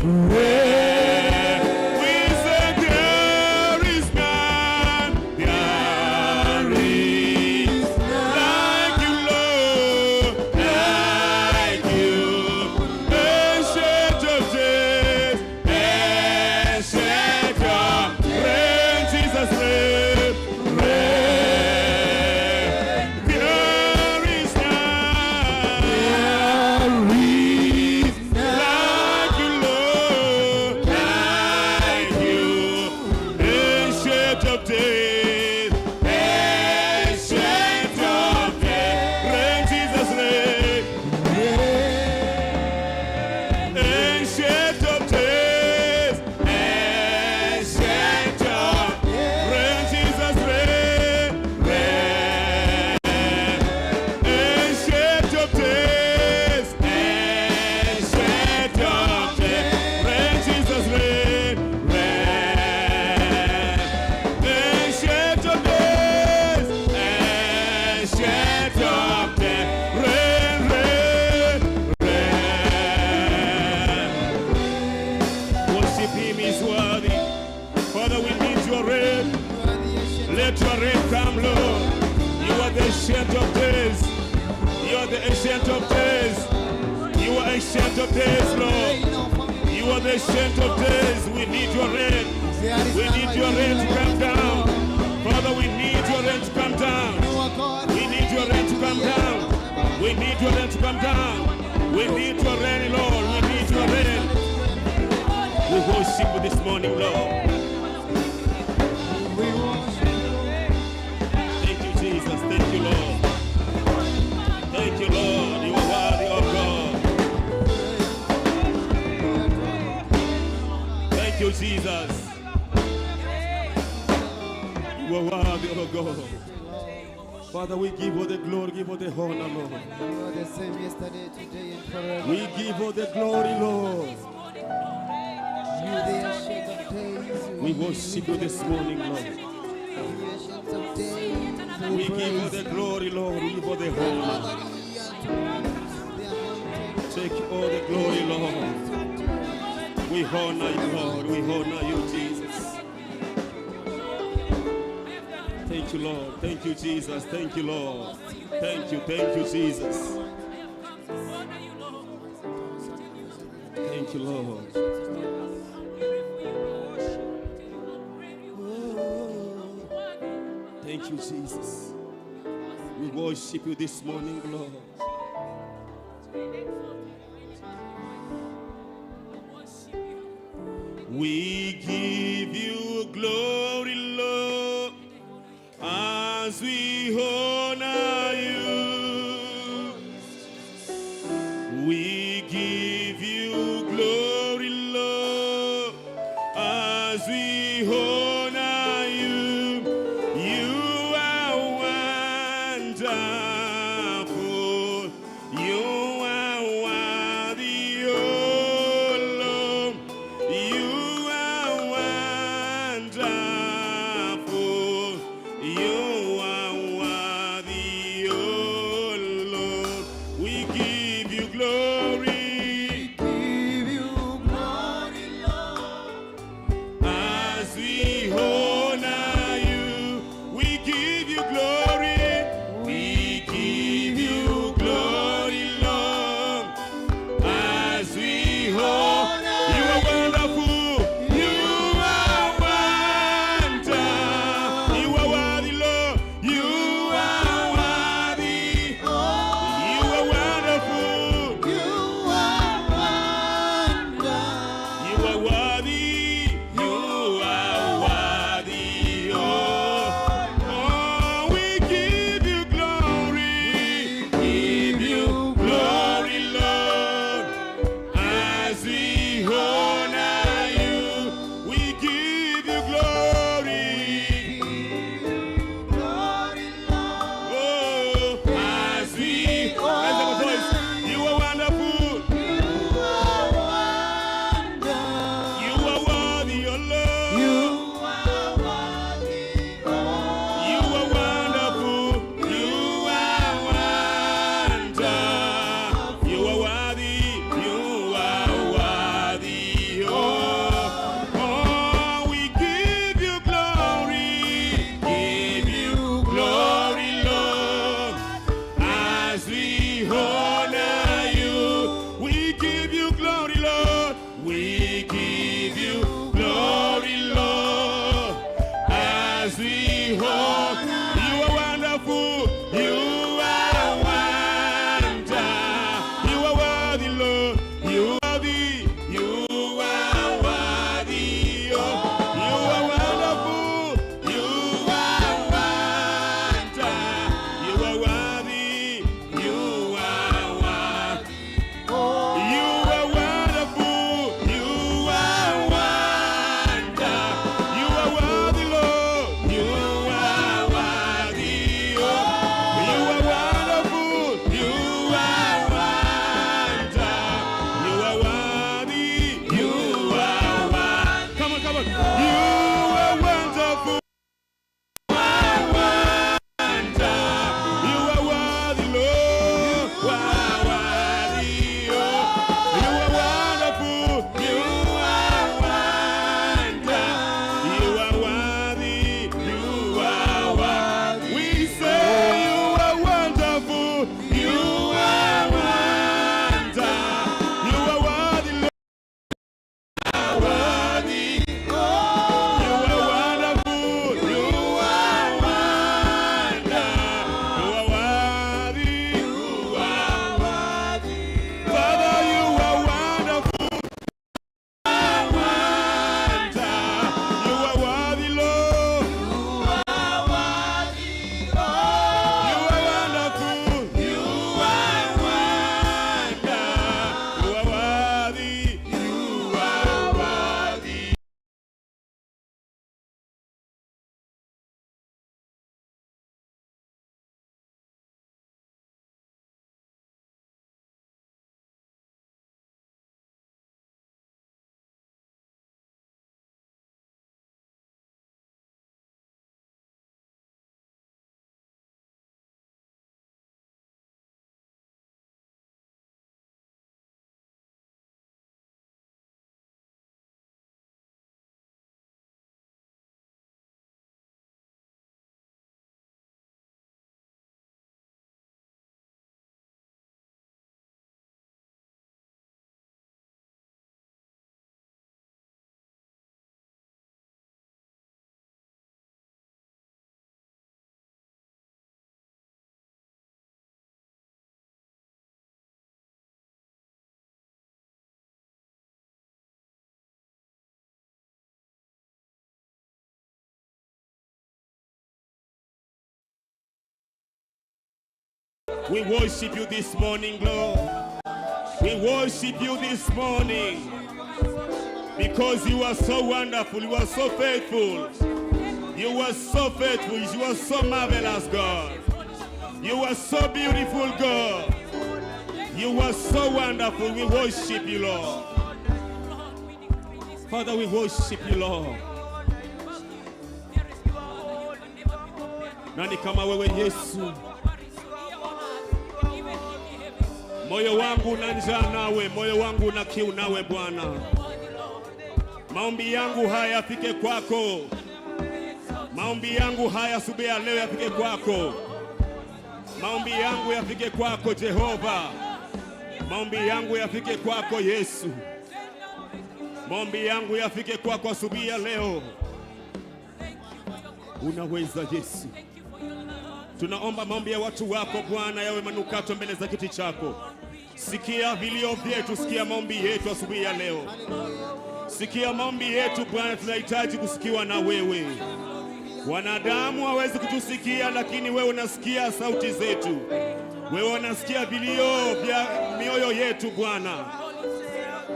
Reign. We say there is none, there is like you, Lord, like you. Ancient of days, ancient of reign, Jesus, reign, reign. There is none, There is like you, Lord, like you. Ancient of days, ancient of days. Reign, Jesus, reign. Ancient of days, ancient of reign, Jesus, reign, reign. Ancient of days, ancient of days, reign, Jesus, reign, reign. Ancient of days, ancient of days, reign, reign, reign. Worship him, he's worthy. Father, we need your reign. Let your reign come, Lord. You are the ancient of days. You are the ancient of days. You are ancient of days, Lord. You are the ancient of days. We need your reign. We need your reign to come down. Father, we need your reign to come down. We need your reign to come down. We need your reign to come down. We need your reign, Lord. We need your reign. We worship you this morning, Lord. We worship you. Thank you, Jesus. Thank you, Lord. Thank you, Lord. You are worthy of God. Thank you, Jesus. You are worthy, oh God. Father, we give all the glory, give all the honor, Lord. You are the same yesterday, today, and forever. We give all the glory, Lord. You the ancient of days. You We worship you this morning, Lord. The ancient of days. We give all the glory, Lord. We give all the honor. Take all the glory, Lord. We honor you, Lord. We honor you, Jesus. Thank you, Lord. Thank you, Jesus. Thank you, Lord. Thank you. Thank you, Jesus. Thank you, Lord. Thank you, Jesus. We worship you this morning, Lord. We give you glory, Lord, as we honor you. We give you glory, Lord, as we honor you. You are wonderful. You are worthy, oh Lord. You are wonderful. You are We worship you this morning, Lord. We worship you this morning because you are so wonderful, you are so faithful. You are so faithful, you are so marvelous, God. You are so beautiful, God. You are so wonderful. We worship you, Lord. Father, we worship you, Lord. Nani kama wewe Yesu? Moyo wangu una njaa nawe, moyo wangu una kiu nawe Bwana. Maombi yangu haya yafike kwako. Maombi yangu haya asubuhi ya leo yafike kwako. Maombi yangu yafike kwako Jehova. Maombi yangu yafike kwako Yesu. Maombi yangu yafike kwako asubuhi ya leo. Unaweza Yesu. Tunaomba maombi ya watu wako Bwana yawe manukato mbele za kiti chako. Sikia vilio vyetu, sikia maombi yetu asubuhi ya leo. Sikia maombi yetu Bwana, tunahitaji kusikiwa na wewe. Wanadamu hawezi kutusikia, lakini wewe unasikia sauti zetu. Wewe unasikia vilio vya mioyo yetu Bwana.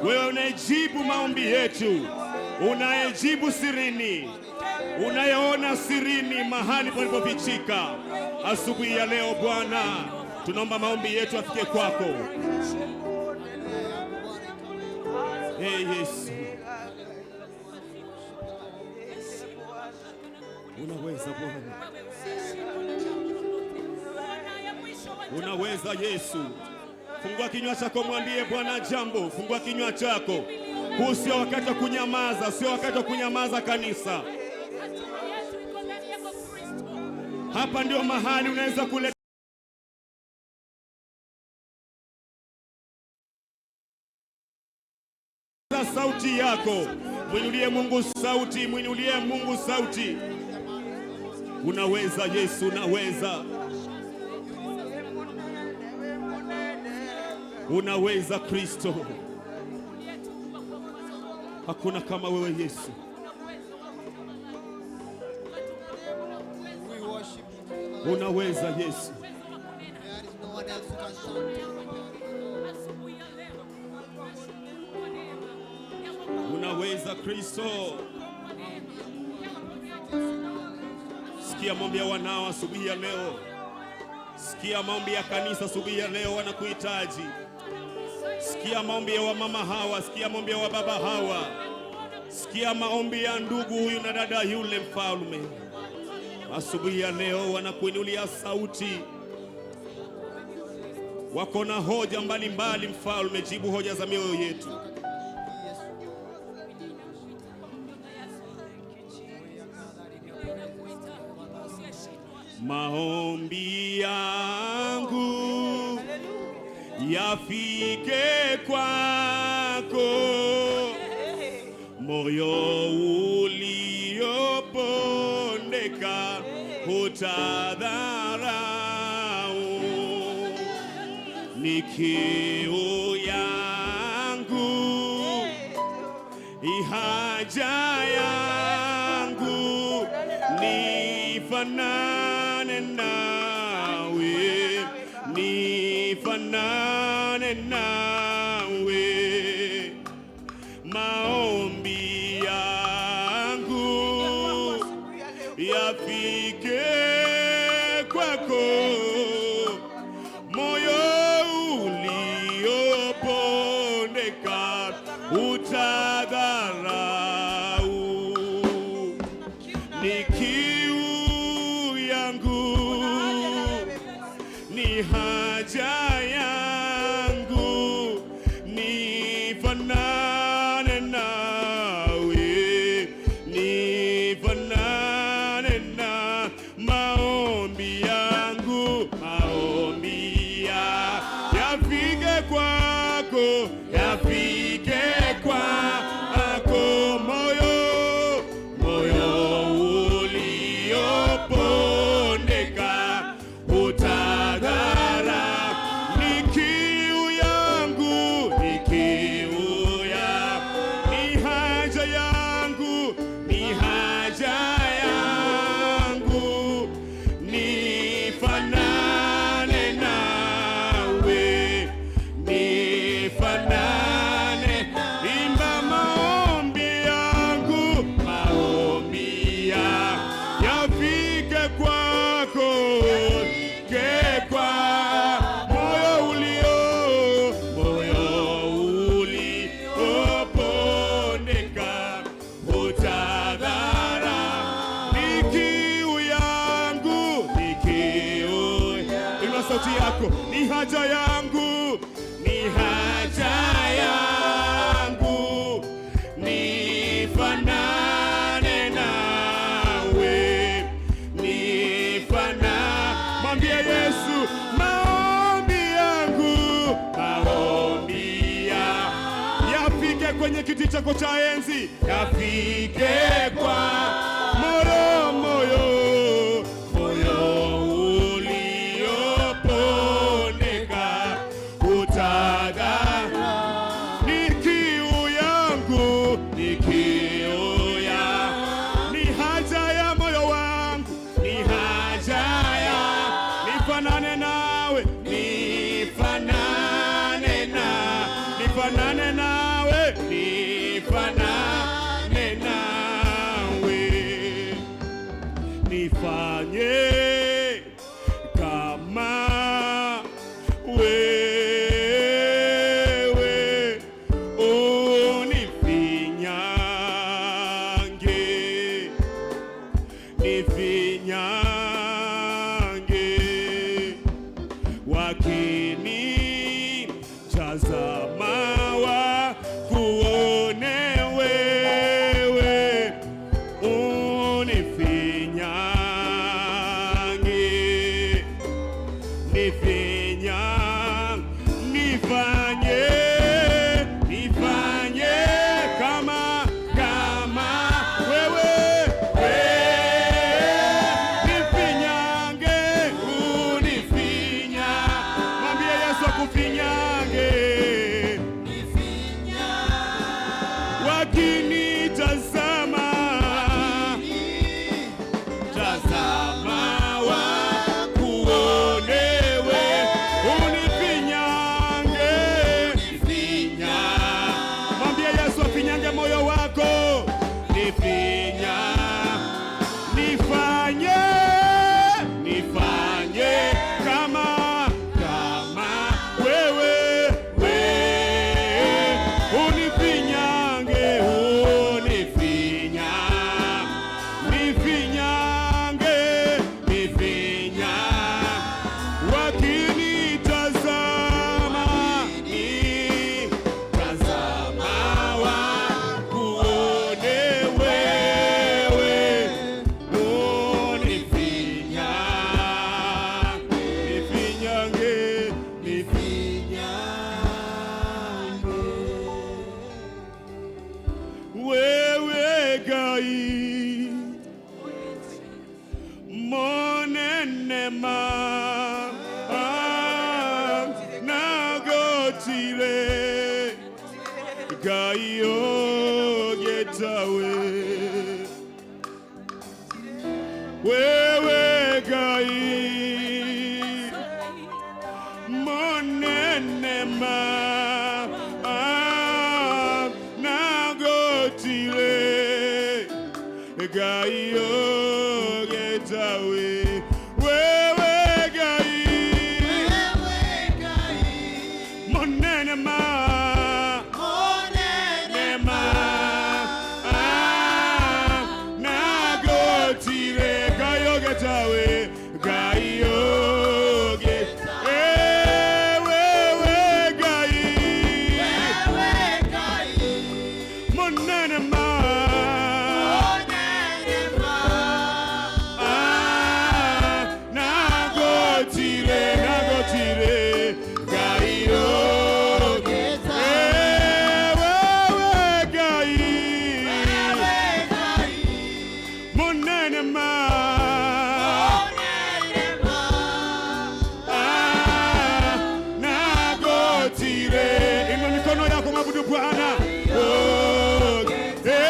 Wewe unayejibu maombi yetu, unayejibu sirini, unayeona sirini mahali palipofichika. Asubuhi ya leo Bwana, tunaomba maombi yetu afike kwako. Hey Yesu, unaweza Bwana, unaweza Yesu. Fungua kinywa chako, mwambie Bwana jambo. Fungua kinywa chako. Huu sio wakati wa kunyamaza, sio wakati wa kunyamaza kanisa. Hapa ndio mahali unaweza kuleta sauti yako. Mwinulie Mungu sauti, mwinulie Mungu sauti. Unaweza Yesu, unaweza. Unaweza Kristo. Hakuna kama wewe Yesu. We worship you. Unaweza Yesu. There is no one else who can stand to compare. Unaweza Kristo. Sikia maombi ya wanao asubuhi ya leo. Sikia maombi ya kanisa asubuhi ya leo, wanakuhitaji. Sikia maombi ya wamama hawa, sikia maombi ya wababa hawa, sikia maombi ya ndugu huyu na dada yule. Mfalme, asubuhi ya leo wanakuinulia sauti, wako na hoja mbalimbali. Mfalme, jibu hoja za mioyo yetu. Maombi yangu yafike kwako, moyo uliopondeka hutadharau. Ni kiu yangu, haja yangu, nifanane nawe, nifanane nawe. Maombi yangu yafike kwako, moyo uliopondeka utadharau. Ni kiu yangu, ni haja yangu, nifanane nawe, nifanane na maombi yangu, maombi yafike kwako, yafike kwako, moyo, moyo uliopondeka utadhara. Ni kiu yangu, ni kiu ya, ni yako, ni haja yangu, ni haja yangu, nifanane nawe, mwambie Yesu, maombi yangu, maombi yafike kwenye kiti chako cha enzi, yafike kwa moyo, moyo, moyo uliopondeka utaga, ni kiu yangu, ni kiu ya, ni haja ya moyo wangu, ni haja ya, nifanane nawe, nifanane na, nifanane nawe, nifanane nawe, nifanye kama wewe, unifinyange, nifinyange, wakinitazama wakuone wewe, unifinyange, nifinya, nifanye, nifanye kama, kama wewe, we, nifinyange, unifinya, mwambie Yesu akufinyange, wakinitazama, tazama wakuone we, unifinyange, nifinya, mwambie Yesu afinyange moyo wako, nifinya, nifanye, nifanye kama, kama wewe, we, unifinyange, unifinya, nifinyange, nifinya, wakinitazama, nitazama wakuone wewe, unifinya, nifinyange, nifinyange, wewe Ngai monene ma nagotire Ngai ogetawe, wewe Ngai monene ma nagotire Ngai ogetawe, wewe Ngai monene ma nema nagotire Ngai ogetawe, Ngai oge, wewe Ngai monene ma nagotire, nagotire Ngai oge, wewe Ngai monene ma nagotire. Inua mikono yako, mwabudu Bwana. Oh, eh,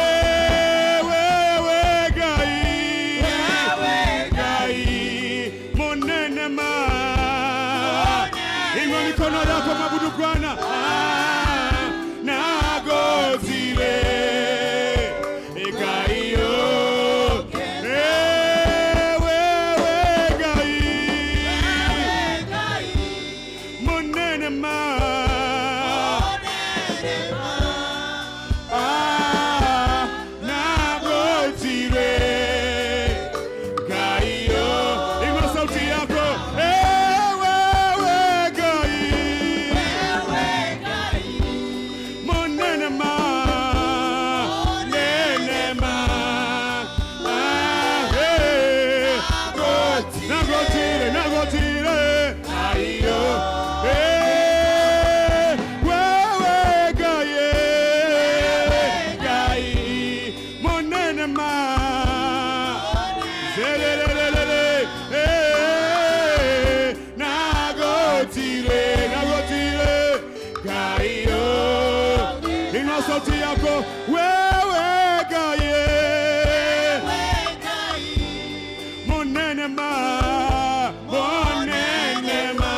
Nĩguo wewe Ngai Monene ma, monene ma,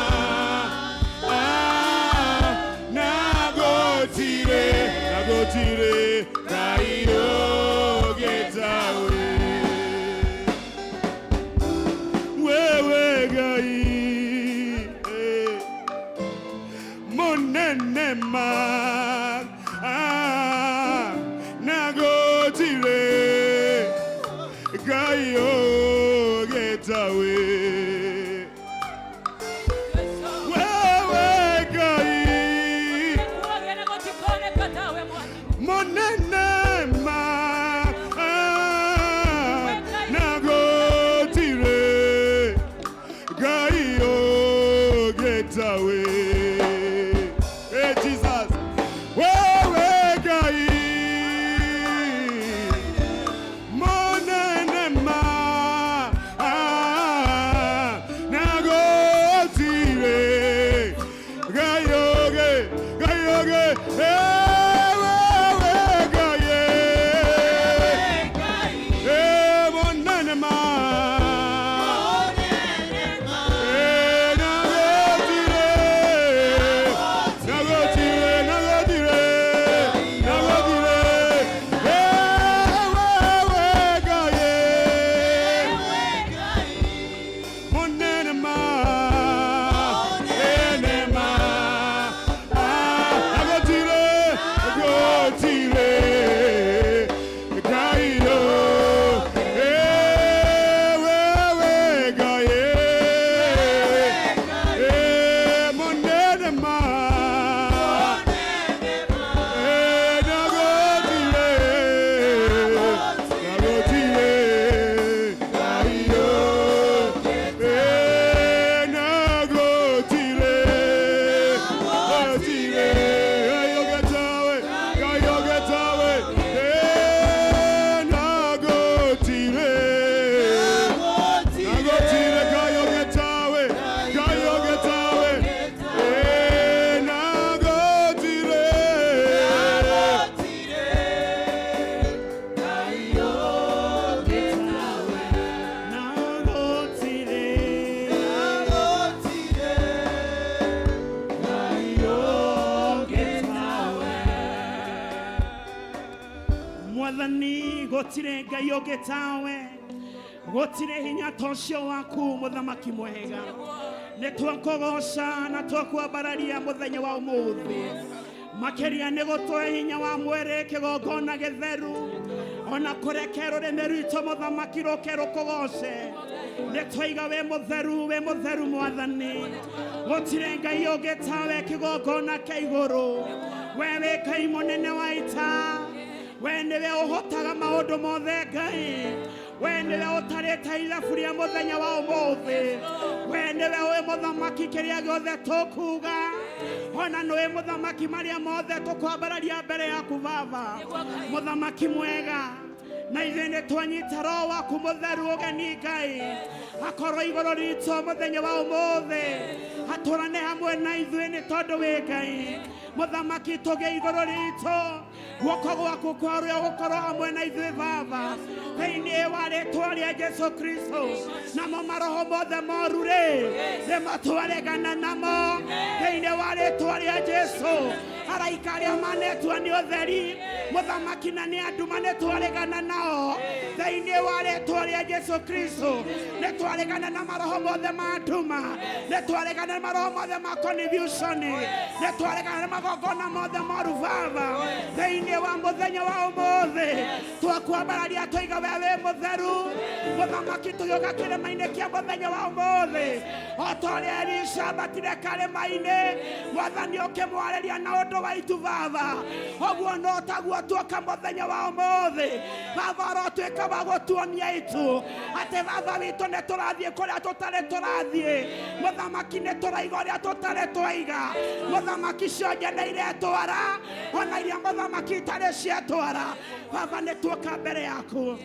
ah, nagotire, nagotire, Ngai ũngĩtawe. Wewe Ngai, eh, monene ma, ah, nagotire, Ngai ũngĩtawe. Wewe Ngai, monene ma, ah, nagotire, Ngai ũngĩtawe. Hey Jesus, wewe Ngai, monene ma, ah, nagotire, Ngai ũngĩ, Ngai ũngĩ, eh, wewe Ngai, eh, monene ma, eh, nagotire, nagotire, nagotire, nagotire, eh, wewe Ngai, monene ma, ene ma, ah, nagotire, nagotire, Ngai yo, eh, wewe Ngai, eh, monene ma, eh, nagotire, nagotire, Ngai yo, eh, nagotire, nagotire, Ngai ũngĩtawe, Ngai ũngĩtawe, eh, nagotire, nagotire, Ngai ũngĩtawe, Ngai ũngĩtawe, eh, nagotire. Nagotire, Mwathani gũtirĩ Ngai ũngĩ tawe, gũtirĩ hinya ta ũcio waku mũthamaki mwega. Nĩ twakũgoca na twakwambararia mũthenya wa ũmũthĩ, makĩria nĩ gũtũhe hinya wa mwĩrĩ, kĩgongona gĩtheru, ona kũreke rũrĩmĩ rwitũ, mũthamaki, rũke rũkũgoce. Nĩ twaiga wĩ mũtheru, wĩ mũtheru Mwathani. Gũtirĩ Ngai ũngĩ tawe kĩgongona kĩa igũrũ. We wĩ Ngai mũnene wa ita, we nĩwe ũhotaga maũndũ mothe. Ngai, we nĩwe ũtarĩte ithabu rĩa mũthenya wa ũmũthĩ. We nĩwe wĩ mũthamaki, kĩrĩa gĩothe tũkuga, ona nĩwe mũthamaki, marĩa mothe tũkwambararia mbere yaku, Baba mũthamaki mwega. Na ithuĩ nĩ twanyita Roho waku mũtheru ũgeni, Ngai, akorwo igũrũ ritũ mũthenya wa ũmũthĩ, atũrane hamwe na ithuĩ, nĩ tondũ wĩ Ngai mũthamaki. Tũgĩe igũrũ ritũ, guoko gwaku kwa ũrĩo gũkorwo hamwe na ithuĩ, Baba, thĩinĩ wa rĩtwa rĩa Jesu Kristo. Namo maroho mothe moru rĩ, nĩ matwaregana namo thĩinĩ wa rĩtwa rĩa Jesu. Araika arĩa manetua nĩ ũtheri, mũthamaki, na nĩ anduma, nĩ twaregana nao thĩinĩ wa rĩtwa rĩa Jesu Kristo. Nĩ twaregana na maroho mothe ma nduma, nĩ twaregana na maroho mothe ma confusion, nĩ twaregana na magongona mothe moru, Baba. Thĩinĩ wa mũthenya wa ũmũthĩ twakwambararia, twaiga we wĩ mũtheru, mũthamaki. Tũgĩũka kĩrĩma-inĩ kĩa mũthenya wa ũmũthĩ, o ta ũrĩa Elisha ambatire karĩma-inĩ, Mwathani, ũkĩmwarĩria na ũndũ wa itu, Baba, ũguo no taguo tuoka mũthenya wa ũmũthĩ. Baba, ũrotuĩka wa gũtuonia itu atĩ, Baba witũ, nĩ tũrathiĩ kũrĩa tũtarĩ tũrathiĩ, mũthamaki, nĩ tũraiga ũrĩa tũtarĩ twaiga, mũthamaki. Cionje nĩ iretwara, ona iria, mũthamaki, itarĩ cietwara. Baba, nĩ tuoka mbere yaku.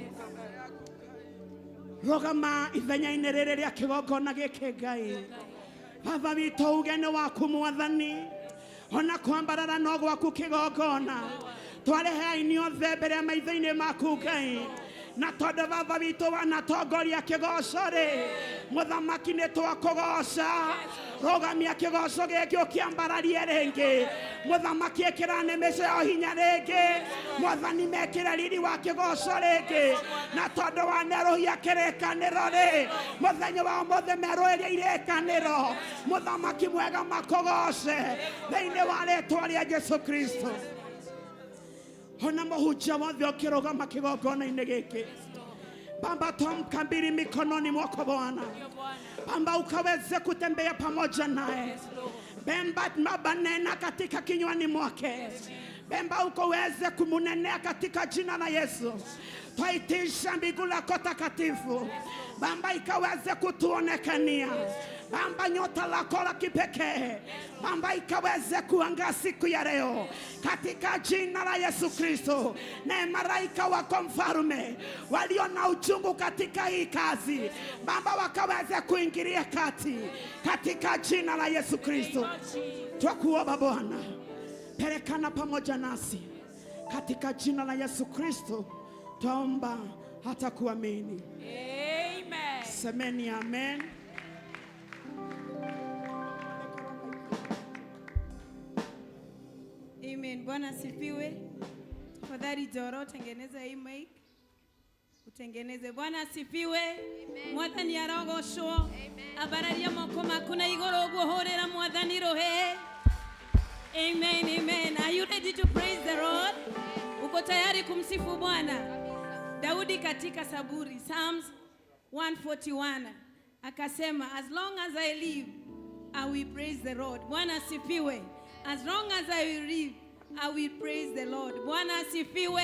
Rũgama ithenya-inĩ rĩrĩ rĩa kĩgongona gĩkĩ, Ngai Baba witũ. Uge nĩ waku, Mwathani, ona kwambarara no gwaku kĩgongona. Twarehe aini othe mbere ya maitho-inĩ maku Ngai, na tondũ baba witũ wanatongoria kĩgoco rĩ, mũthamaki nĩ twakũgoca. Rũgamia kĩgoco gĩkĩ ũkĩambararie rĩngĩ, mũthamaki ĩkĩra nĩmĩ ciao hinya rĩngĩ, mwathani mekĩre riri wa kĩgoco rĩngĩ, na tondũ wanerũhia kĩrĩkanĩro rĩ, mũthenya wa ũmũthĩ merũĩrie irĩkanĩro, mũthamaki mwega makũgoce thĩinĩ wa rĩtwa rĩa Jesu Kristo. Ona mũhunjia wothe ũkĩrũgama kĩgongona-inĩ gĩkĩ, Baba, twamkabidhi mikononi mwako Bwana. Baba, ukaweze kutembea pamoja naye. Bemba Baba, nena katika kinywani mwake. Bemba ukaweze kumunenea katika jina la Yesu. Twaitisha mbingu lako takatifu, Baba, ikaweze kutuonekania. Baba, nyota lako la kipekee, Baba, ikaweze kuangaa siku ya leo katika jina la Yesu Kristo. Na malaika wako mfalme walio na uchungu katika hii kazi, Baba, wakaweze kuingilia kati katika jina la Yesu Kristo. Twakuomba Bwana, pelekana pamoja nasi katika jina la Yesu Kristo, twaomba hata kuamini. Amen. Semeni amen. Amen. Bwana asifiwe. Tafadhali Joro, tengeneza hii mic. Utengeneze. Bwana asifiwe. Mwathani arogocwo. Ambararia moko maku na igũrũ ũguo hũrĩra Mwathani rũhĩ. Amen, amen. Are you ready to praise the Lord? Uko tayari kumsifu Bwana? Daudi katika Saburi, Psalms 141, akasema, as long as I live, I will praise the Lord. Bwana asifiwe. As long as I will live, I will praise the Lord. Bwana asifiwe.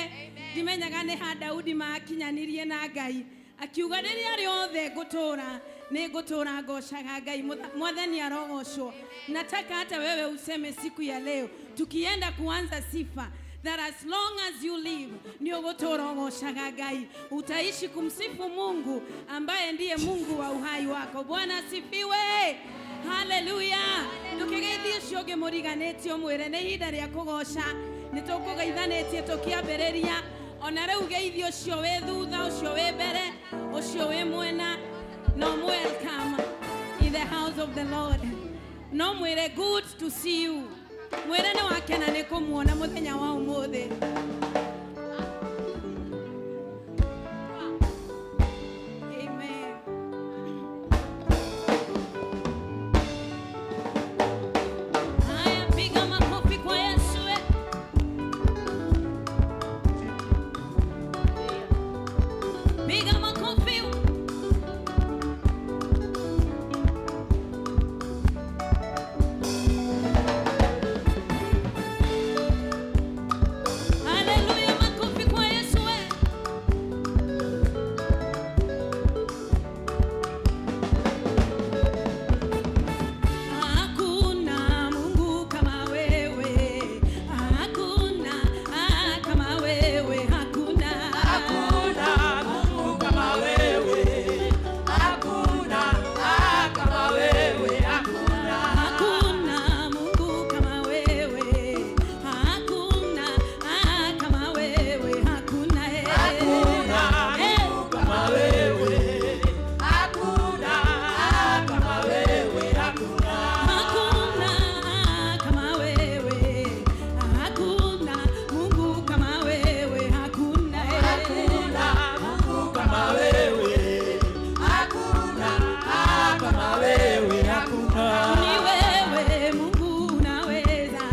Ndimenyaga nĩ ha Daudi makinyanirie na Ngai, akiuga rĩrĩa rĩothe ngũtũũra nĩ ngũtũũra ngocaga Ngai. Mwathani arogocwo. Nataka hata wewe useme siku ya leo tukienda kuanza sifa that as long as you live ni ũgũtũũra ũgocaga Ngai, utaishi kumsifu Mungu ambaye ndiye Mungu wa uhai wako. Bwana asifiwe. Haleluya. Ndũkĩgeithie ũcio ũngĩ mũriganĩtie ũmwĩre nĩ ihinda rĩa kũgoca, nĩ tũkũgeithanĩtie tũkĩambĩrĩria, ona rĩu geithie ũcio wĩ thutha, ũcio wĩ mbere, ũcio wĩ mwena, no welcome in the house of the Lord. No mwĩre good to see you, mwĩre nĩ wakena nĩ kũmuona mũthenya wa ũmũthĩ. Amen. Haya, piga makofi kwa Yesu. Eh. Piga makofi. Haleluya, makofi kwa Yesu. Eh. Hakuna Mungu kama wewe, hakuna kama wewe, hakuna. Hakuna Mungu kama wewe, hakuna kama wewe, hakuna. Hakuna Mungu kama wewe, hakuna kama wewe, hakuna. Hakuna Mungu kama wewe, hakuna kama wewe, hakuna. Hakuna kama wewe, hakuna Mungu kama wewe, hakuna. Hakuna Mungu kama wewe, hakuna kama wewe, hakuna. Ni wewe Mungu unaweza,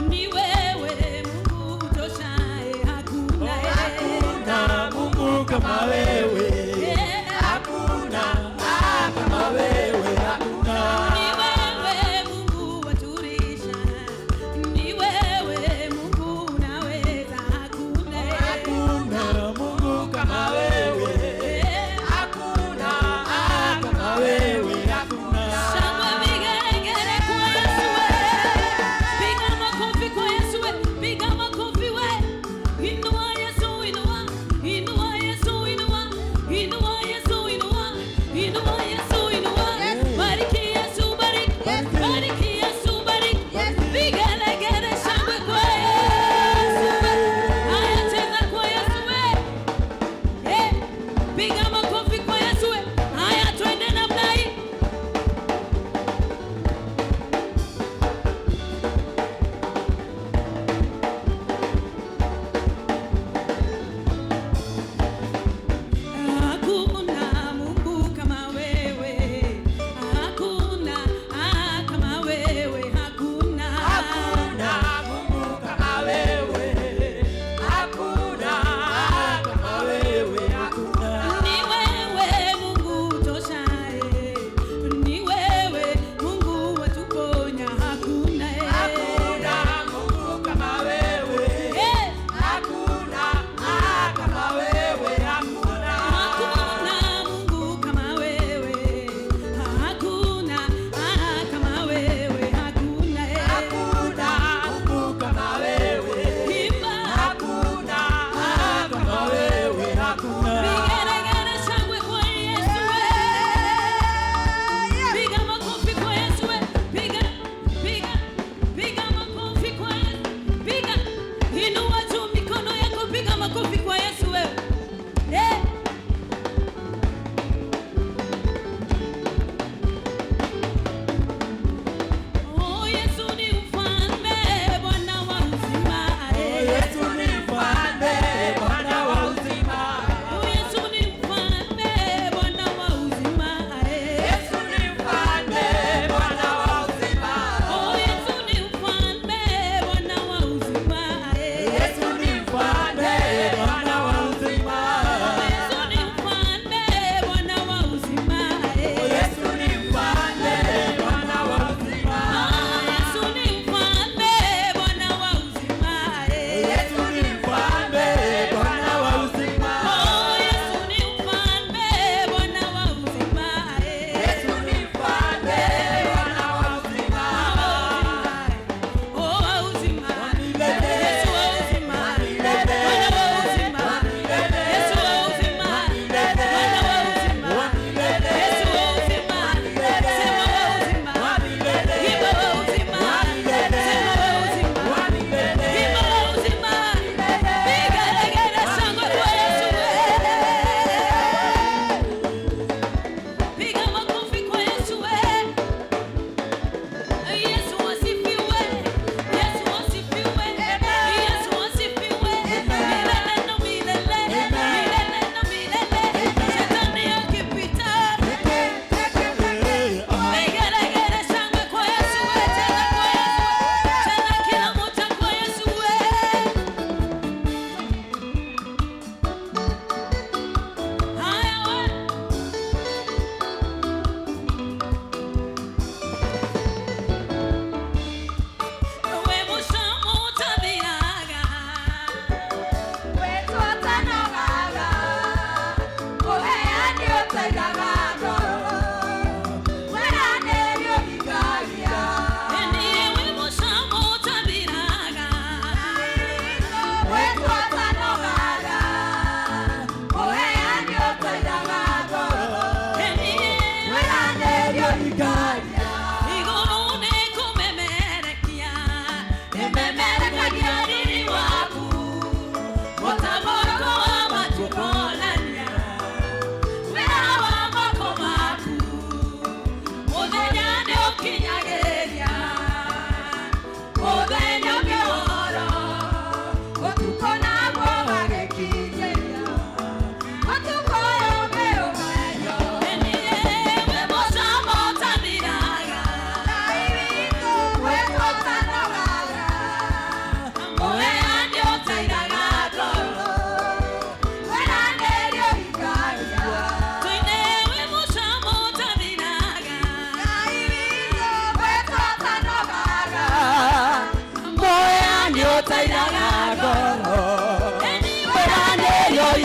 ni wewe Mungu utoshaye, hakuna. Hakuna Mungu kama wewe, hakuna kama wewe, hakuna. Ni wewe Mungu waturisha, ni wewe Mungu unaweza, hakuna. Hakuna Mungu kama wewe, hakuna kama wewe, hakuna. Shangwe vigelegele kwa Yesu we. Piga makofi kwa Yesu we. Piga makofi we. Inua Yesu, inua. Inua Yesu, inua.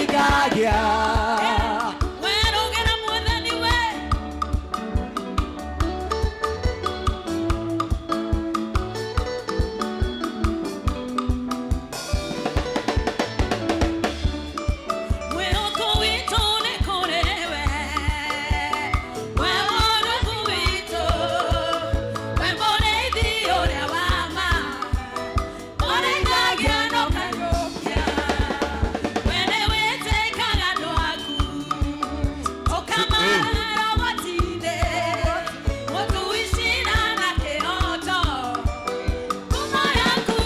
ikagia. Werũgĩra Mwathani we. Mwĩhoko witũ nĩ kũrĩ we, we Mũrungu witũ, we mũrĩithi ũrĩa wa ma, ũrĩithagia na ũkanyũkia, we nĩwĩtĩkaga andũ aku, ũkamarara ũgwati-inĩ, mũtui ciira na kĩhooto, ngumo yaku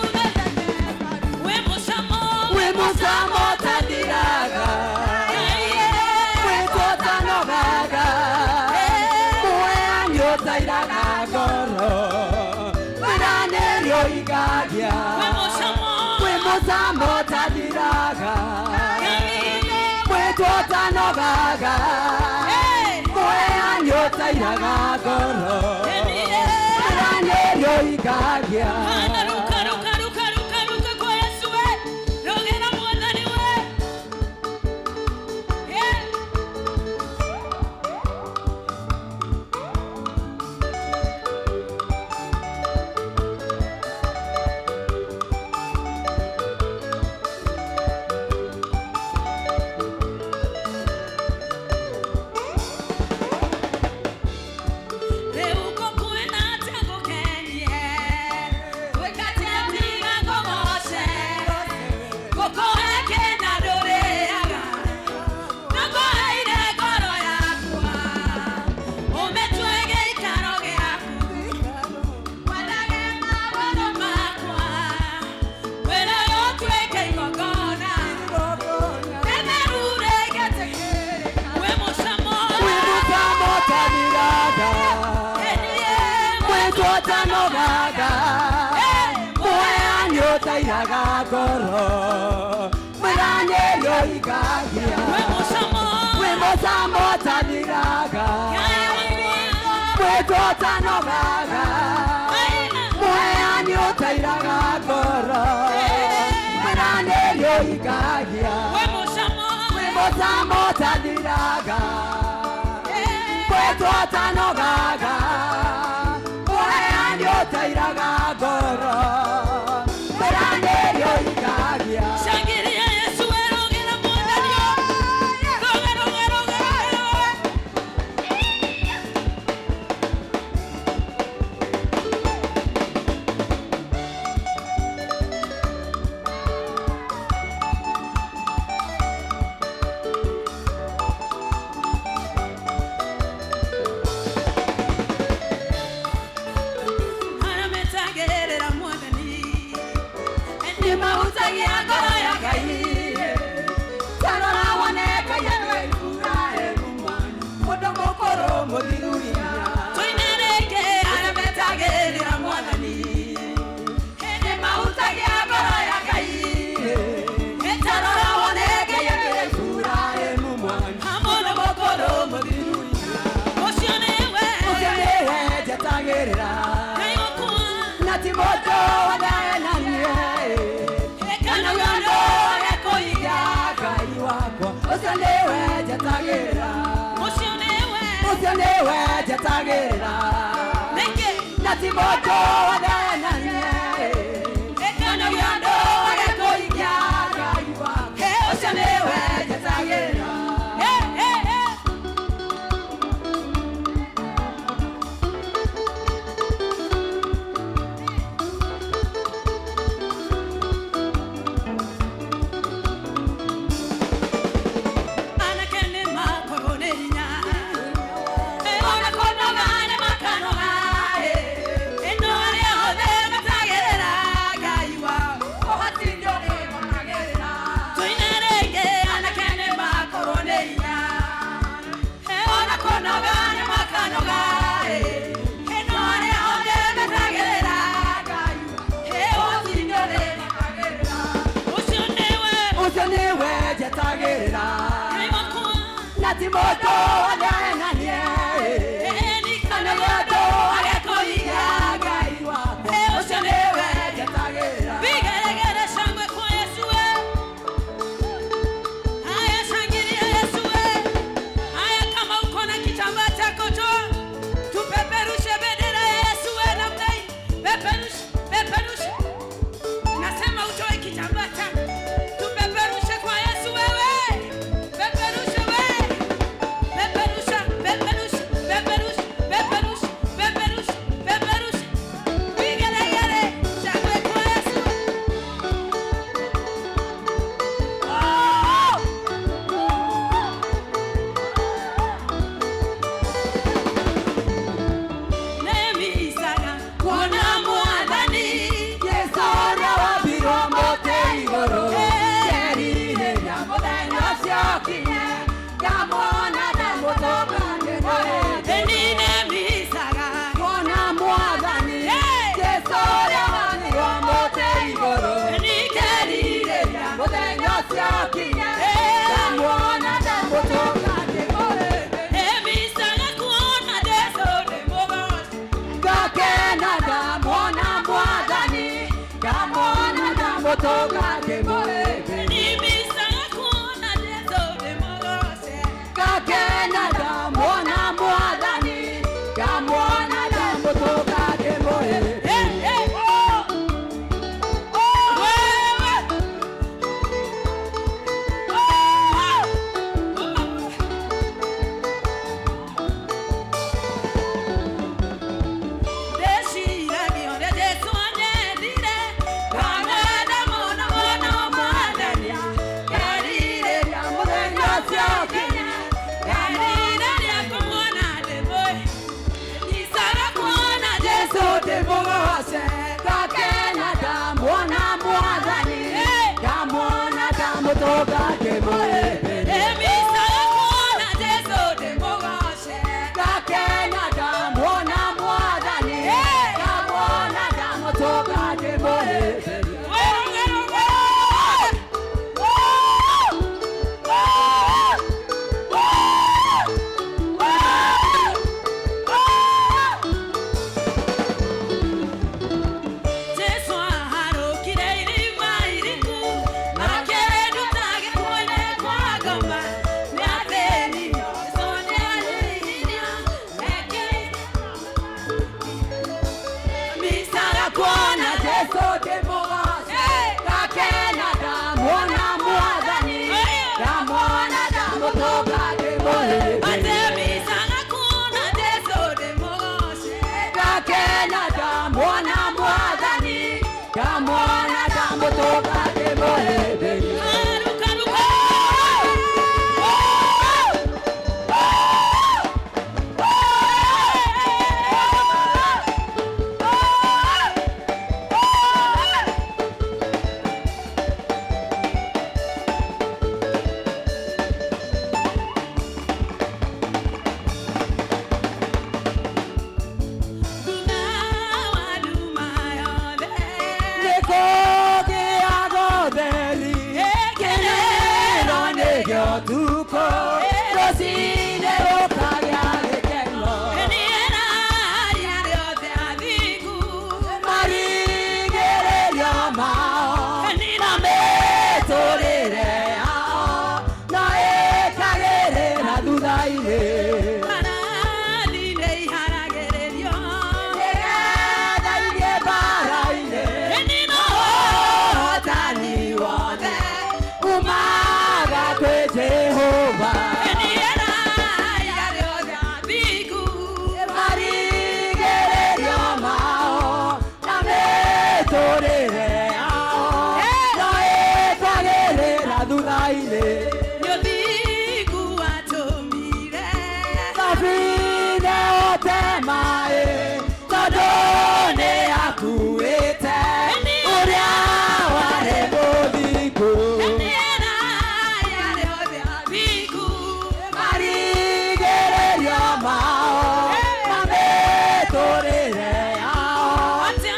wĩ mũcamo, Wĩ mũcamo ũtathiraga, mwĩtũ ũtanogaga, mũheani ũtairaga ngoro, mwĩranĩrio ikagia. Wĩ mũcamo, Wĩ mũcamo ũtathiraga, mwĩtũ ũtanogaga, mũheani ũtairaga ngoro, mwĩranĩrio ikagia. Hana ruka ruka ruka ruka ruka kwa Yesu we. Rogera Mwathani we. Yeah. Rĩu ngũkwĩna atĩa ngũkenie, gwĩka atĩa tiga ngũgooce, ngũkũhe kĩna ndũrĩaga, na ngũheire ngoro yakwa, ũmĩtue gĩikaro gĩaku, wendage maũndũ makwa, wĩra ũyũ ũtuĩke igongona, rĩtheru rĩgetĩkĩrĩka, wĩ mũcamo, Wĩ mũcamo ũtathiraga, mwĩtũ ũtanogaga, mũheani ũtairaga ngoro, mwĩranĩrio ikagia. wĩ mũcamo, Wĩ mũcamo ũtathiraga, Ngai wakwa. mwĩtũ ũtanogaga, mũheani ũtairaga ngoro, mwĩranĩrio ikagia. Wĩ mũcamo, Wĩ mũcamo ũtathiraga, mwĩtũ ũtanogaga, mũheani ũtairaga ngoro, mwĩranĩrio ikagia. shangilia Yesu we, rogera Mwathani we. Roga, roga, roga, roga, roga. Arĩa metagĩrĩra Mwathani, nĩ mahutagia ngoro ya Ngai. Tarora wone Ngai Iburahĩmu mũndũ mũkũrũ mũthiru hinya. Tũine rĩngĩ arĩa metagĩrĩra Mwathani, nĩ mahutagia ngoro ya Ngai. Tarora wone Ngai Iburahĩmu mũndũ mũkũrũ mũthiru hinya. Ũcio nĩwe Ũcio nĩwe njetagĩrĩra, Ngai wakwa, na ti mũndũ wanaenanie. kana Kana ekũiga Ngai wakwa, ũcio nĩwe njetagĩrĩra, ũcio nĩwe ũcio nĩwe njetagĩrĩra, rĩngĩ na ti mũndũ wanaenanie. kana Kana ekũiga Ngai wakwa, ũcio nĩwe njetagĩrĩra. Hey, hey, hey. Anake nĩ makorwo nĩ hinya, ona kũnoga nĩ makanoga, ĩno arĩa othe metagĩrĩra Ngai wao. Tũine rĩngĩ, anake nĩ makorwo nĩ hinya, ona kũnoga nĩ makanoga, ĩno arĩa othe metagĩrĩra Ngai wao. Ũcio nĩwe Ũcio nĩwe njetagĩrĩra, Ngai wakwa, na ti mũndũ wanaenanie. ĩni Kana kana mũndũ arekũiga Ngai wakwa, ũcio nĩwe njetagĩrĩra. Vigelegele shangwe kwa Yesu we. ũkinye ngamwona ndamũtũnga ndĩmũrĩte nine misaga kuona mwathani Jesũ ũrĩa wanirwo mũtĩ igũrũ nikerirĩria mũthenya ũcio ũkinye ngamwona ndamũtũnga ndĩmũrĩte emisaga kuona Jesũ ndĩmũgoce ngakena ndamwona mwathani ngamwona ndamũtũnga ndĩmũrĩte nimisaga kuona Jesũ ndĩmũgoce ngakena ndamwona mwathani ngamwona ndamũtũnga ndĩmũrĩte Ndeciragia ũrĩa Jesũ anyendire, ngamwenda mũno mũno Mwathani. Ngerirĩria mũthenya ũcio ũkinye, ngerirĩria kũmuona ndĩmũĩ. Nyicaga kuona Jesũ ndĩmũgoce, ngakena ndamuona Mwathani, ndamuona ndamũtũnga ndĩmũrĩte. Emicaga kuona Jesũ ndĩmũgoce, ngakena ndamuona Mwathani, ndamuona ndamũtũnga ndĩmũrĩte. Jesũ aharũkire irima iriku, akĩnduta gĩkuũ-inĩ kwa ngoma. Nĩathĩnirio, Jesũ nĩanyihirio, Misaga kuona Jesũ ndĩmũgoce, ngakena ndamuona Mwathani, ndamuona ndamũtũnga ndĩmũrĩte. Misaga kuona Jesũ ndĩmũgoce, ngakena ndamuona Mwathani, ndamuona ndamũtũnga ndĩmũrĩte. Haruka, ruka. Thutha wa nduma yothe Nĩkũgĩa gũtheri, kĩrĩro nĩkĩo tukũ, rũciinĩ gũkagĩa gĩkeno. Nĩeraria rĩothe athingu Marigĩrĩrio mao, na mĩtũrĩre yao, no ĩkagĩrĩra thutha-inĩ. Mbarathi nĩiharagĩrĩrio Nĩgetha ithiĩ mbaara-inĩ, Nĩ ũhotani wothe umaga kwĩ Jehova. Nĩeraria rĩothe athingu Marigĩrĩrio mao na mĩtũrĩre yao, no ĩkagĩrĩra thutha-inĩ. Nĩ ũthingu watũmire Thabina ote maĩ, tondũ nĩakuĩte ũrĩa warĩ mũthingu. Nĩeraria rĩothe athingu Marigĩrĩrio mao na mĩtũrĩre yao,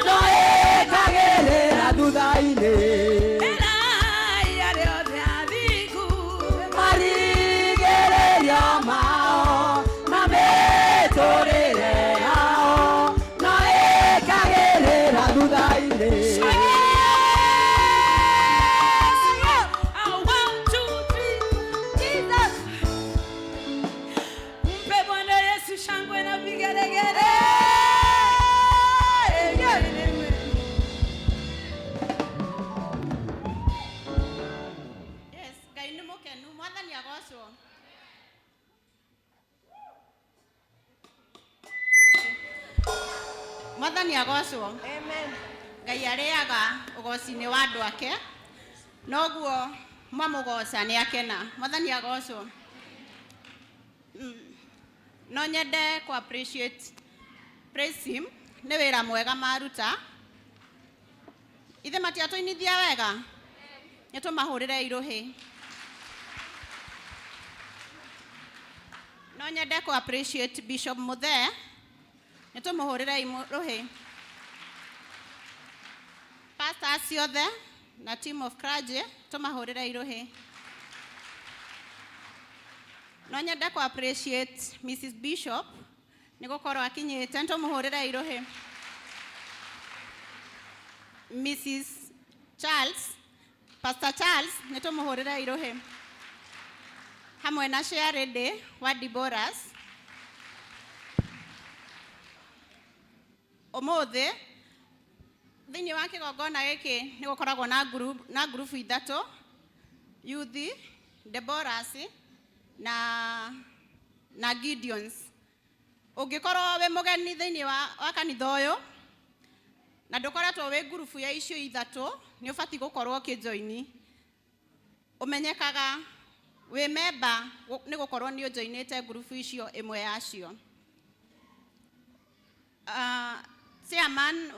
no ĩkagĩrĩra thutha-inĩ. Eraia rĩothe athingu Marigĩrĩrio mao na mĩtũrĩre yao, no ĩkagĩrĩra thutha-inĩ. One, two, three, Jesus. Mpe Bwana Yesu shangwe na vigelegele. Yes, Ngai nĩ mũkenu, Mwathani agocwo. Mwathani agocwo. Amen. Ngai arĩaga ũgoci-inĩ wa andũ ake, noguo mwamũgoca nĩ akena. Mwathani agocwo. No nyende kũ appreciate praise him nĩ wĩra mwega maruta. Ithe matiatũinithia wega? Nĩ tũmahũrĩre irũhĩ. No nyende kũ appreciate Bishop Muthee, nĩ tũmũhũrĩrei rũhĩ. Pastors ciothe na team of clergy tũmahũrĩrei rũhĩ. No nyende kũ appreciate Mrs. Bishop nĩ gũkorwo akinyĩte, nĩ tũmũhũrĩrei rũhĩ. Mrs. Charles, Pastor Charles, nĩ tũmũhũrĩrei rũhĩ. Hamwe na Chairlady wa Deborahs. Ũmũthĩ thĩinĩ wa kĩgongona gĩkĩ nĩ gũkoragwo na group, na ngurubu ithatũ, Youth, Deborahs na Gideons. Ũngĩkorwo wĩ mũgeni thĩinĩ wa kanitha ũyũ na ndũkoretwo wĩ ngurubu ya icio ithatũ, nĩ ũbatiĩ gũkorwo ũkĩjoini. Ũmenyekaga wĩ memba nĩ gũkorwo nĩ ũjoinĩte ngurubu icio ĩmwe yacio. Chairman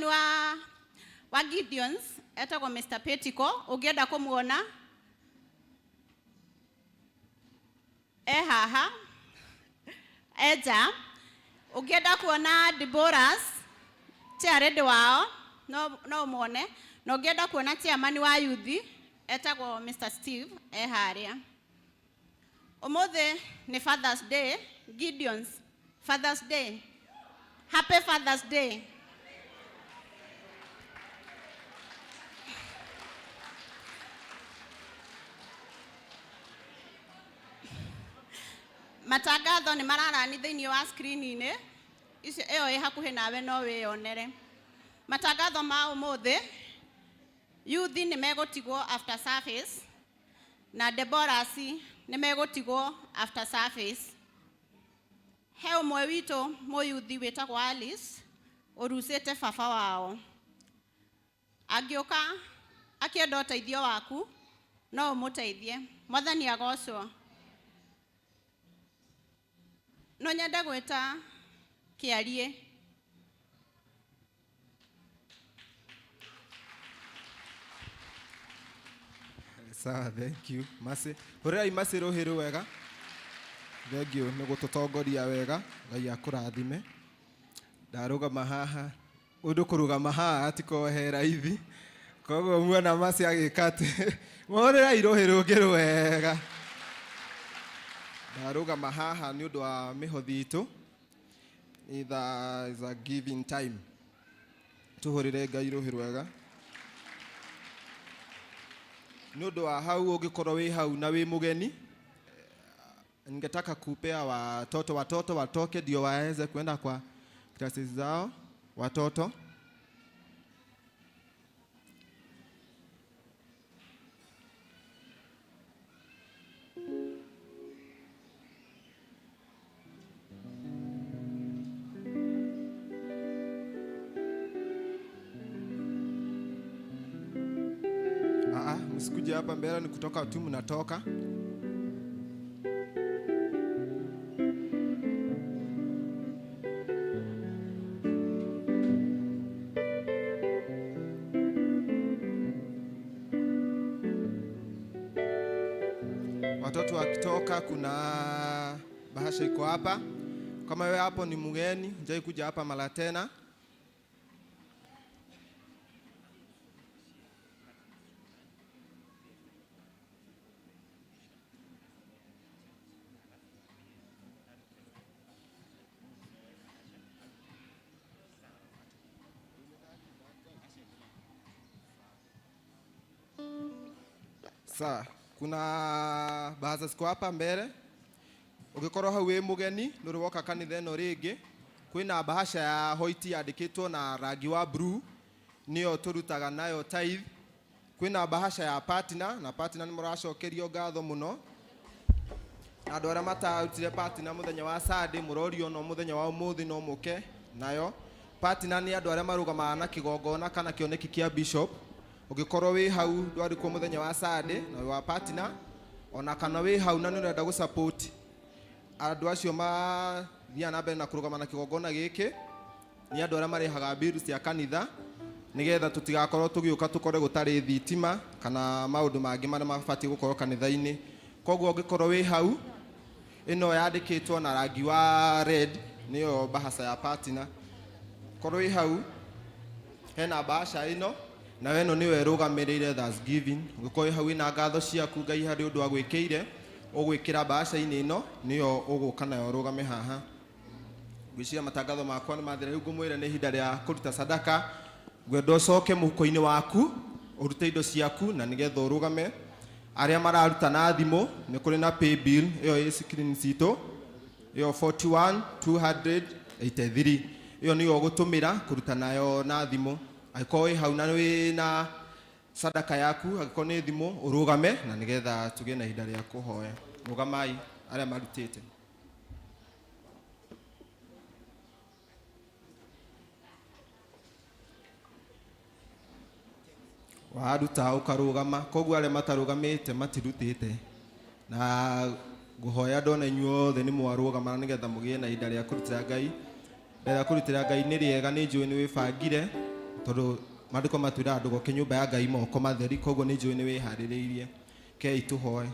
wa Gideons etagwo Mr. Petiko, ũngĩenda kũmuona e haha eja. Ũngĩenda kuona Deborahs chairlady wao no ũmuone, na ũngĩenda kuona chairman wa youth etagwo Mr. Steve e harĩa. Ũmũthĩ nĩ Father's Day, Gideons Father's Day. Happy Father's Day. Matangatho nĩ mararani thĩinĩ wa screen-inĩ icio ĩyo ĩ hakuhĩ nawe, no wĩyonere matangatho ma ũmũthĩ. Youth nĩ megũtigwo after service na Deborahs nĩ megũtigwo after service. He ũmwe witũ mũyuthi wĩtagwo Alice ũrucĩte baba wao, angĩũka akĩenda ũteithio waku no ũmũteithie. Mwathani agocwo. No nyende gwĩta kĩarie. Sawa, thank you. Masi, hũrĩrai Masi rũhĩ rwega. Thank you nĩ gũtũtongoria wega. Ngai akũrathime. Ndarũgama haha, ũndũ kũrũgama haha ti he raithi. Koguo muona Masi agĩka atĩ, mũhũrĩrai rũhĩ rũngĩ rwega. Ndarũgama haha nĩ ũndũ wa mĩhothi itũ. Either is a giving time. Tũhũrĩre Ngai rũhĩ rwega. Nĩ ũndũ wa hau ũngĩkorwo wĩ hau na wĩ mũgeni, ningetaka kupea watoto watoke ndio waweze kwenda kwa classes zao watoto. Aa, msikuje hapa mbele, ni kutoka tu mnatoka. Watoto wakitoka, kuna bahasha iko hapa. Kama wewe hapo ni mgeni, hujai kuja hapa mara tena, Sawa, kuna bahasha ziko hapa mbele. Ũngĩkorwo hau wĩ mũgeni ndũrĩ woka kanitha ĩno rĩngĩ, kwĩna bahasha ya white yandĩkĩtwo na rangi wa blue, nĩyo tũrutaga nayo tithe. Kwĩna bahasha ya partner, na partner nĩ mũracokerio ngatho mũno. Na andũ arĩa matarutire partner mũthenya wa Sunday, mũrorio no mũthenya wa ũmũthĩ no mũke nayo. Partner nĩ andũ arĩa marũgamaga na kĩgongona kana kĩoneki kĩa bishop. Ũngĩkorwo wĩ hau ndwarĩ kuo mũthenya wa Sunday na wĩ wa partner, ona kana wĩ hau na nĩ ũrenda gũ support andũ acio mathiaga na mbere na kũrũgama na kĩgongona gĩkĩ, nĩ andũ arĩa marĩhaga bill cia kanitha nĩgetha tũtigakorwo tũgĩũka tũkore gũtarĩ thitima kana maũndũ mangĩ marĩa mabatiĩ gũkorwo kanitha-inĩ. Koguo ũngĩkorwo wĩ hau Ĩno yandĩkĩtwo na rangi wa red nĩyo bahaca ya partner. Korwo wĩ hau hena bahasha ĩno nayo ĩno nĩyo ĩrũgamĩrĩire thanksgiving. Ũngĩkorwo wĩ hau wĩna ngatho ciaku Ngai harĩ ũndũ agwĩkĩire, ũgwĩkĩra bahasha-inĩ ĩno nĩyo ũgũka nayo ũrũgame haha. Ngwĩciria matangatho makwa nĩ mathira. Rĩu ngũmwĩre nĩ ihinda rĩa kũruta sadaka. Ngwenda ũcoke mũhuko-inĩ waku ũrute indo ciaku na nĩgetha ũrũgame. Arĩa mararuta na thimũ nĩ kũrĩ na pay bill ĩyo ĩ screen citũ ĩyo 41283 ĩyo nĩyo ũgũtũmĩra kũruta nayo na thimũ. Angĩkorwo wĩ hau na wĩ na sadaka yaku, angĩkorwo nĩ thimũ ũrũgame na nĩgetha tũgĩe na ihinda rĩa kũhoya. Rũgamai arĩa marutĩte. Waruta ũkarũgama, koguo arĩa matarũgamĩte matirutĩte. Na ngũhoya ndona inyuothe nĩ mwarũgama na nĩgetha mũgĩe na ihinda rĩa kũrutĩra Ngai. Ihinda rĩa kũrutĩra Ngai nĩ rĩega, nĩ njũĩ nĩ wĩbangire tondũ maandĩko matwĩraga ndũgoke nyũmba ya Ngai moko matheri, koguo nĩ njũĩ nĩ wĩharĩrĩirie. Kei tũhoe.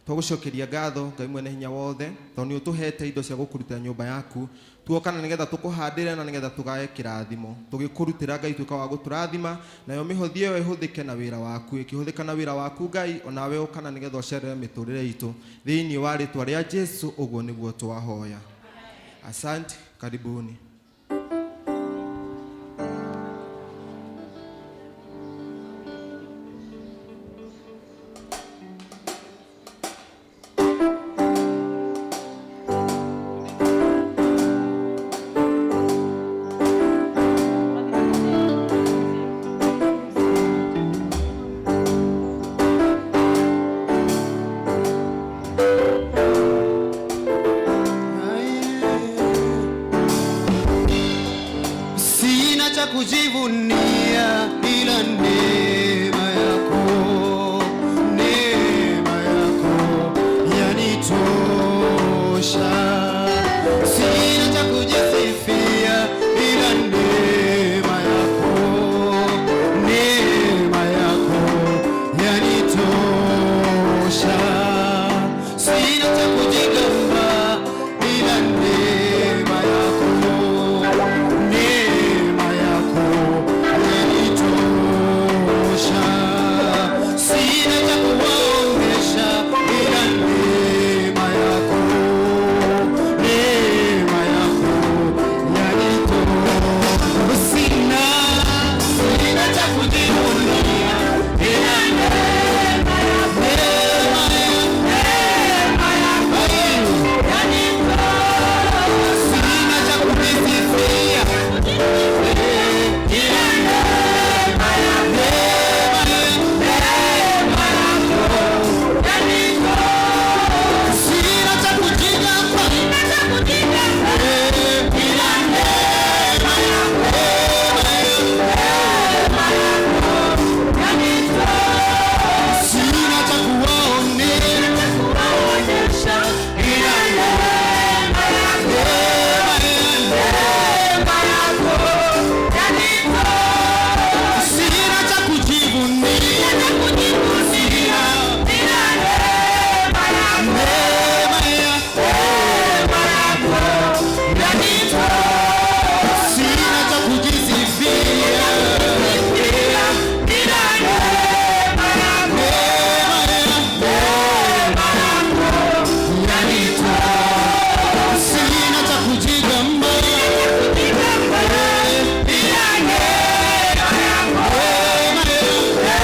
Tũgũcokeria ngatho Ngai mwene hinya wothe tondũ nĩ ũtũhete indo cia gũkũrutĩra nyũmba yaku. Tuoka na nĩgetha tũkũhandĩre na nĩgetha tũgae kĩrathimo. Tũgĩkũrutĩra Ngai tuĩka wa gũtũrathima, nayo mĩhothi ĩyo ĩhũthĩke na wĩra waku. Ĩkĩhũthĩka na wĩra waku Ngai, onawe ũka na nĩgetha ũcerere mĩtũrĩre itũ. Thĩinĩ wa rĩtwa rĩa Jesu ũguo nĩguo twahoya. Asante, karibuni. Sina cha kujivunia ila neema yako, neema yako yanitosha. Sina cha kujisifia ila neema yako, neema yako yanitosha. Sina cha kujigamba ila neema yako, neema yako yanitosha. Sina cha kuwaonyesha ila neema yako, neema yako yanitosha. Sina cha kujivunia ila neema yako, neema yako yanitosha. Sina cha kujisifia ila neema yako, neema yako yanitosha. Sina cha kujigamba ila neema yako, neema yako yanitosha. Sina cha kuwaonyesha ila neema yako, neema yako yanitosha. Sina cha kujivunia ila neema yako, neema yako yanitosha. Sina cha kujisifia ila neema yako, neema yako yanitosha. Sina cha kujigamba ila neema yako,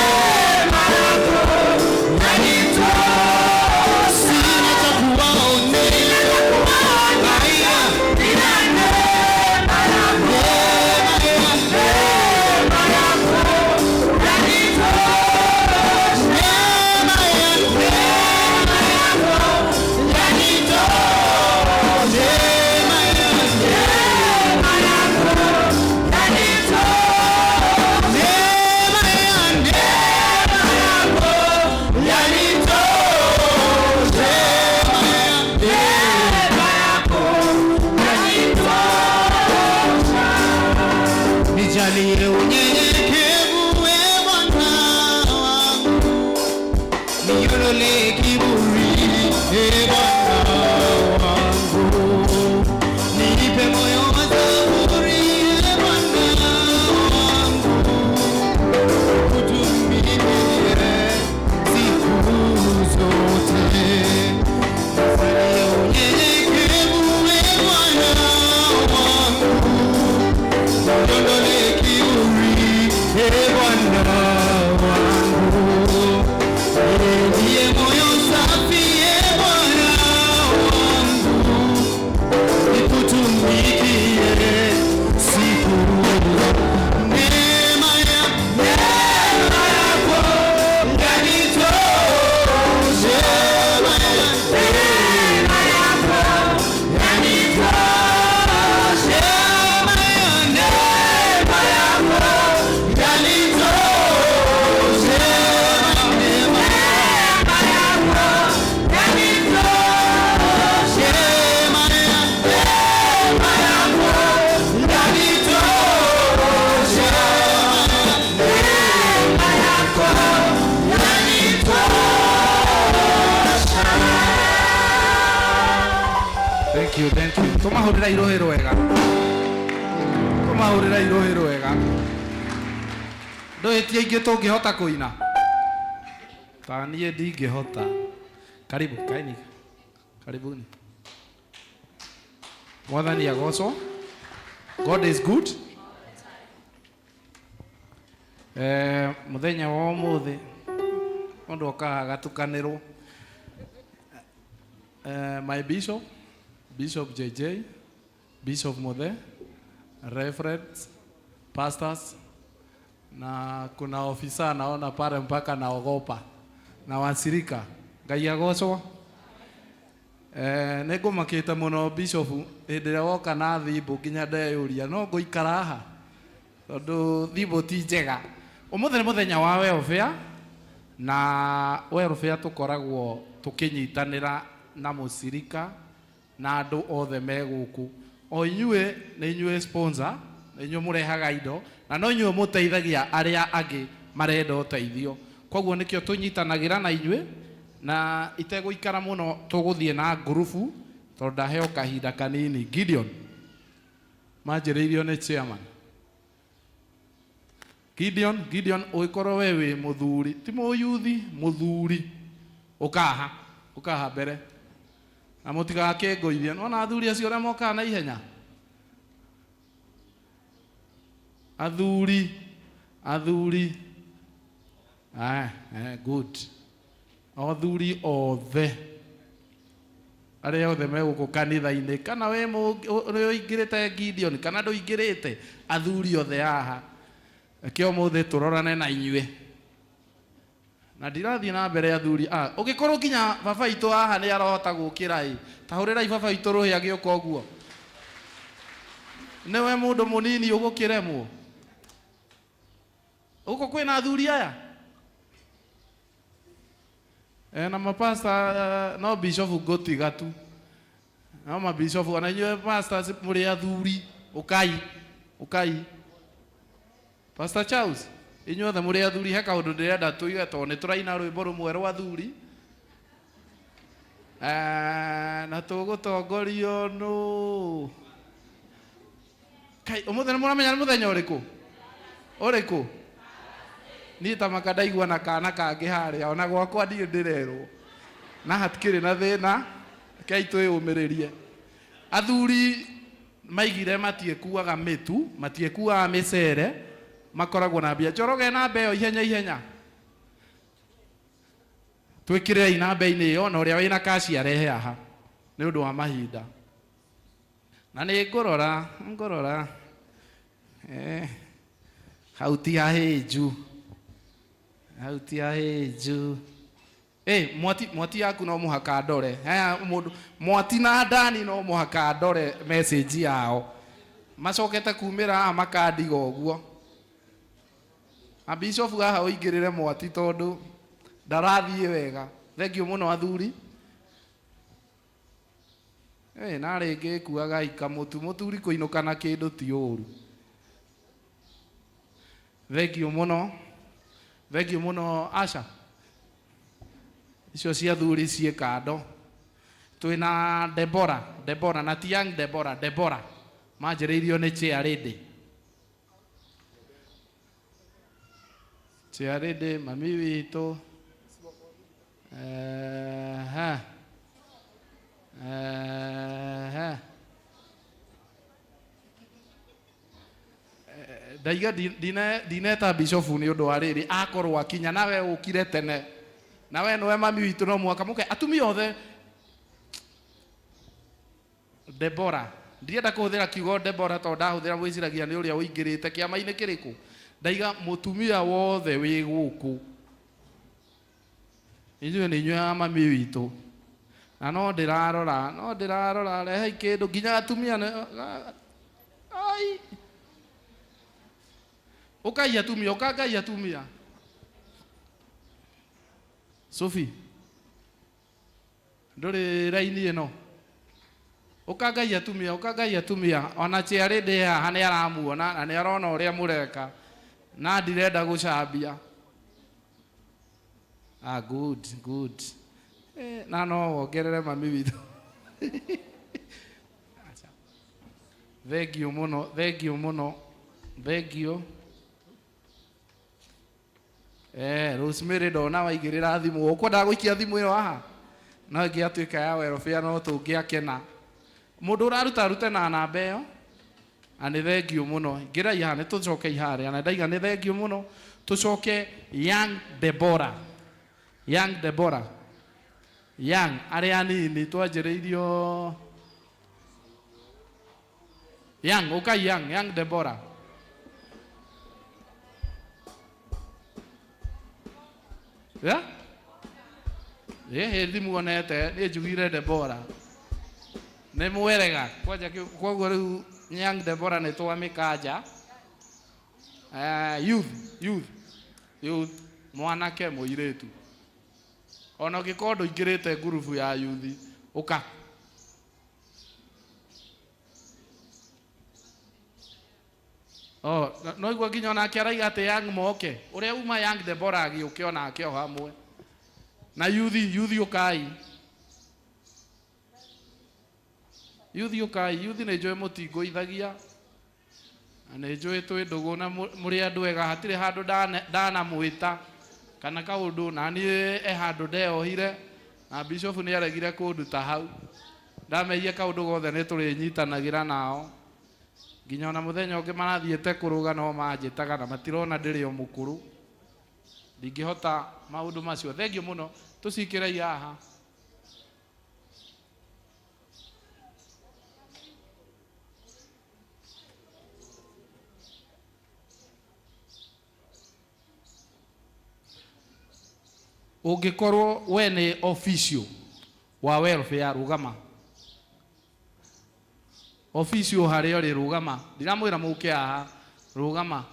neema yako yanitosha. Sina cha kuwaonyesha ila neema yako, neema yako yanitosha. Neema yako yanitosha. Neema yako yanitosha. Neema yako yanitosha. Neema yako yanitosha. Nijalie unyenyekevu, we Bwana wangu, niondolee kiburi, e Bwana. Thank you, thank you. Tũmahũrĩra irũhĩ rwega. Tũmahũrĩra irũhĩ rwega. Ndũhĩtie ingĩ tũngĩhota kũina. Ta niĩ ndingĩhota. Karibu, kaini. Karibuni. Mwathani agocwo. God is good. Eh, muthenya wa umuthi mundu okaga agatukanirwo. Eh, my bishop, Bishop JJ, Bishop Muthe, reverends, pastors, na kuna ofisa naona pale mpaka naogopa na wasirika. Ngai agocwo. Eh, nĩ ngũmakĩte mũno bishop hĩndĩ ĩrĩa woka na thimũ nginya ndeyũria no ngũikara haha tondũ thimũ ti njega. Ũmũthĩ nĩ mũthenya wa welfare na welfare tũkoragwo tũkĩnyitanĩra na mũcirika na andũ othe me gũkũ. O inyuĩ nĩ inyuĩ sponsor, nĩ inyuĩ mũrehaga indo na no inyuĩ mũteithagia arĩa angĩ marenda ũteithio. Koguo nĩkĩo tũnyitanagĩra na inyuĩ na itegũikara mũno tũgũthiĩ na ngurubu tondũ ndaheo kahinda kanini. Gideon manjĩrĩirio nĩ chairman. Gideon, Gideon ũgĩkorwo we wĩ mũthuri, ti mũyuthi, mũthuri, ũkaha, ũkaha mbere. Na mũtigakĩngũithie. Nĩwona athuri acio ũrĩa mokaga na ihenya? Athuri, athuri. Ah, eh, good. Athuri othe arĩa othe me gũkũ kanitha-inĩ, kana we nĩ ũingĩrĩte Gideon, kana ndũingĩrĩte, athuri othe haha. Reke ũmũthĩ tũrorane na inyuĩ. Na ndirathiĩ na mbere athuri a ũngĩkorwo nginya baba witũ haha nĩ arahota gũkĩra ĩ, ta hũrĩrai baba witũ rũhĩ agĩũka ũguo. Nĩwe mũndũ mũnini ũgũkĩremwo. Gũkũ kwĩna athuri aya? E, na mapasta no bishop ngũtiga tu. No mabishop ona inyuĩ pastors mũrĩ athuri, ũkai, ũkai. Pastor Charles, inyuothe mũrĩ athuri, he kaũndũ ndĩrenda tũigue tondũ nĩ tũraina rwĩmbo rũmwe rwa athuri. Eh, na tũgũtongorio nũ? Kai, ũmũthĩ nĩ mũramenya nĩ mũthenya ũrĩkũ? Ũrĩkũ? Niĩ ta maka ndaigua na kana kangĩ harĩa, ona gwakwa ndirĩ ndĩrerwo. Na hatikĩrĩ na thĩna, rekei twĩyũmĩrĩrie. Athuri maigire matiĩkuaga mĩtu, matiĩkuaga mĩcere, makoragwo na mbia. Njoroge namba ĩyo ihenya ihenya. Twĩkĩrĩrei namba-inĩ ĩyo na ũrĩa wĩna kaci arehe haha nĩ ũndũ wa mahinda. Na nĩ ngũrora, ngũrora. Eh, hau ti hahĩnju. Hau ti hahĩnju. Eh, mwati, mwati yaku no mũhaka ndore. Haya mũndũ, mwati na Dani no mũhaka ndore message yao. Macokete kumĩra haha makandiga ũguo. Na bishop haha ũingĩrĩre mwati tondũ ndarathiĩ wega. Thank you mũno athuri. Eh, na rĩngĩ kuaga ikamũtu mũthuri kũinũka na kĩndũ ti ũru. Thank you mũno. Thank you mũno Asha. Icio cia thuri ciĩ kando. Twĩna Deborah, Deborah na ti young Deborah, Deborah. Manjĩrĩirio nĩ chair lady. Chair lady mami witũ. Eh, eh, ndaiga ndineta bishop nĩ ũndũ wa rĩrĩ akorwo akinya nawe ũkire tene nawe nĩwe mami witũ no mũhaka mũke atumia othe. Debora, ndirenda kũhũthĩra kiugo Debora tondũ ndahũthĩra mwĩciragia nĩ ũrĩa ũingĩrĩte kĩama-inĩ kĩrĩkũ. Ndaiga mũtumia wothe wĩ gũkũ, inyuĩ nĩ inyuĩ a mami witũ, na no ndĩrarora, no ndĩrarora, rehei kĩndũ nginya atumia ai ũkai atumia, ũkangai atumia. Sophie, ndũrĩ raini ĩno? Ũkangai atumia, ũkangai atumia. Ona chair lady haha nĩ aramuona na nĩ arona ũrĩa mũreka, na ndirenda gũcambia. Ah, good, good. Eh, na no wongerere mami witũ. Thengio muno, thengio muno, thengio. Rosemary ndona waigĩrĩra thimũ. Ũkwendaga gũikia thimũ ĩyo haha? No ĩngĩatuĩka ya welfare no tũngĩakena. Mũndũ ũraruta arute na namba ĩyo. Na nĩ thengio mũno. Ingĩrai haha, nĩ tũcoke harĩa. Na ndaiga nĩ thengio mũno. Tũcoke Young Deborah. Young Deborah. Young, arĩa anini twanjĩrĩirio. Young, ũkai Young, Young Deborah. Yeah? Ĩhĩ thimũ onete, niĩ njugire Deborah. Nĩ mwerega. Kwanja koguo rĩu Young Deborah nĩ twamĩkanja. Youth, youth, youth, mwanake mũirĩtu. Ona ũngĩkorwo ndũingĩrĩte ngurubu ya youth, ũka. Oh, no igua nginya onake araiga atĩ Young moke. Ũrĩa uma Young Deborah agĩũke onake o hamwe. Na youth, youth ũkai. Youth ũkai, youth nĩ njũĩ mũtingũithagia. Na nĩ njũĩ twĩ ndũgũ na mũrĩ andũ ega, hatirĩ handũ ndanamwĩta kana kaũndũ, na niĩ e handũ ndeohire na bishop nĩ aregire kũnduta hau. Ndamehia kaũndũ gothe nĩ tũrĩnyitanagĩra nao. Nginya ona mũthenya ũngĩ marathiĩte kũrũga no manjĩtaga na matirona ndĩrĩ o mũkũrũ. Ndingĩhota maũndũ macio. Thengio mũno, tũcikĩrei haha. Ũngĩkorwo we nĩ official wa welfare rũgama. Official harĩa ũrĩ rũgama. Ndiramwĩra mũke haha, rũgama.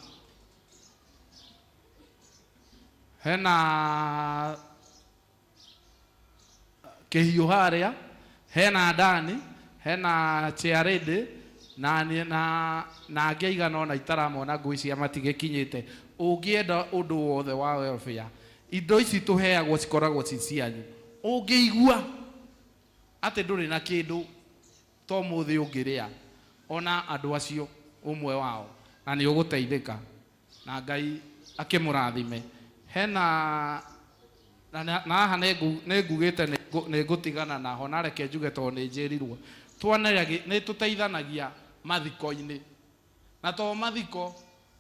Hena kĩhiũ harĩa, hena Dani, hena chairlady, na na na angĩ aigana ũna itaramona ngwĩciria matigĩkinyĩte. Ũngĩenda ũndũ wothe wa welfare, indo ici tũheagwo cikoragwo ci cianyu. Ũngĩigua atĩ ndũrĩ na kĩndũ to mũthĩ ũngĩrĩa, ona andũ acio ũmwe wao, na nĩ ũgũteithĩka. Na Ngai akĩmũrathime. Hena na haha nĩ ngugĩte nĩ ngũtigana naho, na reke njuge tondũ nĩ njĩrirwo. Nĩ tũteithanagia mathiko-inĩ. Na to mathiko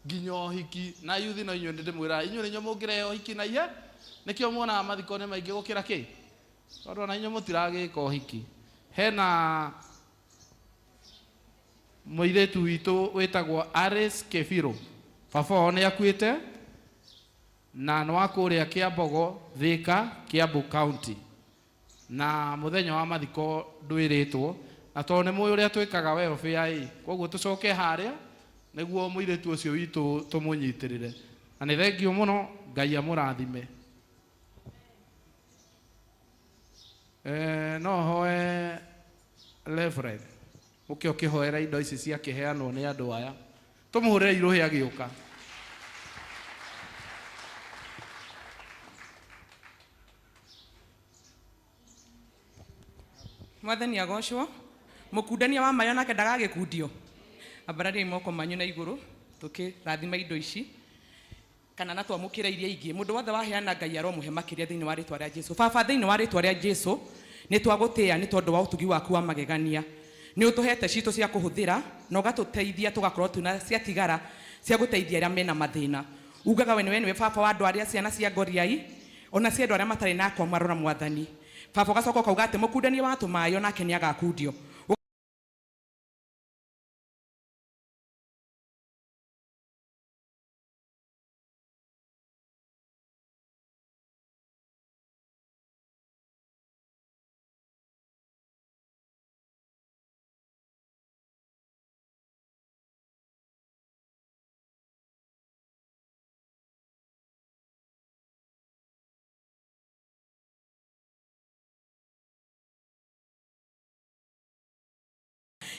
nginya ũhiki, na youth no inyuĩ nĩ ndĩmwĩraga, inyuĩ nĩ inyuĩ mũngĩrehe ũhiki na ihe, nĩkĩo muonaga mathiko nĩ maingĩ gũkĩra kĩ? Tondũ ona inyuĩ mũtiragĩka ũhiki. Hena mũirĩtu witũ wĩtagwo Aris Kebiro. Baba wao nĩ akuĩte na nĩ wa kũrĩa Kĩambogo, Thĩka, Kiambu County. Na mũthenya wa mathiko ndwĩrĩtwo, na tondũ nĩ mũĩ ũrĩa twĩkaga welfare ĩ, koguo tũcoke harĩa nĩguo mũirĩtu ũcio witũ tũmũnyitĩrĩre. Na nĩ thengio mũno, Ngai amũrathime. No hoe Reverend ũke ũkĩhoera indo ici ciakĩheanwo nĩ andũ aya. Tũmũhũrĩre irũhĩ agĩũka. Mwathani agocwo. Mũkundania wa maĩ onake ndagagĩkundio. Ambarariai moko manyu na igũrũ tũkĩrathima indo ici kana na twamũkĩra iria ingĩ. Mũndũ wothe waheana Ngai aromũhe makĩria thĩinĩ wa rĩtwa rĩa Jesu. Baba, thĩinĩ wa rĩtwa rĩa Jesu nĩ twagũtĩĩa nĩ tondũ wa ũtugi waku wa magegania. Nĩ ũtũhete citũ cia kũhũthĩra na ũgatũteithia tũgakorwo twĩna ciatigara cia gũteithia arĩa mena mathĩna. Ugaga we nĩwe baba wa andũ arĩa ciana cia ngoriai ona cia andũ arĩa matarĩ na akwa marora Mwathani. Baba ũgacoka ũkauga atĩ mũkundania wa tũmaĩ onake nĩ agakundio.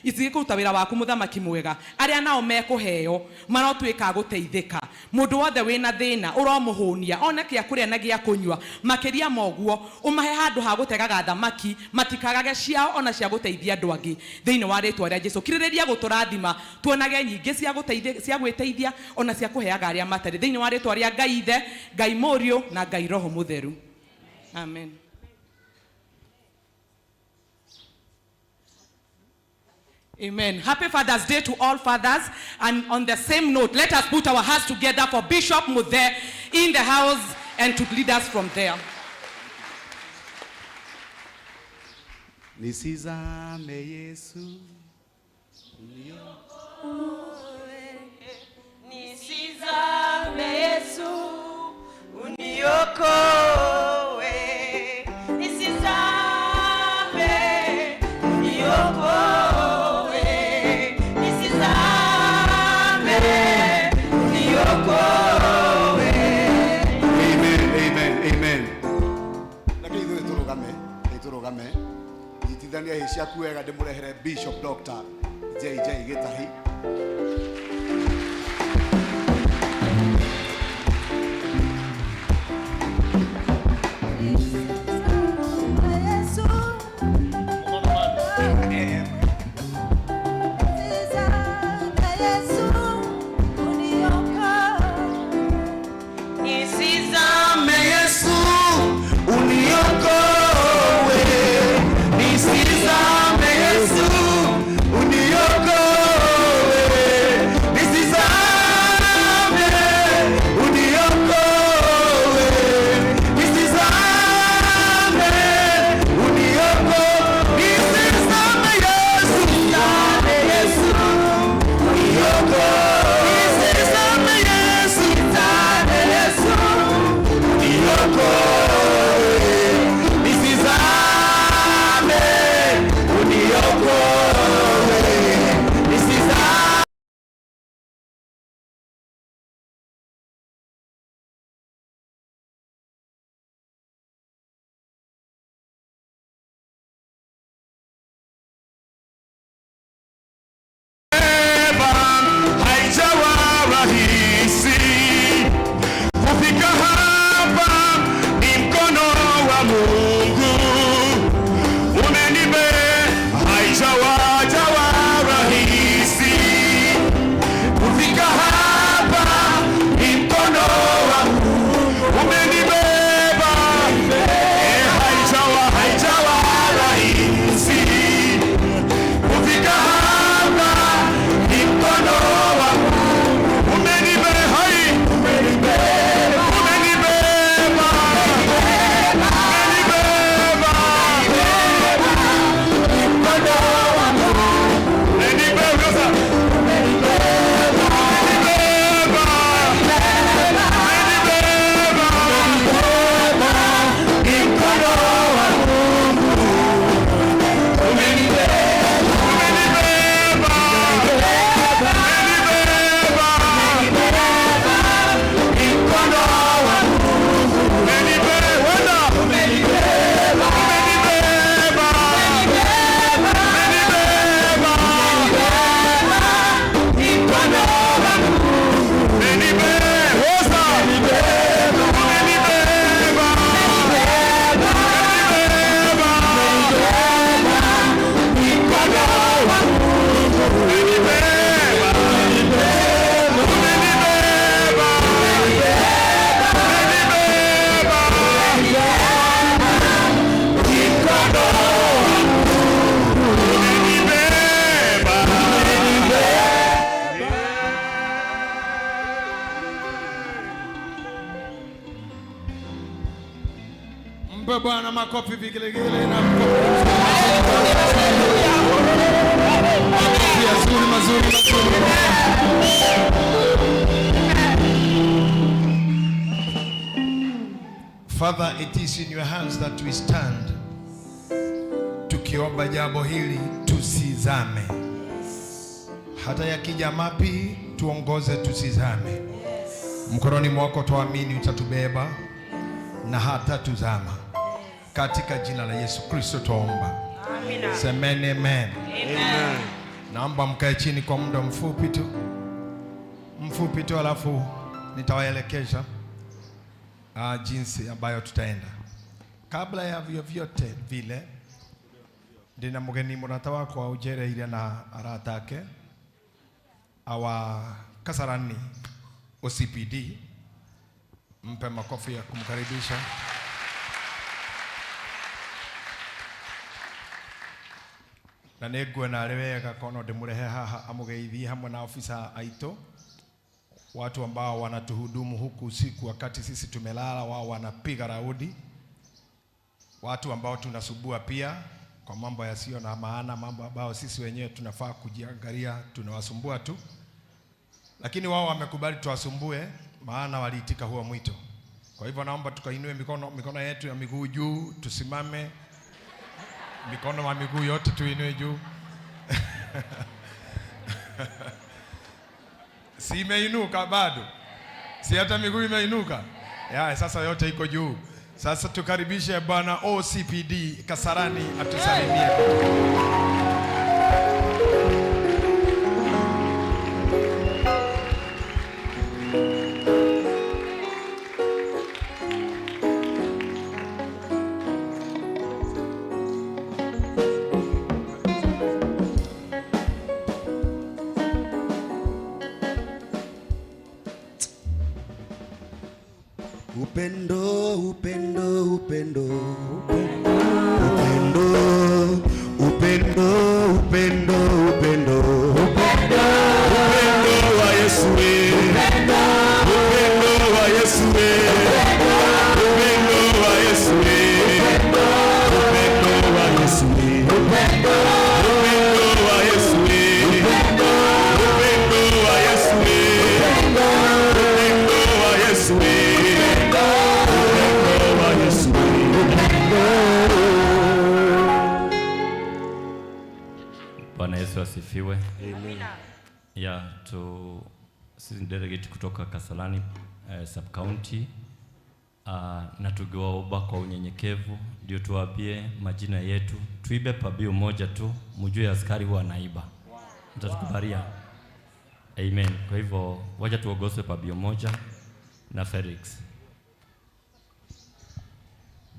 Itigikuruta wira waku muthamaki mwega. Aria nao mekuheo marotuika a guteithika. Mundu wothe wina thina uromuhunia one kia kuria na gia kunyua makiria moguo umahe handu ha gutegaga thamaki matikagage ciao ona cia guteithia andu angi thiini wa ritwa ria Jesu. Kiririria guturathima tuonage nyingi cia guteithia cia gwiteithia ona cia kuheaga aria matari thiini wa ritwa ria Ngai Ithe, Ngai Mũriũ na Ngai Roho Mutheru. Amen. Amen. Happy Father's Day to all fathers. And on the same note, let us put our hands together for Bishop Muthe in the house and to lead us from there. Nisizame Yesu, nisizame Yesu, uniokoe. Nisizame, uniokoe. Nisizame, uniokoe. Amen, amen, amen. Reke ithuĩ tũrũgame, tũrũgame. Nyitithania hĩ ciaku wega ndĩmũrehere Bishop Dr. JJ Gĩtahi. Nisizame Yesu, uniokoe. Nisizame Yesu, uniokoe. Nisizame, uniokoe. Nisizame, uniokoe. Nisizame Yesu, nisizame Yesu, uniokoe. Nisizame Yesu, nisizame Yesu, uniokoe. Nisizame, uniokoe. Nisizame. Haijawa rahisi kufika hapa, ni mkono wa Mungu umenibe. Haijawa jawa rahisi kufika hapa, ni mkono wa Mungu umenibeba. Haijawa, haijawa rahisi kufika hapa, ni mkono wa Mungu umenibeba. Hai, umenibeba, umenibeba, umenibeba, ni mkono wa Mungu umenibeba, umenibeba, umenibeba, ni mkono wa Mungu umenibeba, umenibeba, umenibeba, ni mkono wa Mungu umenibeba, umenibeba, umenibeba, umenibeba, ni mkono wa Mungu umenibeba, umenibeba, umenibeba, ni mkono wa Mungu umenibeba, umenibeba, umenibeba, ni mkono wa Mungu umenibeba. Mpe Bwana makofi, vigelegele na makofi mazuri mazuri mazuri. Father, it is in your hands that we stand. Tukiomba jambo hili tusizame. Hata yakija mapi tuongoze tusizame. Mkononi mwako tuamini utatubeba na hata tuzama. Katika jina la Yesu Kristo tuomba. Amina. Semeni amen. Amen. Naomba mkae chini kwa muda mfupi tu, alafu nitawaelekeza jinsi ambayo tutaenda. Kabla ya vyovyote vile, ndina mugeni murata wakwa ujereire na arata ake awa Kasarani OCPD. Mpe makofi ya kumkaribisha. Na nĩnguona arĩ wega kono ndĩmũrehe haha amũgeithie hamwe na ofisa aitũ, watu ambao wanatuhudumu huku usiku wakati sisi tumelala, wao wanapiga raudi, watu ambao tunasubua pia kwa mambo yasiyo na maana, mambo ambayo sisi wenyewe tunafaa kujiangalia, tunawasumbua tu, lakini wao wamekubali tuwasumbue, maana waliitika huo mwito. Kwa hivyo naomba tukainue mikono yetu ya miguu juu, tusimame, mikono wa miguu yote tuinue juu. Si imeinuka bado? Si hata miguu imeinuka? Ya, sasa yote iko juu. Sasa tukaribishe Bwana OCPD Kasarani atusalimie. Upendo, upendo, upendo, upendo, upendo, upendo, upendo, upendo wa Yesu, upendo wa Yesu, upendo wa Yesu, upendo wa Yesu, upendo wa Yesu, upendo wa Yesu, upendo wa Yesu. Bwana Yesu asifiwe. Amen. Ya sisi ni delegate kutoka Kasarani sub county, na tukiwaomba kwa unyenyekevu ndio tuwaambie majina yetu, tuibe pabio moja tu, mjue askari huwa anaiba. Mtatukubalia? Amen. Kwa hivyo wacha tuogoswe pabio moja na Felix.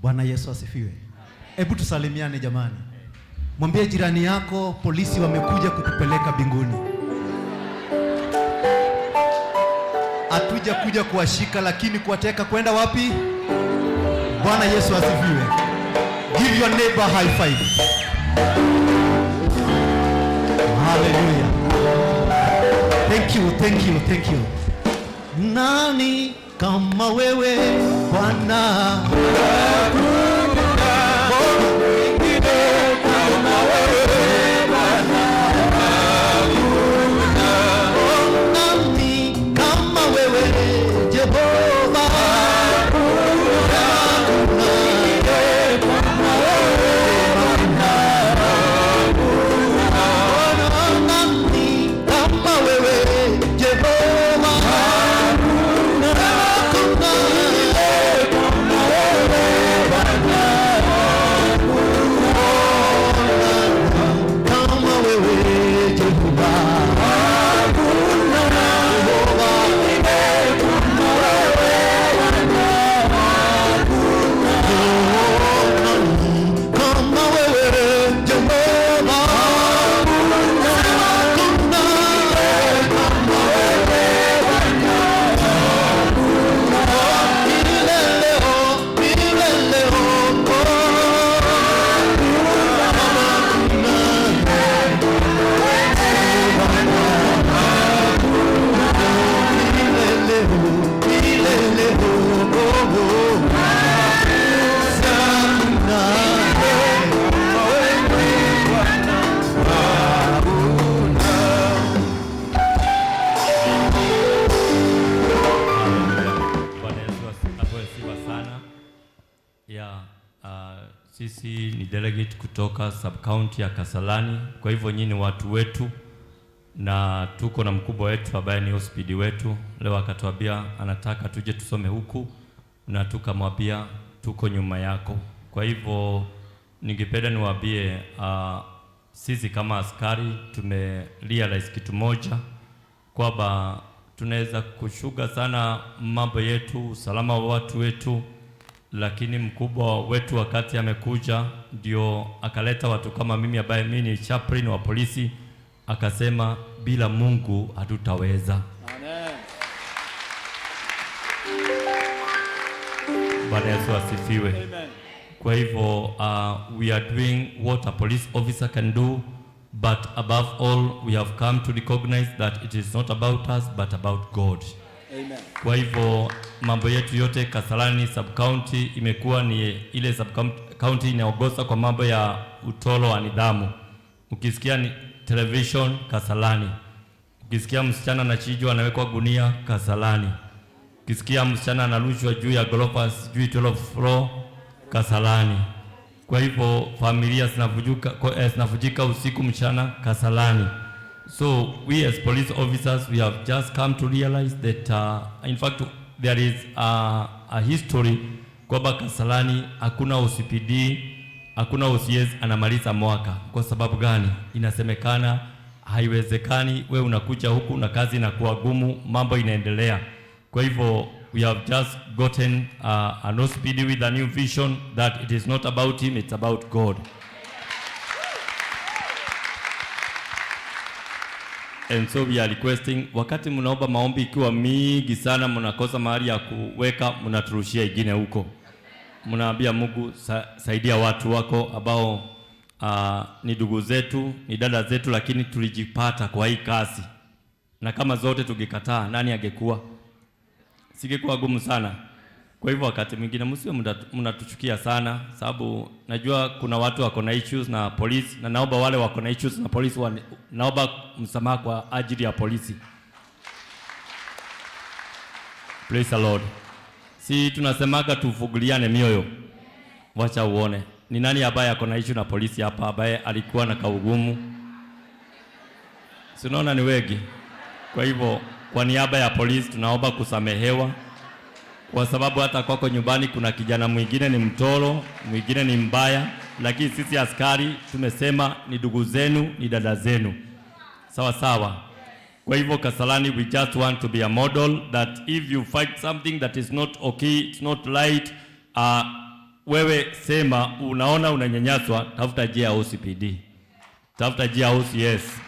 Bwana Yesu asifiwe. Hebu tusalimiane jamani. Mwambie jirani yako polisi wamekuja kukupeleka mbinguni. Hatuja kuja kuwashika lakini kuwateka kwenda wapi? Bwana Yesu asifiwe. Give your neighbor high five. Hallelujah. Thank you, thank you, thank you. Nani kama wewe Bwana? Nani kama wewe Jehova? Nani kama wewe Jehova? Kama wewe Jehova. Kama wewe Jehova. Bwana Yesu apewe sifa sana. Ya, sisi ni delegate kutoka sub county ya Kasarani. Kwa hivyo nyinyi ni watu wetu na tuko na mkubwa wetu ambaye ni OCPD wetu. Leo akatuambia anataka tuje tusome huku na tukamwambia tuko nyuma yako. Kwa hivyo ningependa niwaambie Sisi kama askari tume realize kitu moja kwamba tunaweza kushuga sana mambo yetu, usalama wa watu wetu, lakini mkubwa wetu wakati amekuja ndio akaleta watu kama mimi ambaye mimi ni chaplain wa polisi, akasema bila Mungu hatutaweza. Amen. Bwana Yesu asifiwe. Amen. Kwa hivyo we are doing what a police officer can do, but above all we have come to recognize that it is not about us but about God. Amen. Kwa hivyo mambo yetu yote Kasarani sub-county imekuwa ni ile sub-county inaongoza kwa mambo ya utoro wa nidhamu. Ukisikia ni television Kasarani, ukisikia msichana anachinjwa anawekwa gunia Kasarani, ukisikia msichana analushwa juu ya ghorofa sijui 12 floor Kasarani. Kwa hivyo familia zinavujika usiku mchana Kasarani. So we as police officers, we have just come to realize that in fact there is a history kwamba Kasarani hakuna OCPD, hakuna OCS anamaliza mwaka. Kwa sababu gani? Inasemekana haiwezekani, we unakuja huku na kazi inakuwa gumu, mambo inaendelea. Kwa hivyo we have just gotten an OCPD with a new vision that it is not about him, it's about God. And so we are requesting, wakati mnaomba maombi ikiwa mingi sana, mnakosa mahali ya kuweka, mnaturushia ingine huko. Mnaambia Mungu, saidia watu wako ambao ni ndugu zetu, ni dada zetu, lakini tulijipata kwa hii kazi. Na kama zote tungekataa, nani angekuwa? Singekuwa gumu sana. Kwa hivyo wakati mwingine msiwe mnatuchukia sana, sababu najua kuna watu wako na issues na polisi, na naomba wale wako na issues na polisi naomba msamaha kwa ajili ya polisi. Praise the Lord. Si tunasemaga tufunguliane mioyo. Wacha uone ni nani ambaye ako na issue na polisi hapa, ambaye alikuwa na kaugumu. Si unaona ni wengi. Kwa hivyo kwa niaba ya polisi tunaomba kusamehewa, kwa sababu hata kwako nyumbani kuna kijana mwingine ni mtoro, mwingine ni mbaya, lakini sisi askari tumesema ni ndugu zenu, ni dada zenu. Sawa sawa. Kwa hivyo Kasarani, we just want to be a model that if you find something that is not okay, it's not right, wewe sema unaona unanyanyaswa, tafuta njia ya OCPD, tafuta njia ya OCS,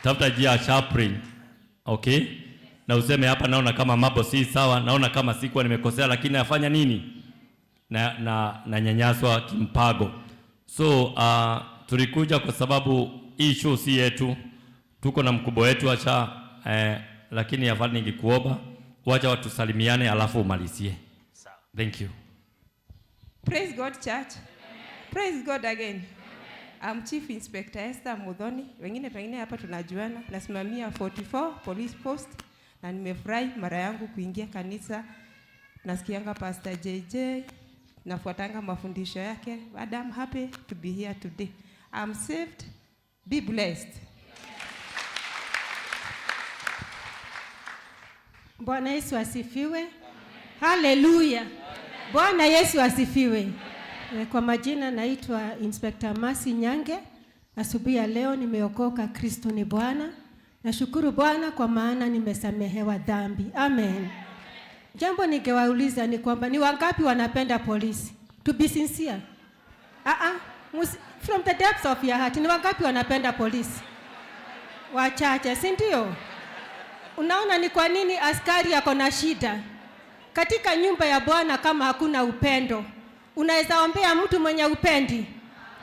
tafuta njia ya chaplain. Okay? Na useme hapa naona kama mambo si sawa, naona kama sikuwa nimekosea, lakini nafanya nini? Na nyanyaswa kimpago. So tulikuja kwa sababu hii show si yetu. Tuko na mkubwa wetu acha, lakini afadhali ningekuomba wacha watusalimiane alafu umalizie. Thank you. Praise God church. Praise God again. I'm Chief Inspector Esther Muthoni. Wengine pengine hapa tunajuana. Nasimamia 44 Police Post na nimefurahi mara yangu kuingia kanisa. Nasikianga Pastor JJ, nafuatanga mafundisho yake. But I'm happy to be here today. I'm saved. Be blessed. Bwana Yesu asifiwe. Hallelujah. Bwana Yesu asifiwe. Kwa majina naitwa Inspector Masi Nyange. Asubuhi ya leo nimeokoka, Kristo ni Bwana. Nashukuru Bwana kwa maana nimesamehewa dhambi. Amen. Jambo ningewauliza ni kwamba ni wangapi wanapenda polisi? To be sincere. From the depths of your heart, ni wangapi wanapenda polisi? Wachache, si ndio? Unaona ni kwa nini askari yako na shida? Katika nyumba ya Bwana kama hakuna upendo, unaweza ombea mtu mwenye upendi.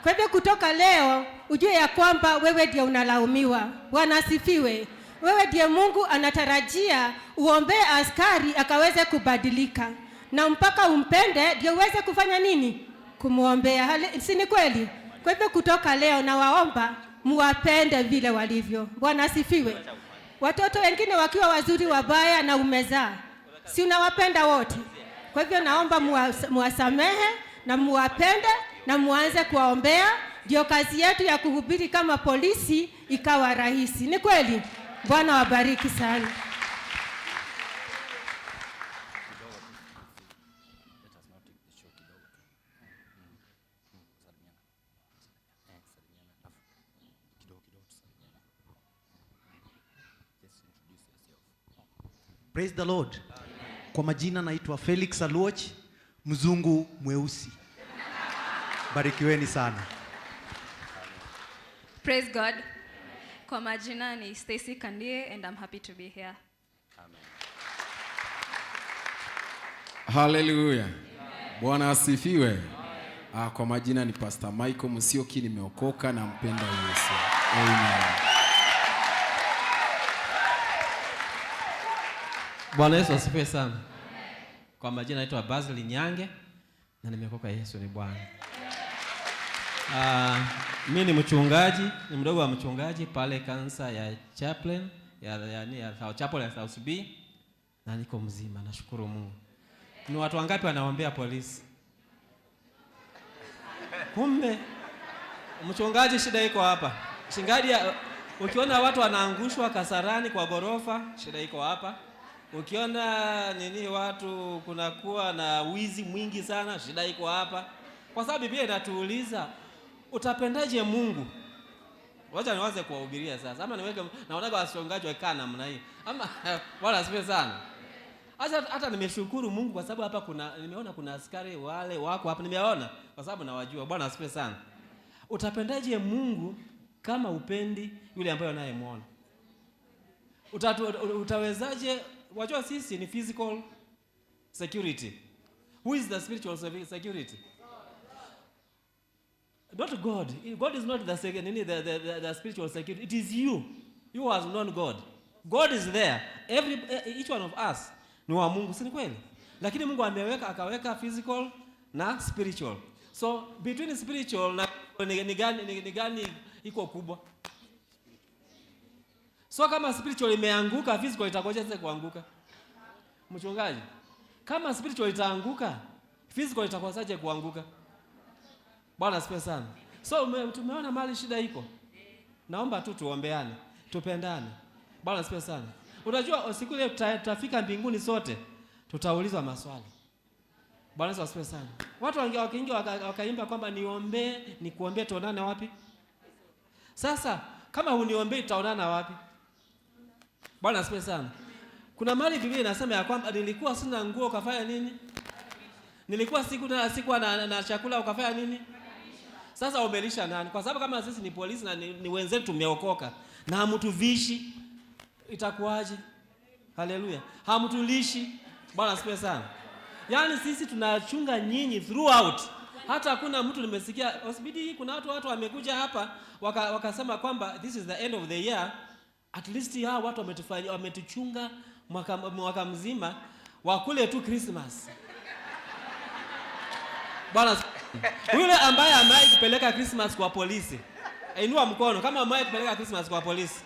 Kwa hivyo kutoka leo ujue ya kwamba wewe ndiye unalaumiwa. Bwana asifiwe. Wewe ndiye Mungu anatarajia uombee askari akaweze kubadilika. Na mpaka umpende ndio uweze kufanya nini? Kumuombea. Si ni kweli? Kwa hivyo kutoka leo nawaomba muwapende vile walivyo. Bwana asifiwe. Watoto wengine wakiwa wazuri wabaya na umezaa, si unawapenda wote? Kwa hivyo naomba muwasamehe na muwapende na muanze kuwaombea, ndio kazi yetu ya kuhubiri kama polisi ikawa rahisi. Ni kweli? Bwana wabariki sana. Praise the Lord. Kwa majina naitwa Felix Aluoch, mzungu mweusi. Barikiweni sana. Praise God. Kwa majina ni Stacy Kandie and I'm happy to be here. Haleluya. Bwana asifiwe. Kwa majina ni Pastor Michael Musyoki, nimeokoka na mpenda Yesu. Amen. Bwana Yesu asifiwe sana. Kwa majina naitwa Basil Nyange na nimeokoka, Yesu ni Bwana. Mimi ni mchungaji, ni mdogo wa mchungaji pale kanisa ya Chaplain ya Chapel ya South B, na niko mzima, nashukuru Mungu. Ni watu wangapi wanaombea polisi? Kumbe mchungaji, shida iko hapa. Shingaji, ukiona watu wanaangushwa Kasarani kwa gorofa, shida iko hapa. Ukiona nini watu kunakuwa na wizi mwingi sana, shida iko hapa. Kwa sababu Biblia inatuuliza utapendaje Mungu? Wacha nianze kuwahubiria sasa. Ama niweke, naonaga wachungaji wakikaa namna hii. Ama wala asifiwe sana. Hata nimeshukuru Mungu kwa sababu hapa nimeona kuna askari wale wako hapa, nimeona kwa sababu nawajua. Bwana asifiwe sana. Utapendaje Mungu kama upendi yule ambaye unayemuona? Utawezaje? Wajua sisi ni physical security. Who is the spiritual security? Not God. God is not the spiritual security. It is you. You has known God. God is there. Each one of us ni wa Mungu, si ni kweli? Lakini Mungu akaweka physical na spiritual. So between spiritual na ni gani iko kubwa? So kama spiritual imeanguka, physical itakoje sasa kuanguka? Mchungaji, kama spiritual itaanguka, physical itakosaje kuanguka? Bwana asifiwe sana. So tumeona mali shida iko. Naomba tu tuombeane, tupendane. Bwana asifiwe sana. Unajua siku ile tutafika mbinguni sote, tutaulizwa maswali. Bwana Yesu asifiwe sana. Watu wakiingia wakaimba kwamba niombee, nikuombee, tuonane wapi? Sasa kama huniombei tutaonana wapi? Bwana asifiwe sana. Kuna mahali Biblia inasema ya kwamba nilikuwa sina nguo ukafanya nini? Nilikuwa sikuwa na chakula ukafanya nini? Sasa umelisha nani? Kwa sababu kama sisi ni polisi na ni wenzetu tumeokoka na hamtuvishi, itakuwaje? Haleluya. Hamtulishi. Bwana asifiwe sana. Yaani sisi tunachunga nyinyi throughout. Hata hakuna mtu nimesikia OCPD, kuna watu wamekuja hapa wakasema kwamba this is the end of the year. At least hao watu wametuchunga mwaka mzima, wakule tu Christmas. Bwana, yule ambaye amewahi kupeleka Christmas kwa polisi, inua mkono kama amewahi kupeleka Christmas kwa polisi.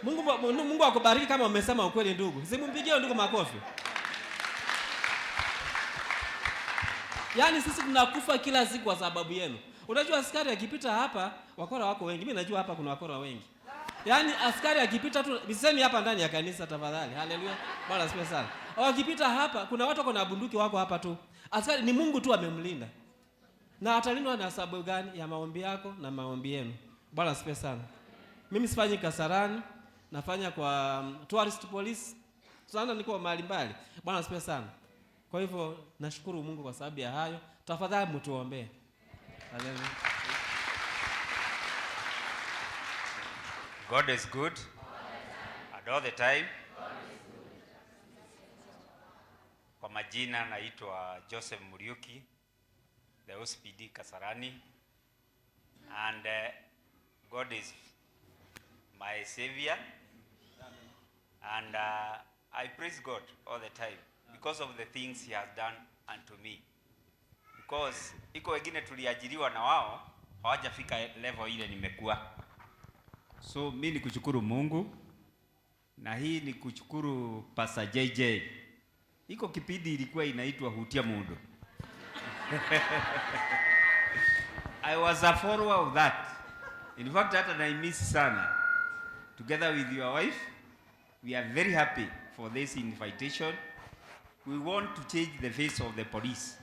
Mungu akubariki kama umesema ukweli ndugu. Simpigie ndugu makofi. Yaani sisi tunakufa kila siku kwa sababu yenu. Unajua askari akipita hapa, wakora wako wengi. Mimi najua hapa kuna wakora wengi. Yaani askari akipita tu, nisemi hapa ndani ya kanisa tafadhali. Haleluya. Bwana asifiwe sana. Wakipita hapa, kuna watu wako na bunduki wako hapa tu. Askari ni Mungu tu amemlinda. Na atalindwa na sababu gani? Ya maombi yako na maombi yenu. Bwana asifiwe sana. Mimi sifanyi Kasarani, nafanya kwa tourist police. Sana niko mahali mbali. Bwana asifiwe sana. Kwa hivyo nashukuru Mungu kwa sababu ya hayo. Tafadhali mtuombee. Haleluya. God is good and all the time. Kwa majina naitwa Joseph Muriuki, the OCPD Kasarani, and God is my savior, and I praise God all the time because of the things he has done unto me. Because iko wengine tuliajiriwa na wao hawajafika level ile nimekuwa. So mimi ni kushukuru Mungu, na hii ni kushukuru Pastor JJ. Iko kipindi ilikuwa inaitwa Hutia Mundu. I was a follower of that. In fact, hata na miss sana. Together with your wife, we are very happy for this invitation. We want to change the face of the police.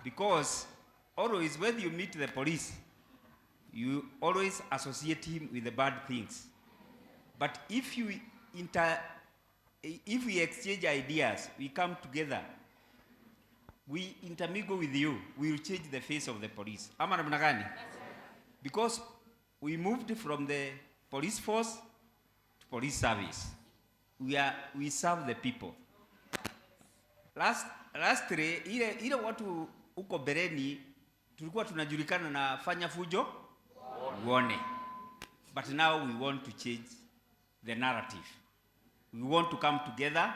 Because always when you meet the police, you always associate him with the bad things. But if you If we exchange ideas, we come together, we intermingle with you, we will change the face of the police. Ama namna gani? Because we moved from the police force to police service. We serve the people. Lastly, ile watu huko bereni tulikuwa tunajulikana na fanya fujo uone. But now we want to change the narrative. We want to come together.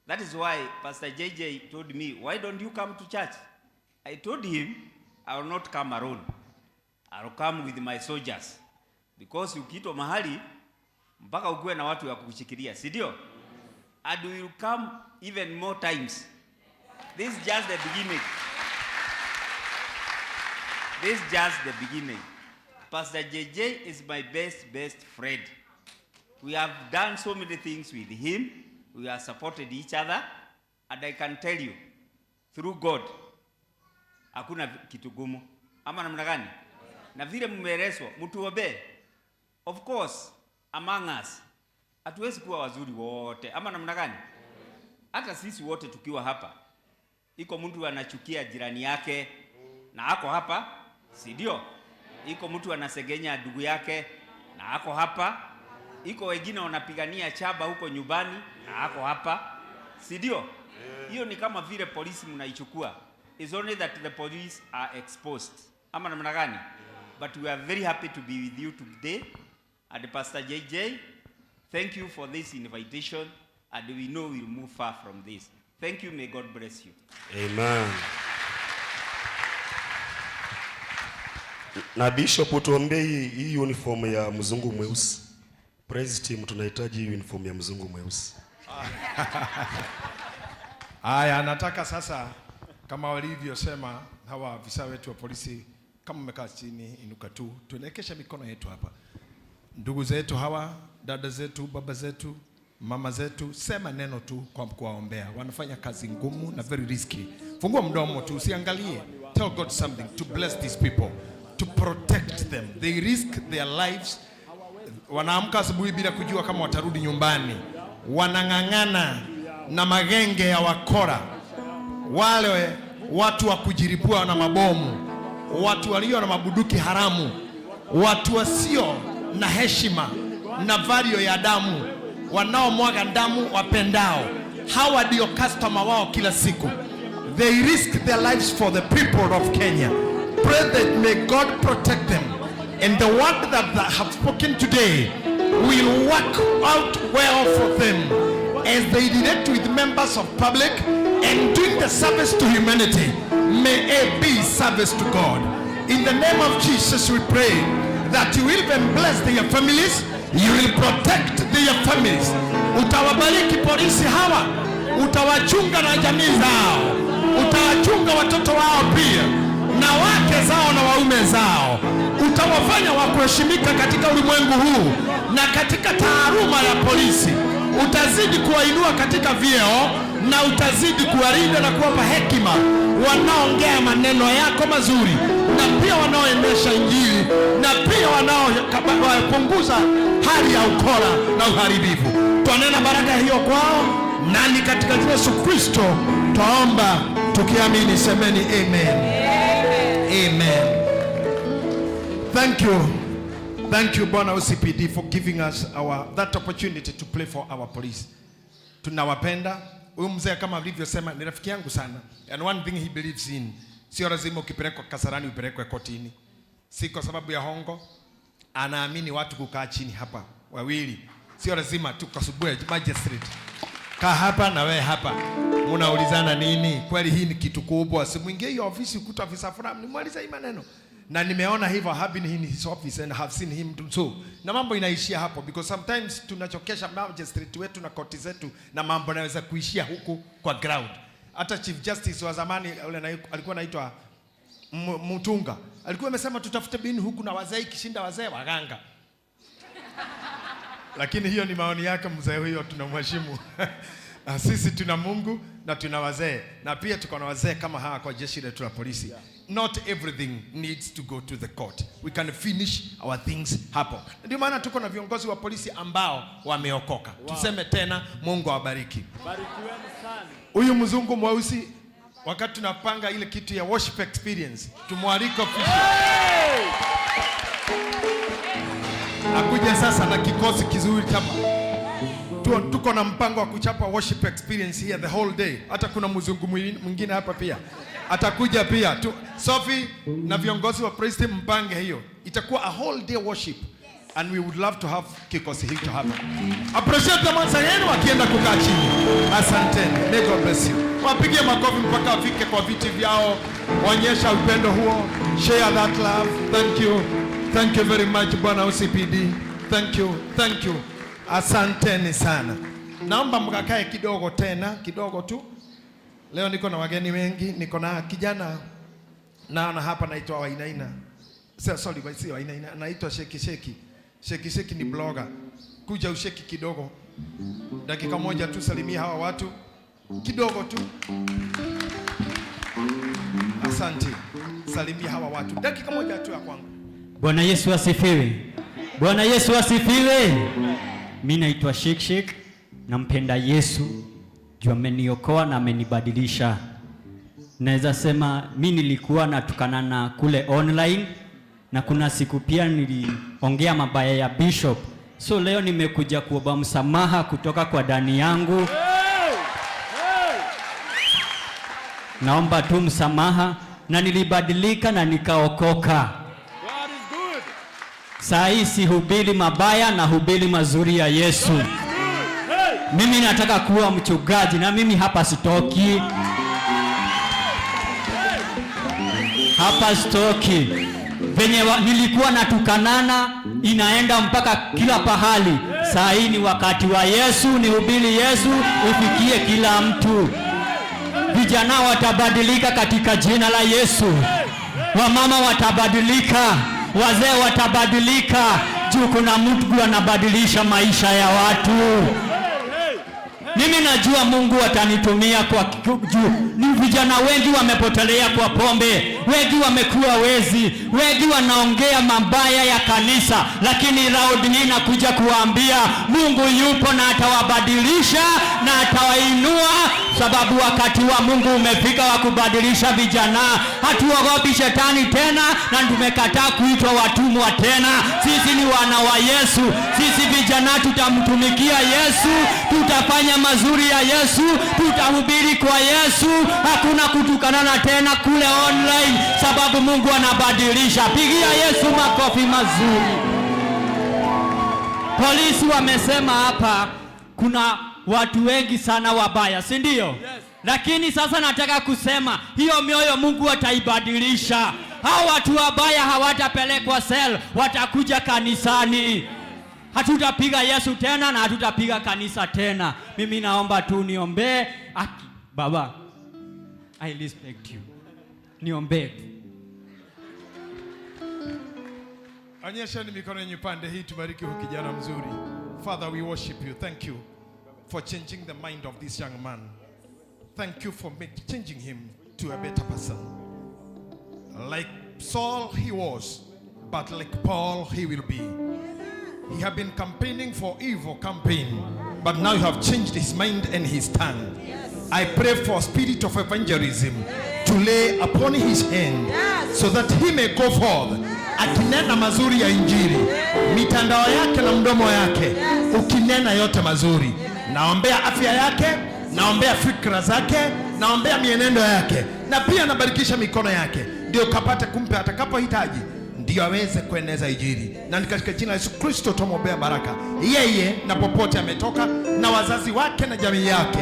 That is why Pastor JJ told me, why don't you come to church? I told him, I will not come alone. I will come with my soldiers. Because ukiitwa mahali, mpaka ukuwe na watu wa kukushikilia, si ndio? And we will come even more times. This is just the beginning. This is just the beginning. Pastor JJ is my best friend. We have done so many things with him. We have supported each other. And I can tell you, through God, hakuna kitu gumu. Ama namna gani? Na vile mmeelezwa, mtuombee. Of course, among us, hatuwezi kuwa wazuri wote. Ama namna gani? Hata sisi wote tukiwa hapa, iko mtu anachukia jirani yake na ako hapa, si ndio? Iko mtu anasegenya ndugu yake na ako hapa. Iko wengine wanapigania chaba huko nyumbani na ako hapa, si ndio? Hiyo ni kama vile polisi mnaichukua. It's only that the police are exposed. Ama namna gani? But we are very happy to be with you today. And Pastor JJ, thank you for this invitation, and we know we'll move far from this. Thank you. May God bless you. Amen. Na Bishop, utuombee hii uniform ya mzungu mweusi. Praise team, tunahitaji hii uniform ya mzungu mweusi. Haya, nataka sasa kama walivyosema hawa afisa wetu wa polisi, kama mmekaa chini, inuka tu, tuelekeshe mikono yetu hapa. Ndugu zetu hawa, dada zetu, baba zetu, mama zetu, sema neno tu kwa kuwaombea. Wanafanya kazi ngumu na very risky. Fungua mdomo tu, usiangalie. Tell God something to bless these people, to protect them. They risk their lives. Wanaamka asubuhi bila kujua kama watarudi nyumbani. Wanang'ang'ana na magenge ya wakora, wale watu wa kujiripua na mabomu, watu walio na mabuduki haramu, watu wasio na heshima na value ya damu, wanaomwaga damu wapendao. Hawa ndio customer wao kila siku. They risk their lives for the people of Kenya. Pray that may God protect them. And the word that I have spoken today will work out well for them as they relate with members of public and doing the service to humanity. May it be service to God. In the name of Jesus we pray that you will even bless their families, you will protect their families. Utawabariki polisi hawa, utawachunga na jamii zao, utawachunga watoto wao pia na wake zao na waume zao. Utawafanya wa kuheshimika katika ulimwengu huu na katika taaluma ya polisi. Utazidi kuwainua katika vyeo na utazidi kuwalinda na kuwapa hekima wanaongea maneno yako mazuri, na pia wanaoendesha Injili, na pia wanaopunguza hali ya ukora na uharibifu. Twanena baraka hiyo kwao, nani katika jina Yesu Kristo twaomba tukiamini, semeni amen. Amen. Thank you. Thank you, Bwana OCPD, for giving us that opportunity to pray for our police. Tunawapenda. Huyu mzee kama alivyosema ni rafiki yangu sana. And one thing he believes in, sio lazima ukipelekwa Kasarani upelekwe kotini. Si kwa sababu ya hongo. Anaamini watu kukaa chini hapa wawili. Sio lazima tukasubue magistrate. Kaa hapa na wewe hapa. Munaulizana nini? Kweli hii ni kitu kubwa. Si mwingie hiyo ofisi ukuta afisa fulani, nimalize hii maneno. Na nimeona hivyo, have been in his office and have seen him do so. Na mambo inaishia hapo because sometimes tunachokesha magistrate wetu na koti zetu na mambo yanaweza kuishia huku kwa ground. Hata Chief Justice wa zamani yule alikuwa anaitwa Mutunga alikuwa amesema tutafute bini huku na wazee, ikishinda wazee waganga. Lakini hiyo ni maoni yake mzee huyo, tunamheshimu. Sisi tuna Mungu na tuna wazee, na pia tuko na wazee kama hawa kwa jeshi letu la polisi. Not everything needs to go to the court. We can finish our things hapo. Ndio maana tuko na viongozi wa polisi ambao wameokoka. Wow. Tuseme tena, Mungu awabariki. Barikiweni sana. Huyu mzungu mweusi, wakati tunapanga ile kitu ya worship experience, tumwalike official. Akuja sasa na kikosi kizuri chapa. Tuko na mpango wa kuchapa worship experience here the whole day. Hata kuna mzungu mwingine hapa pia atakuja pia. Sophie na viongozi wa praise team mpange hiyo. Itakuwa a whole day worship and we would love to have kikosi hicho hapa. Appreciate them once again wakienda kukaa chini. Asanteni. May God bless you. Wapigie makofi mpaka wafike kwa viti vyao. Onyesha upendo huo. Share that love. Thank you. Thank you very much Bwana OCPD. Thank you. Thank you. Asanteni sana. Naomba mkakae kidogo tena, kidogo tu. Leo niko na wageni wengi, niko na kijana naona hapa naitwa Wainaina. Sorry, si Wainaina, naitwa Sheki Sheki. Sheki Sheki ni blogger. Kuja usheki kidogo. Dakika moja tu, salimia hawa watu kidogo tu. Asante. Salimia hawa watu. Dakika moja tu ya kwangu. Bwana Yesu asifiwe. Bwana Yesu asifiwe. Mimi naitwa Shek Shek, nampenda Yesu juu ameniokoa na amenibadilisha. Naweza sema mimi nilikuwa natukana na kule online, na kuna siku pia niliongea mabaya ya bishop. So leo nimekuja kuomba msamaha kutoka kwa ndani yangu. Naomba tu msamaha, na nilibadilika na nikaokoka. Saa hii sihubiri mabaya na hubiri mazuri ya Yesu. Mimi nataka kuwa mchungaji na mimi hapa sitoki. Hapa sitoki. Venye nilikuwa natukanana inaenda mpaka kila pahali. Saa hii ni wakati wa Yesu, nihubiri Yesu ufikie kila mtu. Vijana watabadilika katika jina la Yesu. Wamama watabadilika, wazee watabadilika. Juu kuna mtu anabadilisha maisha ya watu. Mimi najua Mungu atanitumia kwa juu. Ni vijana wengi wamepotelea kwa pombe, wengi wamekuwa wezi, wengi wanaongea mabaya ya kanisa, lakini round hii nakuja kuwaambia Mungu yupo na atawabadilisha na atawainua, sababu wakati wa Mungu umefika wa kubadilisha vijana. Hatuogopi shetani tena na tumekataa kuitwa watumwa tena. Sisi ni wana wa Yesu. Sisi vijana tutamtumikia Yesu, tutafanya mazuri ya Yesu, tutahubiri kwa Yesu. Hakuna kutukanana tena kule online, sababu Mungu anabadilisha. Pigia Yesu makofi mazuri. Polisi wamesema hapa kuna watu wengi sana wabaya, si ndio? Yes. Lakini sasa nataka kusema hiyo mioyo Mungu ataibadilisha. Hao watu wabaya hawatapelekwa cell, watakuja kanisani. Hatutapiga Yesu tena na hatutapiga kanisa tena. Mimi naomba tu niombee. Aki, baba, I respect you. Niombee tu. Onyesheni mikono yenu pande hii, tubariki huyu kijana mzuri. Father, we worship you. Thank you for changing the mind of this young man. Thank you for changing him to a better person. Like Saul he was, but like Paul he will be. He had been campaigning for evil campaign, but now you have changed his mind and his tongue. I pray for spirit of evangelism to lay upon his hand, so that he may go forth akinena mazuri ya Injili, mitandao yake na mdomo yake ukinena yote mazuri. Naombea afya yake, naombea fikra zake, naombea mienendo yake, na pia nabarikisha mikono yake, ndio kapate kumpe atakapohitaji, ndio aweze kueneza Injili. Na ni katika jina la Yesu Kristo tumwombea baraka yeye na popote ametoka na wazazi wake na jamii yake.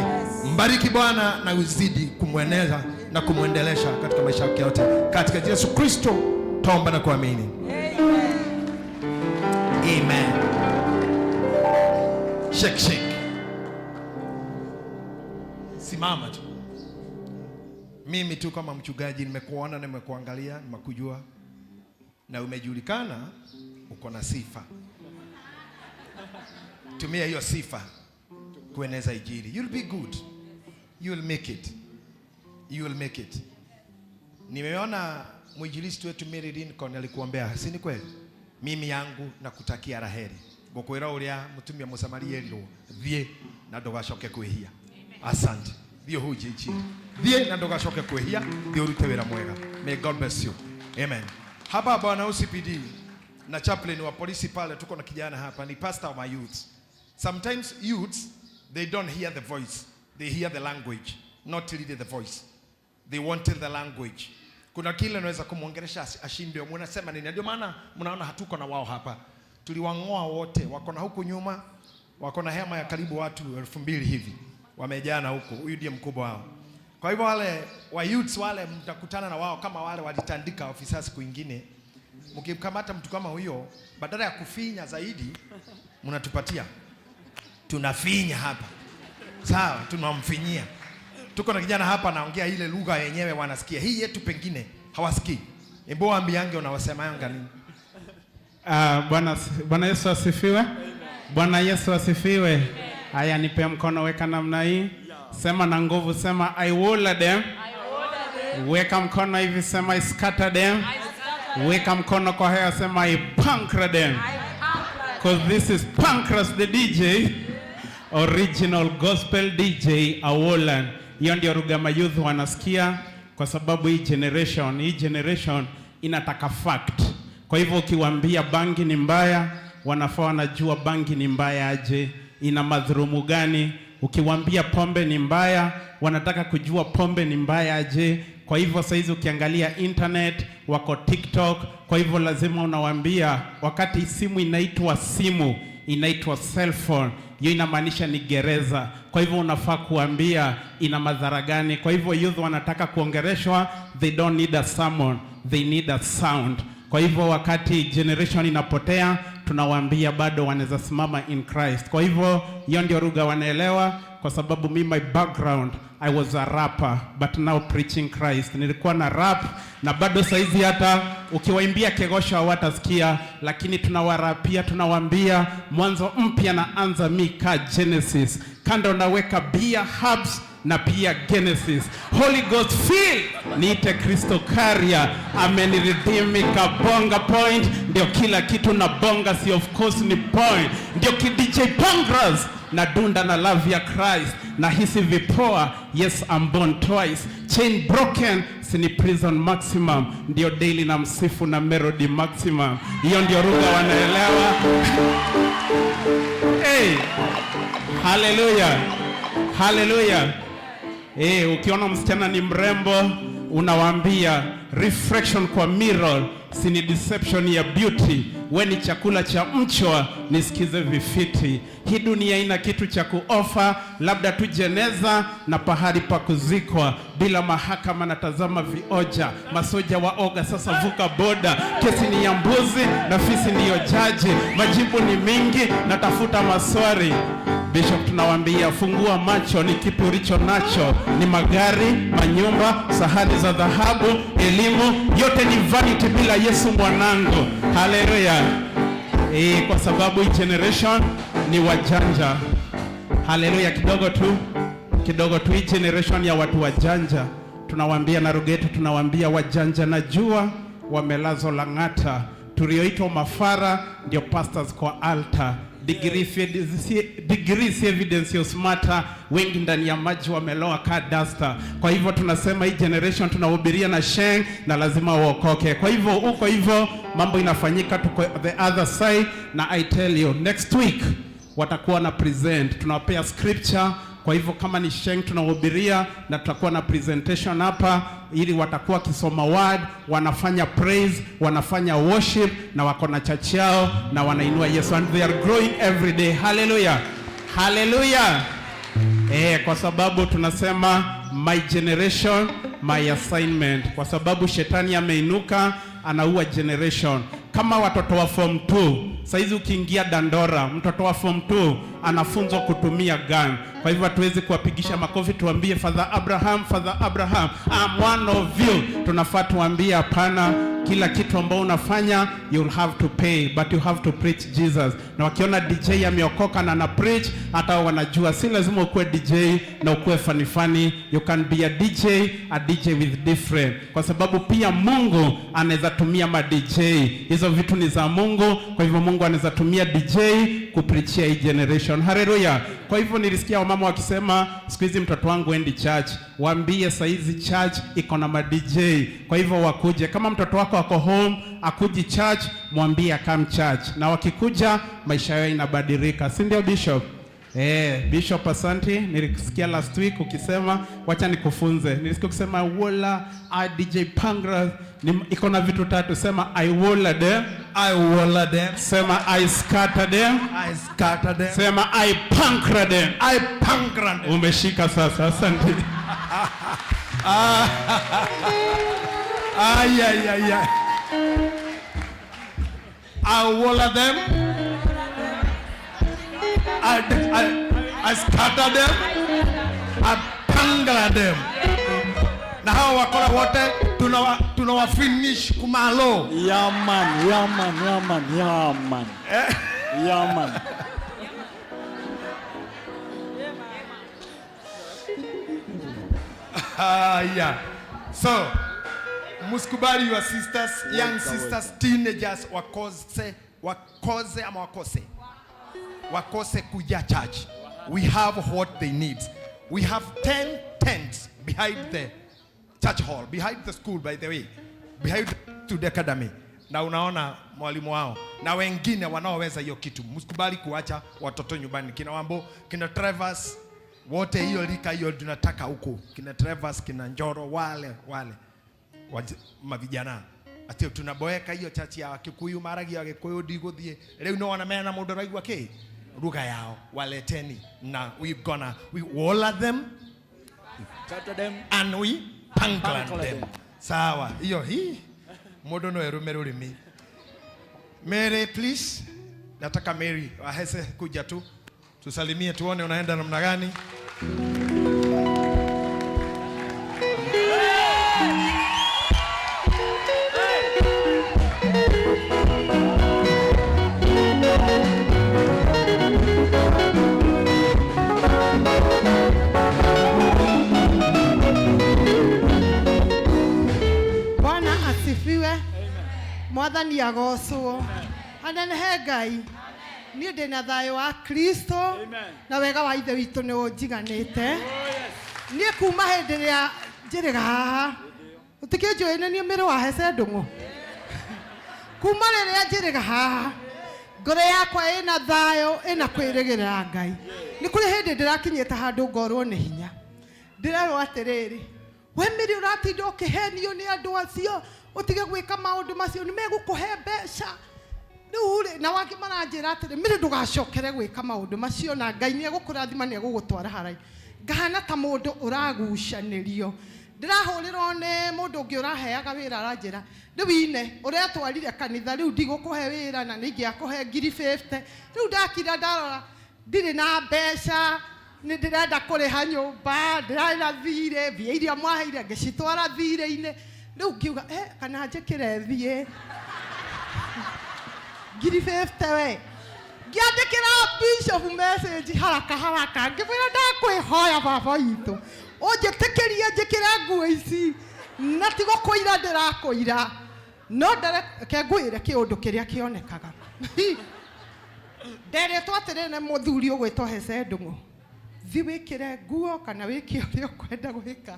Mbariki Bwana na uzidi kumweneza na kumwendelesha katika maisha yake yote. Katika jina la Yesu Kristo tuomba na kuamini. Amen. Shake, shake. Simama tu. Mimi tu kama mchungaji nimekuona, nimekuangalia, nimekujua na umejulikana, uko na sifa. Tumia hiyo sifa kueneza Injili. You'll be good. You will make it. You will make it. Nimeona Mwinjilisti wetu Mary Lincoln alikuombea, si ni kweli? Mimi yangu nakutakia laheri. Ngukwira uria mutumia Musamaria erirwo, thie na ndugacoke kwihia. Asante. Thie uhunjie injili. Thie na ndugacoke kwihia, thie urute wira mwega. May God bless you. Amen. Hapa bwana OCPD na chaplain wa polisi pale, tuko na kijana hapa, ni pastor wa youth. Sometimes youths, they don't hear the voice, they hear the language, not really the voice. They wanted the language. Kuna kile unaweza kumwongelesha ashindwe, mnasema nini? Ndio maana mnaona hatuko na wao hapa, tuliwang'oa wote, wako na huku nyuma, wako na hema ya karibu watu 2000 hivi wamejana huku. Huyu ndiye mkubwa wao. Kwa hivyo wale wa youths wale mtakutana na wao kama wale walitandika ofisa siku ingine. Mkimkamata mtu kama huyo, badala ya kufinya zaidi, mnatupatia, tunafinya hapa, sawa, tunamfinyia. Tuko na kijana hapa anaongea ile lugha yenyewe wanasikia, hii yetu pengine hawasikii. Embo waambiange unawasemanga nini? Bwana Yesu asifiwe. Bwana Yesu asifiwe. Haya, nipe mkono, weka namna hii, sema na nguvu, sema I will them. Weka mkono hivi, sema I scatter them. Weka mkono kwa hewa, sema I puncture them. Cause this is Pancras the DJ, original gospel DJ Awolan. Hiyo ndio Rugama Youth wanasikia, kwa sababu hii generation inataka fact. Kwa hivyo ukiwaambia bangi ni mbaya, wanafaa wanajua bangi ni mbaya aje, ina madhulumu gani. Ukiwaambia pombe ni mbaya, wanataka kujua pombe ni mbaya aje. Kwa hivyo saizi ukiangalia internet, wako TikTok. Kwa hivyo lazima unawaambia, wakati simu inaitwa simu, inaitwa cell phone, hiyo inamaanisha ni gereza. Kwa hivyo unafaa kuambia ina madhara gani. Kwa hivyo youth wanataka kuongereshwa, they don't need a sermon, they need a sound. Kwa hivyo wakati generation inapotea, tunawaambia bado wanaweza simama in Christ. Kwa hivyo hiyo ndio lugha wanaelewa, kwa sababu me, my background, I was a rapper but now preaching Christ. Nilikuwa na rap na bado saizi hata ukiwaimbia kegosho hawatasikia, lakini tunawarapia, tunawaambia mwanzo mpya na anza mika Genesis. Kando naweka beer hubs na pia Genesis. Holy Ghost feel, niite Kristo Carrier, ameniredeem kabonga point, ndio kila kitu na bonga, si of course ni point, ndio ki DJ Pancras na dunda na love ya Christ, na hisi vipoa, yes I'm born twice, chain broken, sini prison maximum, ndio daily na msifu na melody maximum. Hiyo ndio lugha wanaelewa. Hey, hallelujah, hallelujah. Hey, ukiona msichana ni mrembo unawaambia reflection kwa mirror, si ni deception ya beauty. We ni chakula cha mchwa, nisikize vifiti. Hii dunia ina kitu cha kuofa, labda tu jeneza na pahali pa kuzikwa. Bila mahakama natazama vioja, masoja waoga sasa vuka boda. Kesi ni ya mbuzi na fisi ndiyo jaji, majibu ni mingi, natafuta maswali. Bishop tunawaambia fungua macho, ni kipi ulicho nacho? Ni magari, manyumba, sahani za dhahabu, elimu, yote ni vanity bila Yesu mwanangu. Haleluya. Kwa sababu hii generation ni wajanja. Haleluya, kidogo tu, kidogo tu, hii generation ya watu wajanja. Tunawaambia na lugha yetu, tunawaambia wajanja najua wamelazwa Lang'ata, tulioitwa mafara ndio pastors kwa altar. Degree si evidence ya smarter, wengi ndani ya maji wameloa ka duster. Kwa hivyo tunasema hii generation tunahubiria na sheng na lazima uokoke. Kwa hivyo uko hivyo mambo inafanyika, tuko the other side, na I tell you next week watakuwa na present, tunawapea scripture. Kwa hivyo kama ni sheng tunahubiria na tutakuwa na presentation hapa, ili watakuwa wakisoma word, wanafanya praise, wanafanya worship na wako na church yao na wanainua Yesu, and they are growing every day. Hallelujah, hallelujah. Kwa sababu tunasema my generation my assignment, kwa sababu shetani ameinuka anaua generation. Kama watoto wa form 2 saizi, ukiingia Dandora, mtoto wa form 2 anafunzwa kutumia gun. Kwa hivyo hatuwezi kuwapigisha makofi tuambie Father Abraham, Father Abraham, I'm one of you. Tunafaa tuambie hapana, Kila kitu ambao unafanya you'll have to pay, but you have to preach Jesus. Na wakiona DJ ameokoka na ana preach, hata wao wanajua si lazima ukuwe DJ na ukuwe funny funny. You can be a DJ, a DJ with different, kwa sababu pia Mungu anaweza tumia ma DJ. Hizo vitu ni za Mungu, kwa hivyo Mungu anaweza tumia DJ kupreachia hii generation. Haleluya! Kwa hivyo nilisikia wamama wakisema siku hizi mtoto wangu endi church. Waambie saizi church iko na ma DJ, kwa hivyo wakuje. Kama mtoto wako ako home akuji church, mwambie akam church, na wakikuja maisha yao inabadilika, si ndio Bishop? Bishop asanti, nilikusikia last week ukisema wacha nikufunze. Nilisikia ukisema wola I DJ Pangra ni iko na vitu tatu. Sema I wola them, I wola them. Sema I scatter them, I scatter them. Sema I pankra them, I pankra them. Umeshika sasa, asante. Ay, ay, ay, ay. I wola them. I scatter them. I pangla them. Na hawa wakora wote tunawa finish kumalo. Yeah man, yeah man, yeah man, yeah man. Yeah man. Yeah. So, msikubali your sisters, young sisters, teenagers wakose, wakose ama wakose. Wakose kuja church. We have what they need. We have 10 tents behind the church hall, behind the school by the way, behind to the academy. Na unaona mwalimu wao na wengine wanaoweza hiyo kitu. Msikubali kuacha watoto nyumbani. Kina Wambo, kina Travers, wote hiyo lika hiyo tunataka huku. Kina Travers, kina Njoro, wale wale mavijana ati tunaboeka hiyo chachi ya Kikuyu maragi ya Gikuyu ndiguthie riu no wanamena mundu araigua ki lugha yao waleteni na we gonna we wall them Scatter them and we panglan Pangla them. them. Sawa, hiyo hii mundu no erume rurimi. Mary please, nataka Mary ahese kuja tu tusalimie, tuone unaenda namna gani. Bwana asifiwe. Mwathani agocwo. Hanenehe Ngai. Niĩ ndĩ na thayũ wa Kristo na wega wa Ithe witũ nĩ ũnjiganĩte. Niĩ kuma hĩndĩ ĩrĩa njĩrĩga haha ũtikĩnjũĩ nĩ niĩ mĩrĩ wa Hece Ndũng'ũ. Kuma rĩrĩa njĩrĩga haha ngoro yakwa ĩna thayũ ĩna kwĩrĩgĩrĩra Ngai. Nĩ kũrĩ hĩndĩ ndĩrakinyĩte handũ ngorwo nĩ hinya. Ndĩrerwo atĩrĩrĩ, we mĩrĩ ũratinda ũkĩhenio nĩ andũ acio ũtige gwĩka maũndũ macio nĩ megũkũhe mbeca rĩu rĩ na wangĩ maranjĩra atĩrĩ mĩrĩ ndũgacokere gwĩka maũndũ macio na Ngai nĩ egũkũrathima nĩ egũgũtwara haraihu. Ngahana ta mũndũ ũragucanĩrio. Ndĩrahũrĩrwo nĩ mũndũ ũngĩ ũraheaga wĩra aranjĩra rĩu ine ũretwarire kanitha rĩu ndigũkũhe wĩra na nĩingĩakũhe ngiri 50 rĩu ndakira ndarora ndirĩ na mbeca nĩ ndĩrenda kũrĩha nyũmba ndĩrarĩ na thirĩ mbia iria mwaheire ngĩcitwara thirĩ-inĩ rĩu ngiuga kana njĩkĩre thiĩ ngiri 50 we ngĩandĩkĩra bishop message haraka haraka ngĩmwĩra ndakwĩhoya baba witũ ũnjĩtĩkĩrie njĩkĩre nguo ici na ti gũkũira ndĩrakũira no ndare ke ngwĩre kĩũndũ kĩrĩa kĩonekaga. Nderĩtwo atĩrĩ nĩ mũthuri ũgwĩtwo Hece Ndũng'ũ, thi wĩkĩre nguo kana wĩke ũrĩa ũkwenda gwĩka.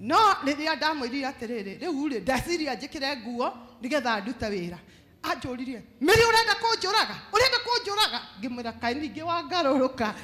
No rĩrĩa ndamwĩrire atĩrĩrĩ, rĩu rĩ ndeciria njĩkĩre nguo nĩgetha ndute wĩra, anjũririe mĩrĩ ũrenda kũnjũraga, ũrenda kũnjũraga? Ngĩmwĩra kaĩ ningĩ wangarũrũka.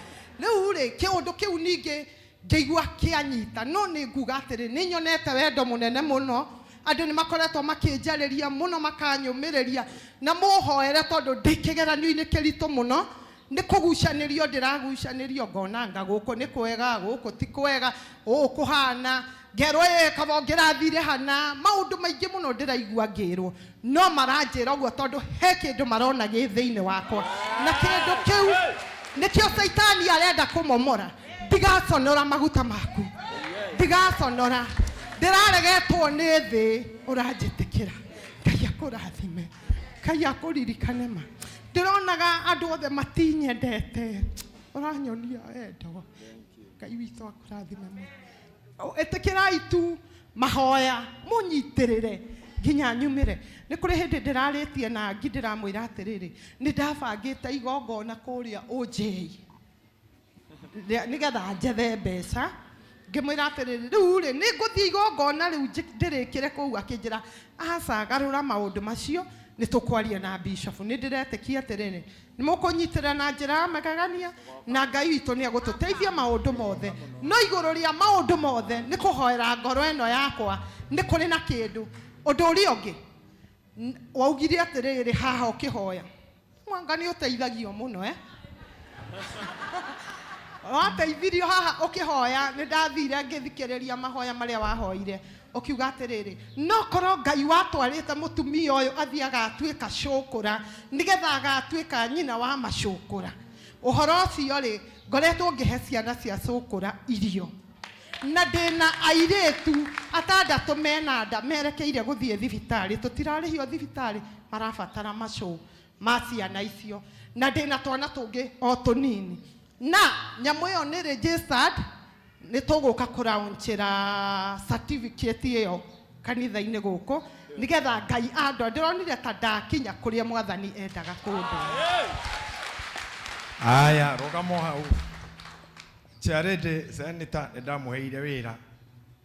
Rĩu rĩ kĩũndũ kĩu ningĩ ngĩigua kĩanyita, no nĩ nguga atĩrĩ nĩ nyonete wendo mũnene mũno. Andũ nĩ makoretwo makĩnjarĩria mũno makanyũmĩrĩria na mũhoere tondũ ndĩ kĩgeranio-inĩ kĩritũ mũno nĩ kũgucanĩrio ndĩragucanĩrio ngona nga gũkũ nĩ kwega gũkũ ti kwega ũũ kũhana ngerwo ĩ kaba ũngĩrathire hana maũndũ maingĩ mũno ndĩraigua ngĩrwo no maranjĩra ũguo tondũ he kĩndũ marona gĩ thĩinĩ wakwa na kĩndũ kĩu nĩkĩo caitani arenda kũmomora. Ndigaconora maguta maku, ndigaconora, ndĩraregetwo nĩ thĩ ũranjĩtĩkĩra, Akũrathime. Ngai akũririkane ma. Ndĩronaga andũ othe matinyendete. Ũranyonia wendo. Ngai witũ akũrathime mũno. Ĩtĩkĩrai tu mahoya mũnyitĩrĩre nginya nyumĩre. Nĩ kũrĩ hĩndĩ ndĩrarĩtie na ngi ndĩramwĩra atĩrĩrĩ, nĩ ndabangĩte igongona kũrĩa ũnjĩi nĩgetha njethe mbeca. Ngĩmwĩra atĩrĩrĩ, rĩu rĩ nĩ ngũthiĩ igongona rĩu ndĩrĩkĩre kũu. Akĩnjĩra aca, garũra maũndũ macio, nĩ tũkwaria na bishop. Nĩ ndĩretĩkia atĩrĩrĩ, nĩ mũkũnyitĩrĩra na njĩra ya magegania na Ngai witũ nĩ egũtũteithia maũndũ mothe. No igũrũ rĩa maũndũ mothe nĩ kũhoera ngoro ĩno yakwa nĩ kũrĩ na kĩndũ. Ũndũ ũrĩa ũngĩ waugire atĩrĩrĩ haha ũkĩhoya, mwanga nĩ ũteithagio mũno Wateithirio haha ũkĩhoya, nĩ ndathire ngĩthikĩrĩria mahoya marĩa wahoire, ũkiuga atĩrĩrĩ, no korwo Ngai watwarĩte mũtumia ũyũ athiĩ agatuĩka cũkũra nĩgetha agatuĩka nyina wa macũkũra. Ũhoro ũcio rĩ, ngoretwo ngĩhe ciana cia cũkũra irio, na ndĩna airĩtu atandatũ mena nda merekeire gũthiĩ thibitarĩ, tũtirarĩhio thibitarĩ, marabatara macũ ma ciana icio, na ndĩna twana tũngĩ o tũnini. Na nyamũ ĩyo nĩ registered, nĩ tũgũka kũraunchĩra certificate ĩyo kanitha-inĩ gũkũ nĩgetha Ngai andwa. Ndĩronire ta ndakinya kũrĩa Mwathani endaga kũndwara. Aya, rũgamo hau. Charity senator nĩ ndamũheire wĩra.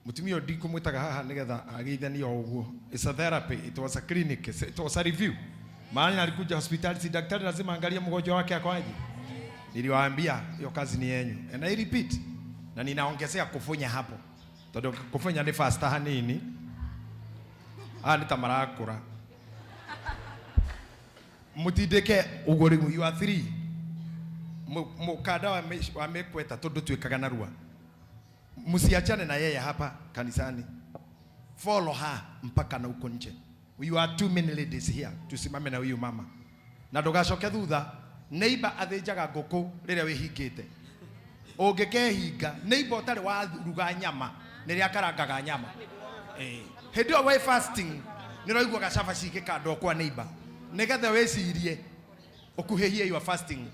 Mũtumia ũyũ ndikũmwĩtaga haha nĩgetha ageithanie o ũguo. It's a therapy, it was a clinic, it was a review. Maana alikuja hospitali, si daktari lazima angalie mgonjwa wake ako aje. Niliwaambia hiyo kazi ni yenyu. And I repeat. Na ninaongezea kufunya hapo. Tondu kufunya ni faster hanini. Ah, nĩ ta marakũra. Mutindĩke ũguo rĩu, you are three. Mukanda wa mĩkweta tondũ twĩkaga narua. Msiachane na yeye hapa kanisani. Follow her mpaka na huko nje. You are too many ladies here. Tusimame na huyu mama. Na ndũgacoke thutha. Neighbor athĩnjaga ngũkũ rĩrĩa wĩhingĩte. Ũngĩkehinga, neighbor ũtarĩ waruga nyama, nĩrĩa akarangaga nyama. Hĩndĩ ĩyo wĩ fasting, nĩ ũraiguaga cabaci igĩkandwo kwa neighbor. Nĩgetha wĩcirie, ũkuhĩhie your fasting.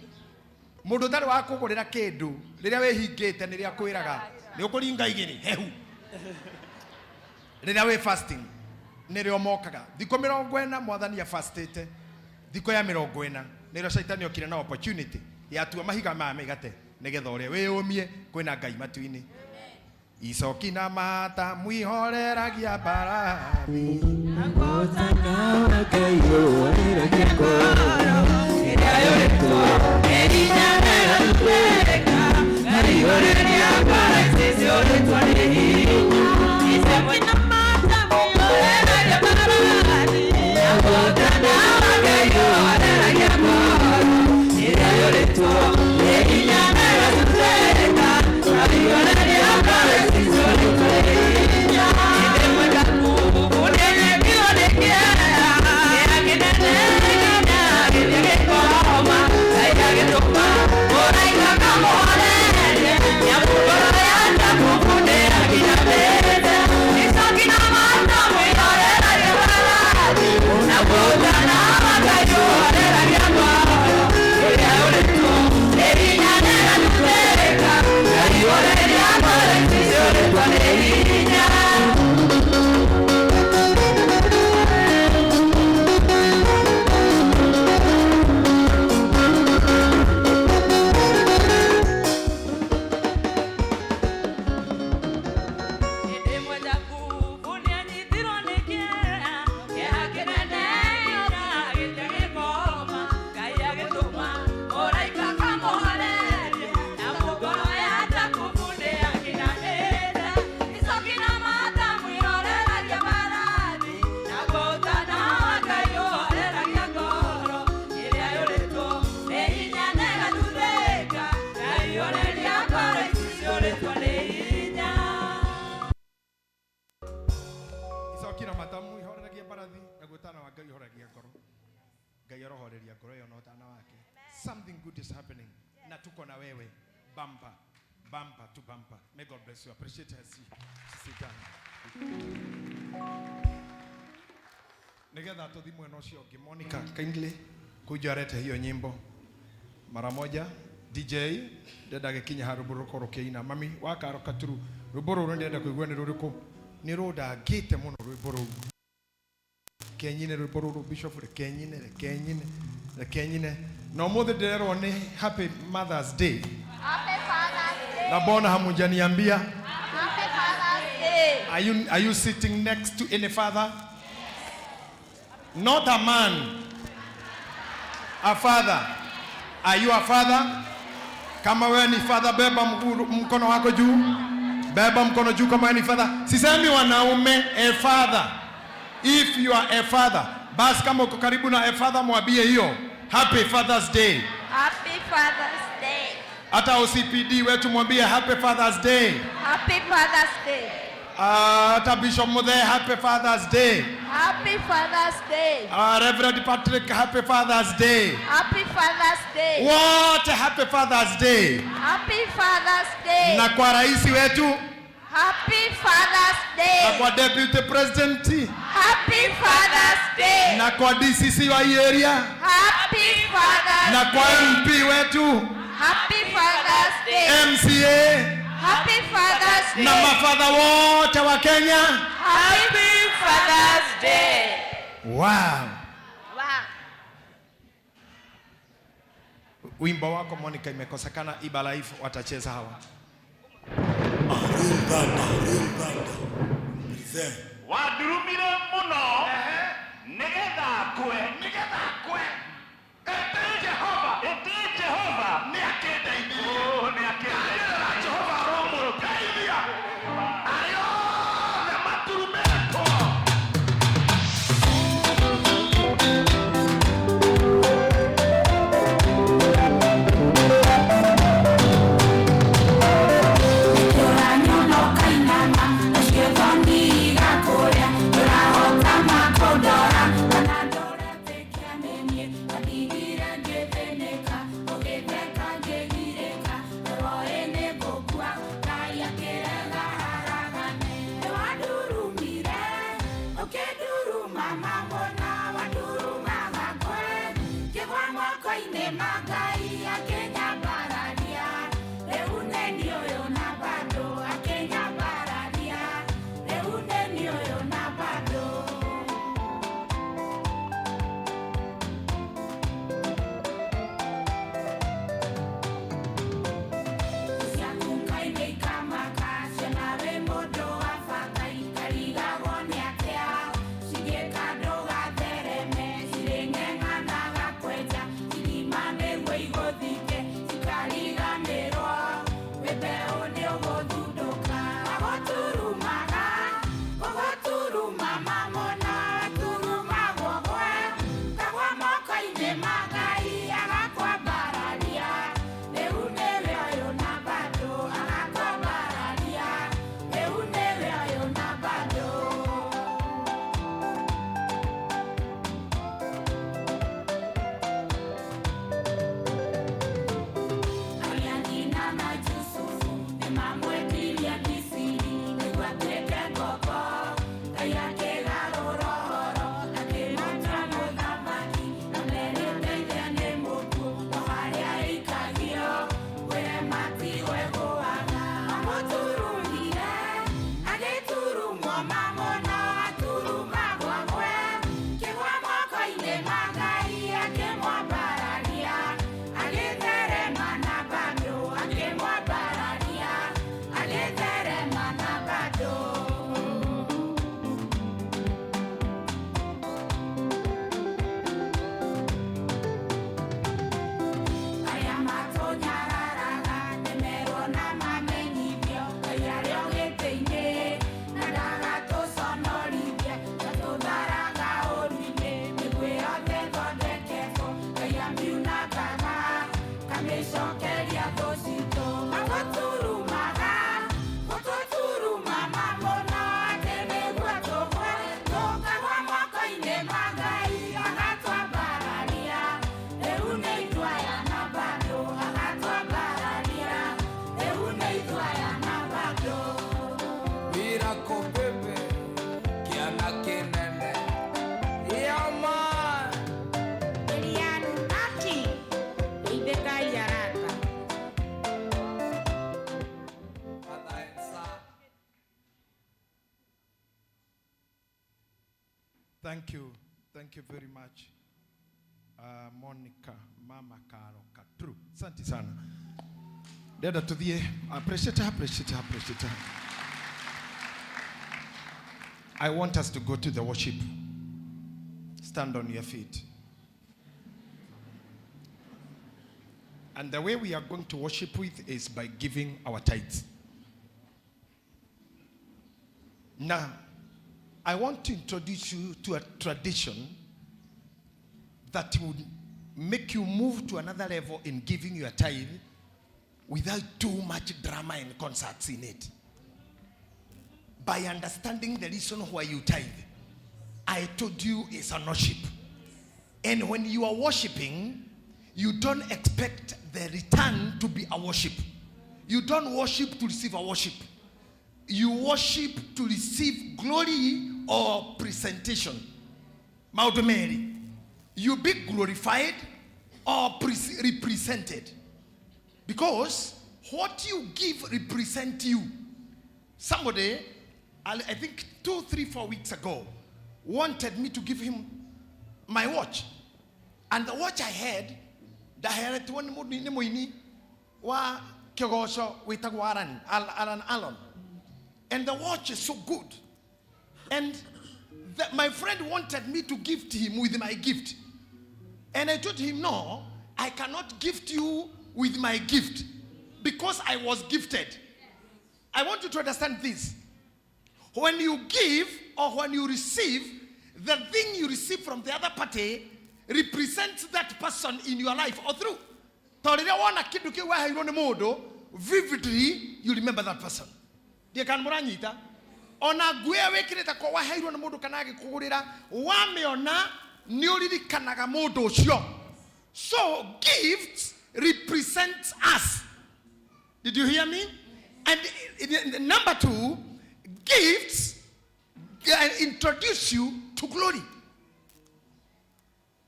Mũndũ ũtarĩ wa kũgũrĩra kĩndũ, rĩrĩa wĩhingĩte nĩrĩa akwĩraga, nĩ ũkũringa igĩrĩ, hehu. Rĩrĩa wĩ fasting, nĩrĩo mokaga. Thikũ 40 Mwathani afastĩte, thikũ ya 40 nĩrĩo caitani okire na opportunity yatua mahiga maya mĩgate nĩgetha ũrĩa wĩyũmie kwĩna Ngai matu-inĩ. Icoki na mata mwihoreragia mbarathi. Icoki na matamu ihoreragia mbarathi naguo ũtana wa Ngai ũhoragia ngoro. Ngai arohoreria ngoro ĩyo na ũtana wake. Something good is happening na tuko na wewe bumper bumper to bumper. May God bless you. Appreciate her. Sit down. Nigetha tuthi mwena ucio ungi. Monica, kindly kuja arete hiyo nyimbo mara moja. DJ ndenda gikinya ha rwimbo rukorwo rukiina. Mami wa Karo Katuru, rwimbo ruru ndenda kuigua ni ruriku, ni rundangite muno rwimbo ruru. Kenyine rwimbo ruru Bishop, rekenyine rekenyine rekenyine. Na umuthi ndirerwo ni Happy Mother's Day. Happy Father's Day. Na mbona hamujaniambia? Happy Father's Day. Are you sitting next to any father? Not a man. A father. Are you a father? Kama wewe ni father, beba mkono wako juu. Beba mkono juu kama wewe ni father. Sisemi wanaume, a father. If you are a father, basi kama uko karibu na a father, mwambie hiyo Happy Father's Day. Happy Father's Day. Hata OCPD wetu mwambie Happy Father's Day. Happy Father's Day. Hata Bishop Muthe, Happy Father's Day. Happy Father's Day. Reverend Patrick, Happy Father's Day. Happy Father's Day. Wote Happy Father's Day. Happy Father's Day. Na kwa rais wetu, Happy Father's Day. na kwa Deputy President, Happy Father's Day. na kwa DCC wa hii area, Happy Father's na kwa Day. MP wetu, Happy Father's Day. MCA, Happy Father's Day. na mafadha wote wa Kenya. Happy Father's Day. Wow. Wow. Wimbo wako Monica imekosekana, Iba Life watacheza hawa. Wadurumire muno nigetha akue, nigetha akue. Ete Jehova, ete Jehova ni akindeithirie. Oh, ni akindeithirie. Jehova aromũteithia arĩa othe maturumĩtwo. Miracle baby, kiana kinene. Thank you. Thank you very much. Monica Mama Karo Katru. Asante sana. Dada tuthie. Appreciate her, appreciate her, appreciate her. I want us to go to the worship. Stand on your feet. And the way we are going to worship with is by giving our tithes. Now, I want to introduce you to a tradition that would make you move to another level in giving your tithe without too much drama and concerts in it. By understanding the reason why you tithe. I told you it's a worship. And when you are worshiping, you don't expect the return to be a worship. You don't worship to receive a worship. You worship to receive glory or presentation. Maũndũ merĩ. You be glorified or represented. Because what you give represent you. Somebody, I think 2, 3, 4 weeks ago, wanted me to give him my watch. And the watch I had, ndaheretwo nĩ mũndũ- nĩ mũini wa kĩgoco wĩtagwo Alan, Alan Allen. And the watch is so good. And my friend wanted me to gift him with my gift. And I told him, no, I cannot gift you with my gift because I was gifted. I want you to understand this. When you give or when you receive, the thing you receive from the other party represents that person in your life or through. Tondũ rĩrĩa wona kĩndũ kĩu waheirwo nĩ mũndũ, vividly you remember that person. Ndiĩ kana mũranyita. Ona nguo ĩyo wĩkĩrĩte ko waheirwo nĩ mũndũ kana agĩkũgũrĩra, wamĩona nĩ ũririkanaga mũndũ ũcio. So gifts represent us. Did you hear me? And number 2, gifts introduce you to glory.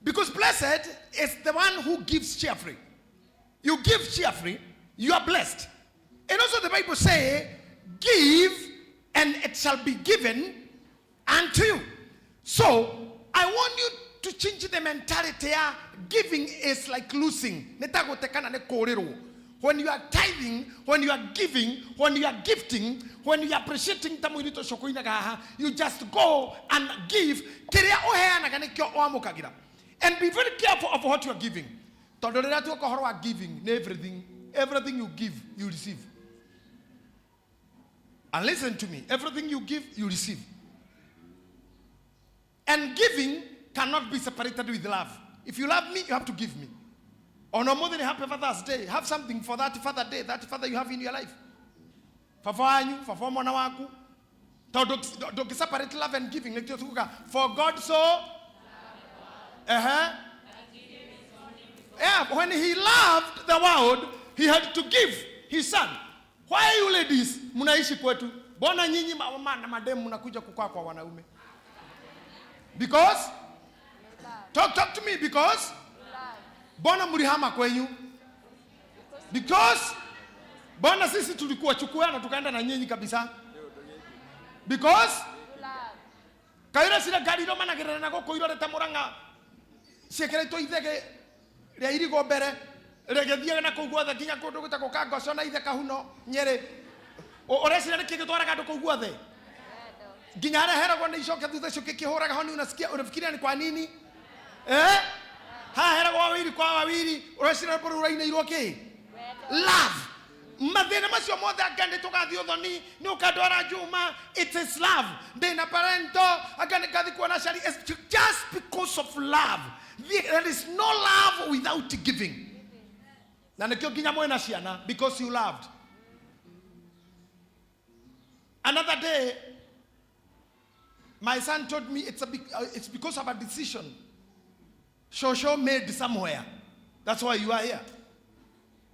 Because blessed is the one who gives cheerfully. You give cheerfully, you are blessed. And also the Bible says, give and it shall be given unto you. So, I want you to change the mentality. Ya giving is like losing. Nĩ ta gũte kana nĩ kũũrĩrwo. When you are tithing, when you are giving, when you are gifting, when you are appreciating ta mũirĩtu ũcio ũkũinaga haha, you just go and give. Kĩrĩa ũheanaga nĩkĩo wamũkagĩra. And be very careful of what you are giving. Tondũ rĩrĩa tuoka ũhoro wa giving, nĩ everything. Everything you give, you receive. And listen to me. Everything you give, you receive. And giving cannot be separated with love. If you love me, you have to give me. Or no more than happy Father's Day. Have something for that Father Day, that father you have in your life. Fafa wanyu, fafa wa mwana waku. Tondũ ndũngĩ separate love and giving. Nĩkĩo tugaga, for God so. Yeah, when he loved the world, he had to give his son. Why you ladies mnaishi kwetu? Mbona nyinyi mama na mademu mnakuja kukaa kwa wanaume? Because talk to me, because mbona mlihama kwenyu? Because mbona sisi tulikuwa chukua na tukaenda na nyinyi kabisa? Because kaira cira ngari iro managĩrĩra na gũkũ irorete Mũrang'a ciĩkĩrĩtwo ithege rĩa irigo mbere rĩgĩthiaga na kũu guothe nginya kũndũ gwĩtagwo Kangoco na ithe Kahuno Nyĩrĩ. Ũreciria nĩkĩ gĩtwaraga andũ kũu guothe? Nginya harĩa heragwo nĩ icoke thutha ũcio kĩkĩhũraga honi, unasikia, unafikiria ni kwa nini? Haha heragwo wawili kwa wawili, ũreciria nĩ bũrũri ũrainĩirwo kĩ? Love. Mathĩna macio mothe anga nĩ tũgathiĩ ũthoni, nĩ ũkandwara Juma, it is love. Ndĩna parento, anga nĩ ngathiĩ kuona aciari. It's just because of love. There is no love without giving. Na nĩkĩo nginya mwĩna ciana, because you loved. Another day, my son told me it's because of a decision Shosho made somewhere. That's why you are here.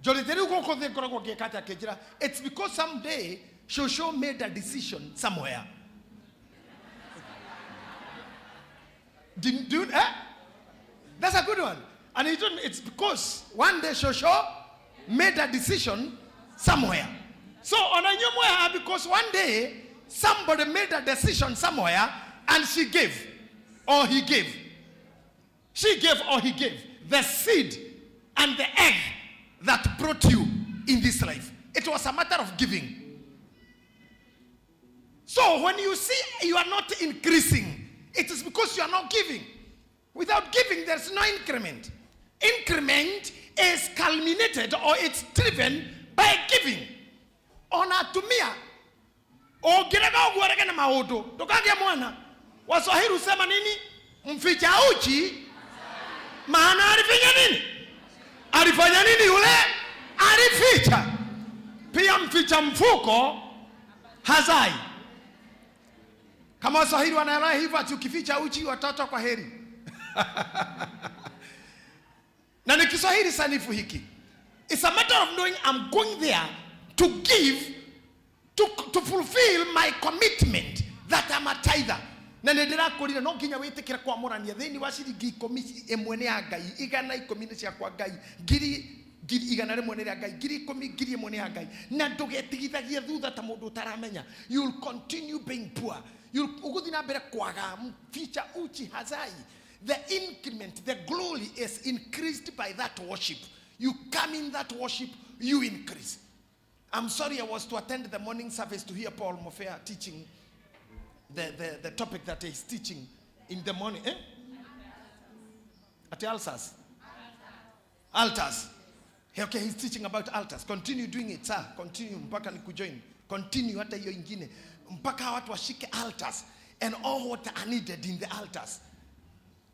Jolly, tell you go there, go, go, get, get, get, get. It's because someday Shosho made a decision somewhere. Didn't do eh? That's a good one. And he told me it's because one day Shosho made a decision somewhere. So on a new way, because one day somebody made a decision somewhere and she gave. Or he gave. She gave or he gave. The seed and the egg that brought you in this life. It was a matter of giving. So when you see you are not increasing, it is because you are not giving. Without giving, there's no increment. Increment is culminated or it's driven by giving. Ona atumia ũngĩrega ũguo rege na maũndũ ndũkagĩa mwana. Waswahili husema nini? Mficha uchi maana alifinya nini? Alifanya nini yule? Alificha. Pia mficha mfuko hazai. Kama Waswahili wanaelewa hivyo, ati ukificha uchi watoto kwa heri. Na ni Kiswahili sanifu hiki. It's a matter of knowing I'm going there to give, to fulfill my commitment that I'm a tither. Na nĩ ndĩrakũrire no nginya wĩtĩkĩre kwamũrania thĩinĩ wa ciringi ikũmi, ĩmwe nĩ ya Ngai, 110 nĩ ciakwa Ngai, ngiri ngiri 100 nĩ rĩa Ngai, 10,000 1,000 nĩ ya Ngai. Na ndũgetigithagie thutha ta mũndũ ũtaramenya. You'll continue being poor. You'll ũgũthiĩ na mbere kwaga. Mficha uchi hazai. The increment, the glory is increased by that worship. You come in that worship, you increase. I'm sorry I was to attend the morning service to hear Paul Mofea teaching the topic that he's teaching in the morning. Eh? At altars. Altars. Okay, he's teaching about altars. Continue doing it, sir. Continue mpaka nikujoin. Continue hata hiyo ingine. Mpaka watu washike altars and all what are needed in the altars.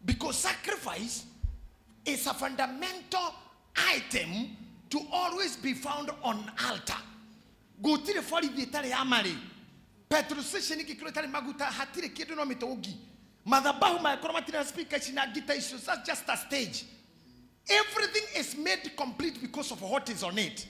Because sacrifice is a fundamental item to always be found on altar. Gũtirĩ borithi ĩtarĩ ya marĩ. Petrol station ĩngĩkorwo ĩtarĩ maguta, hatirĩ kĩndũ no mĩtũngi. Madhabahu mangĩkorwo matirĩ na speaker ici na ngita icio, that's just a stage. Everything is made complete because of what is on it.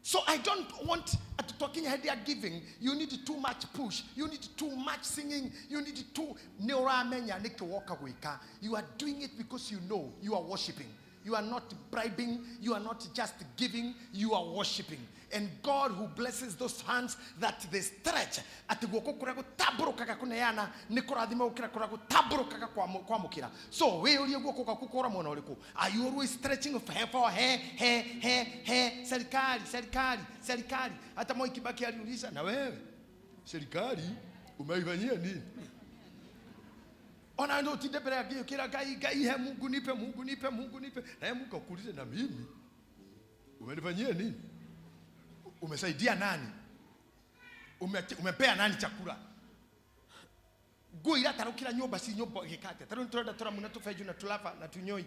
So I don't want at talking idea giving, you need too much push, you need too much singing, you need too nĩũramenya nĩkĩ woka gwĩka. You are doing it because you know you are worshiping. You are not bribing, you are not just giving, you are worshiping. And God who blesses those hands that they stretch, atĩ guoko kũrĩa gũtambũrũkaga kũneana nĩ kũrathima gũkĩra kũrĩa gũtambũrũkaga kwamũkĩra. So wĩyũrie guoko gwaku kũra mwena ũrĩkũ? Are you always stretching for he, for he, he, he, he, serikali, serikali, serikali? Hata Moi Kibaki aliuliza, na wewe serikali umeifanyia nini? Ona ndo utinde mbere ya Ngai ukira Ngai, Ngai he Mungu nipe, Mungu nipe, Mungu nipe. Na yeye Mungu akuulize, na mimi umenifanyia nini? Umesaidia nani? Umepea nani chakula? Nguo iratarukira nyumba si nyumba gikate. Taru turenda turamu na tufeju na tulava na tunyoi.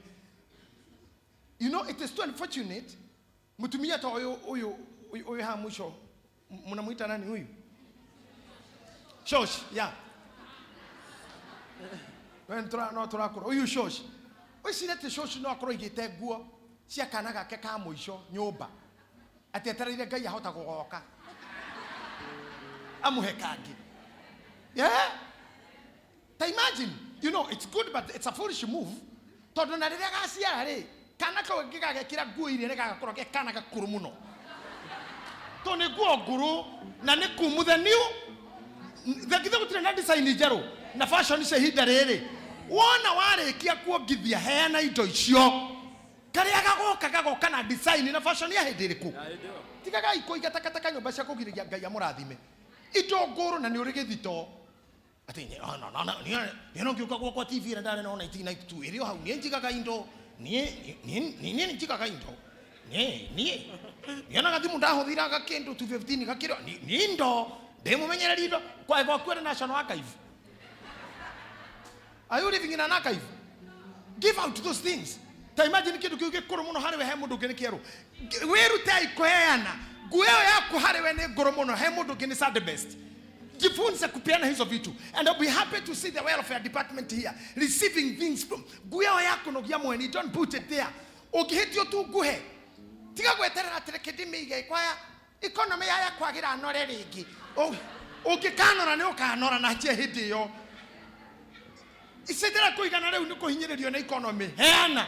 You know, it is too unfortunate. Mtumia ta huyu huyu huyu ha mwisho. Mnamuita nani huyu? Shosh, yeah. When tura no turakora uyu shosh. Ucirete shosh no akorwo igite nguo cia kana gake ka mũico nyũmba. Atĩ etereire Ngai ahota gũgoka. Amũhe kangĩ. Yeah? Ta imagine, you know, it's good but it's a foolish move. Tondũ na rĩrĩa gaciara rĩ, kana kau gĩgagekĩra nguo iria nĩ gagakorwo ke kana gakũrũ mũno. Tondũ nĩ nguo ngũrũ na nĩ kumu the new. Thengithia gũtirĩ na design njerũ na fashion cia ihinda rĩrĩ. Wona warĩkia kuongithia heana indo icio. Karĩa gagoka gagoka na design na fashion ya hĩndĩ ĩrĩkũ? Tigagai kũiga takataka nyũmba cia kũgirĩria Ngai amũrathime. Indo ngũrũ na nĩ ũrĩ gĩthito. Atĩ nĩ, oh, no, no, no, niĩ, niĩ no ngĩũka gwakwa TV ĩrĩa ndarĩ na 1992 ĩrĩ o hau, niĩ njigaga indo, niĩ, niĩ, niĩ, niĩ njigaga indo. Niĩ, niĩ, niĩ ona gathimũ ndahũthĩraga kĩndũ 215 gakĩrĩ, niĩ, niĩ indo, ndĩmũmenyereri indo, kwa gwaku ĩrĩ National Archive. Are you living in an archive? Give out those things. Ta imagine kĩndũ kĩu gĩkũrũ mũno harĩ we, he mũndũ ũngĩ nĩ kĩerũ. Wĩrutei kũheana. Nguo ĩyo yaku harĩ we nĩ ngũrũ mũno, he mũndũ ũngĩ nĩ Sunday best. Jifunze kupeana hizo vitu. And I'll be happy to see the welfare department here receiving things from nguo ĩyo yaku no gĩa mweni, don't put it there. Ũngĩhĩtio tu nguhe. Tiga gweterera atĩ reke ndĩmĩige kwaya economy ya kwagĩra nore rĩngĩ. Ũngĩkanora nĩ ũkanora na njia hĩndĩ ĩyo. Icindĩra kũigana rĩu nĩ kũhinyĩrĩrio nĩ economy. Heana.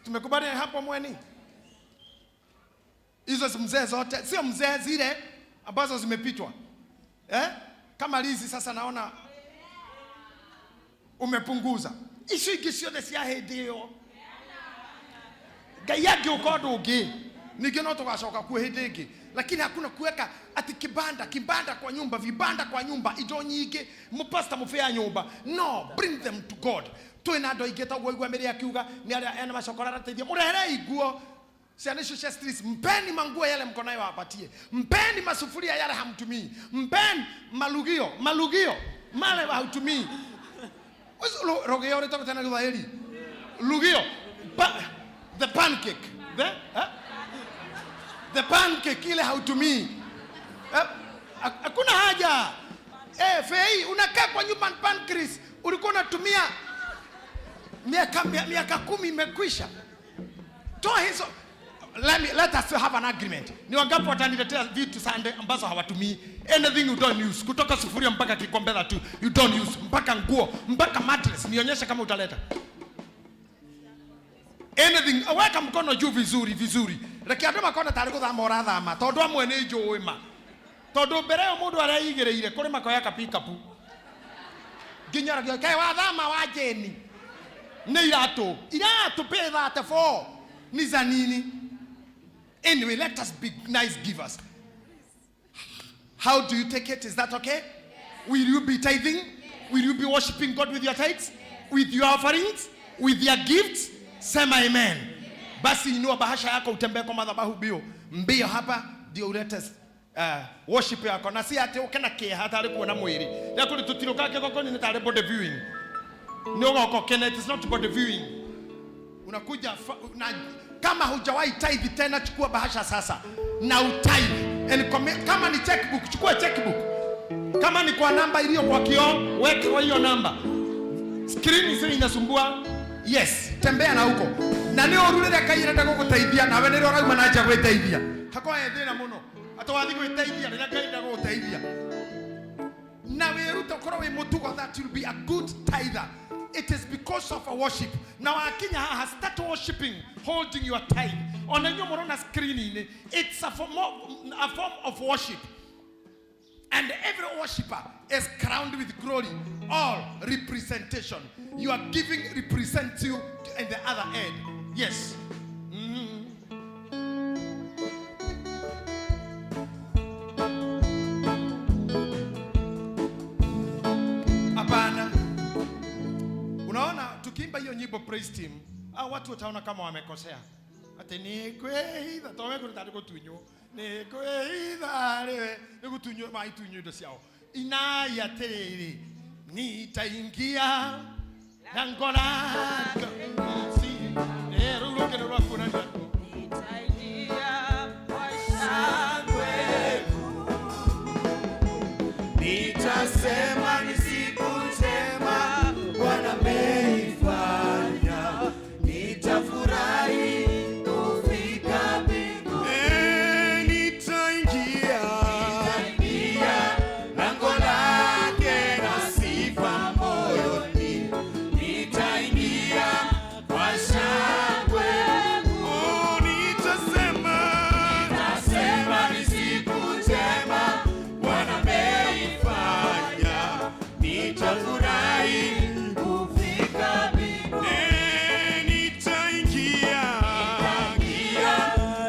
Tumekubaliana hapo mweni? Hizo mzee zote, sio mzee zile ambazo zimepitwa. Kama Lizi sasa naona Umepunguza. Icio ingĩ ciothe cia hĩndĩ ĩyo. Ngai angĩũka ũndũ ũngĩ ningĩ no tũgacoka kuo hĩndĩ ĩngĩ, lakini hakuna kuweka ati kibanda kibanda kwa nyumba, vibanda kwa nyumba, indo nyingĩ, mũpasta mũbĩa nyũmba. No, bring them to God. Twĩna andũ aingĩ ta ũguo igua mĩrĩ akiuga nĩ arĩa ena macokora arateithia, mũreherei nguo ciana icio cia streets, mpeni manguo yale mko nayo apatie, mpeni masufuria yale hamtumii, mpeni malugio malugio male hautumii. Rugio rĩtagwo tena Gĩthwaĩri lugio, the pancake, the, eh? The pancake ile hautumii. Hakuna haja. Fei, unakaa kwa nyumba pancreas ulikuwa unatumia miaka 10 imekwisha. Toa hizo. Let us have an agreement. Ni wangapi wataniletea vitu Sunday ambazo hawatumii? Anything you don't use, kutoka sufuria mpaka kikombe tu you don't use, mpaka nguo, mpaka mattress, nionyeshe kama utaleta. Anything, weka mkono juu vizuri vizuri. Reke andu makona tari guthama urathama, tondu amwe ni njũĩ ma. Tondu mbere ĩyo mũndũ areigĩrĩire kũrĩ makoya ka pick-up. Nginya aragia, kaĩ wathama wa Jane? Nĩ iratũ. Iratũ pay 34. Ni za nini? Anyway, let us be nice givers. How do you take it? Is that okay? Yes. Will you be tithing? Yes. Will you be worshiping God with your tithes? Yes. With your offerings? Yes. With your gifts? Sema amen. Basi inua bahasha yako utembee kwa madhabahu bio. Mbio hapa ndio ulete worship yako. Na si ati uke na kĩeha tarĩ kuona mwĩrĩ. Rĩrĩa kũrĩ tũtirũka kĩgongona nĩ tarĩ body viewing. Nĩ ũgoka ũkene, it is not body viewing. Unakuja na kama hujawahi tithe tena, chukua bahasha sasa na utithe. And kama ni checkbook, chukua checkbook. Kama ni kwa namba iliyo kwa kioo, weka kwa hiyo namba. Screen sio inasumbua. Yes, tembea na huko. Na nĩ ũru rĩrĩa Ngai arenda gũgũteithia, nawe nĩrĩo ũrauma na nja gwĩteithia. Hakorwo he thĩna mũno. Atĩ wathiĩ gwĩteithia rĩrĩa Ngai arenda gũgũteithia. Na wĩrute ũkorwo wĩ mũtugo that you'll be a good tither. It is because of a worship. Na wakinya haha, start worshiping, holding your tithe. Ona inyuĩ mũrona screen-inĩ, it's a form of worship. And every worshiper is crowned with glory. All representation. You are giving represents you in the other end. Yes. Hapana. Unaona tukiimba hiyo nyimbo praise team, hao watu wataona kama wamekosea. Ati ni kwĩhitha, to we kũrĩ tarĩ gũtunywo. Nĩ kwĩhitha rĩ, nĩ gũtunywo, maitunywo indo ciao. Inai atĩrĩrĩ, nitaingia lango lako. Rĩu rũngĩ nĩ rwa kuonania. Nitaingia kwa shangwe kuu. Nitasema ni siku njema Bwana ameifanya. Nitafurahi kufika mbinguni. Nitaingia. Nitaingia lango lake na sifa moyoni. Nitaingia kwa shangwe. Oh, nitasema. Nitasema ni siku njema Bwana ameifanya. Nitafurahi kufika mbinguni. Nitaingia. Nitaingia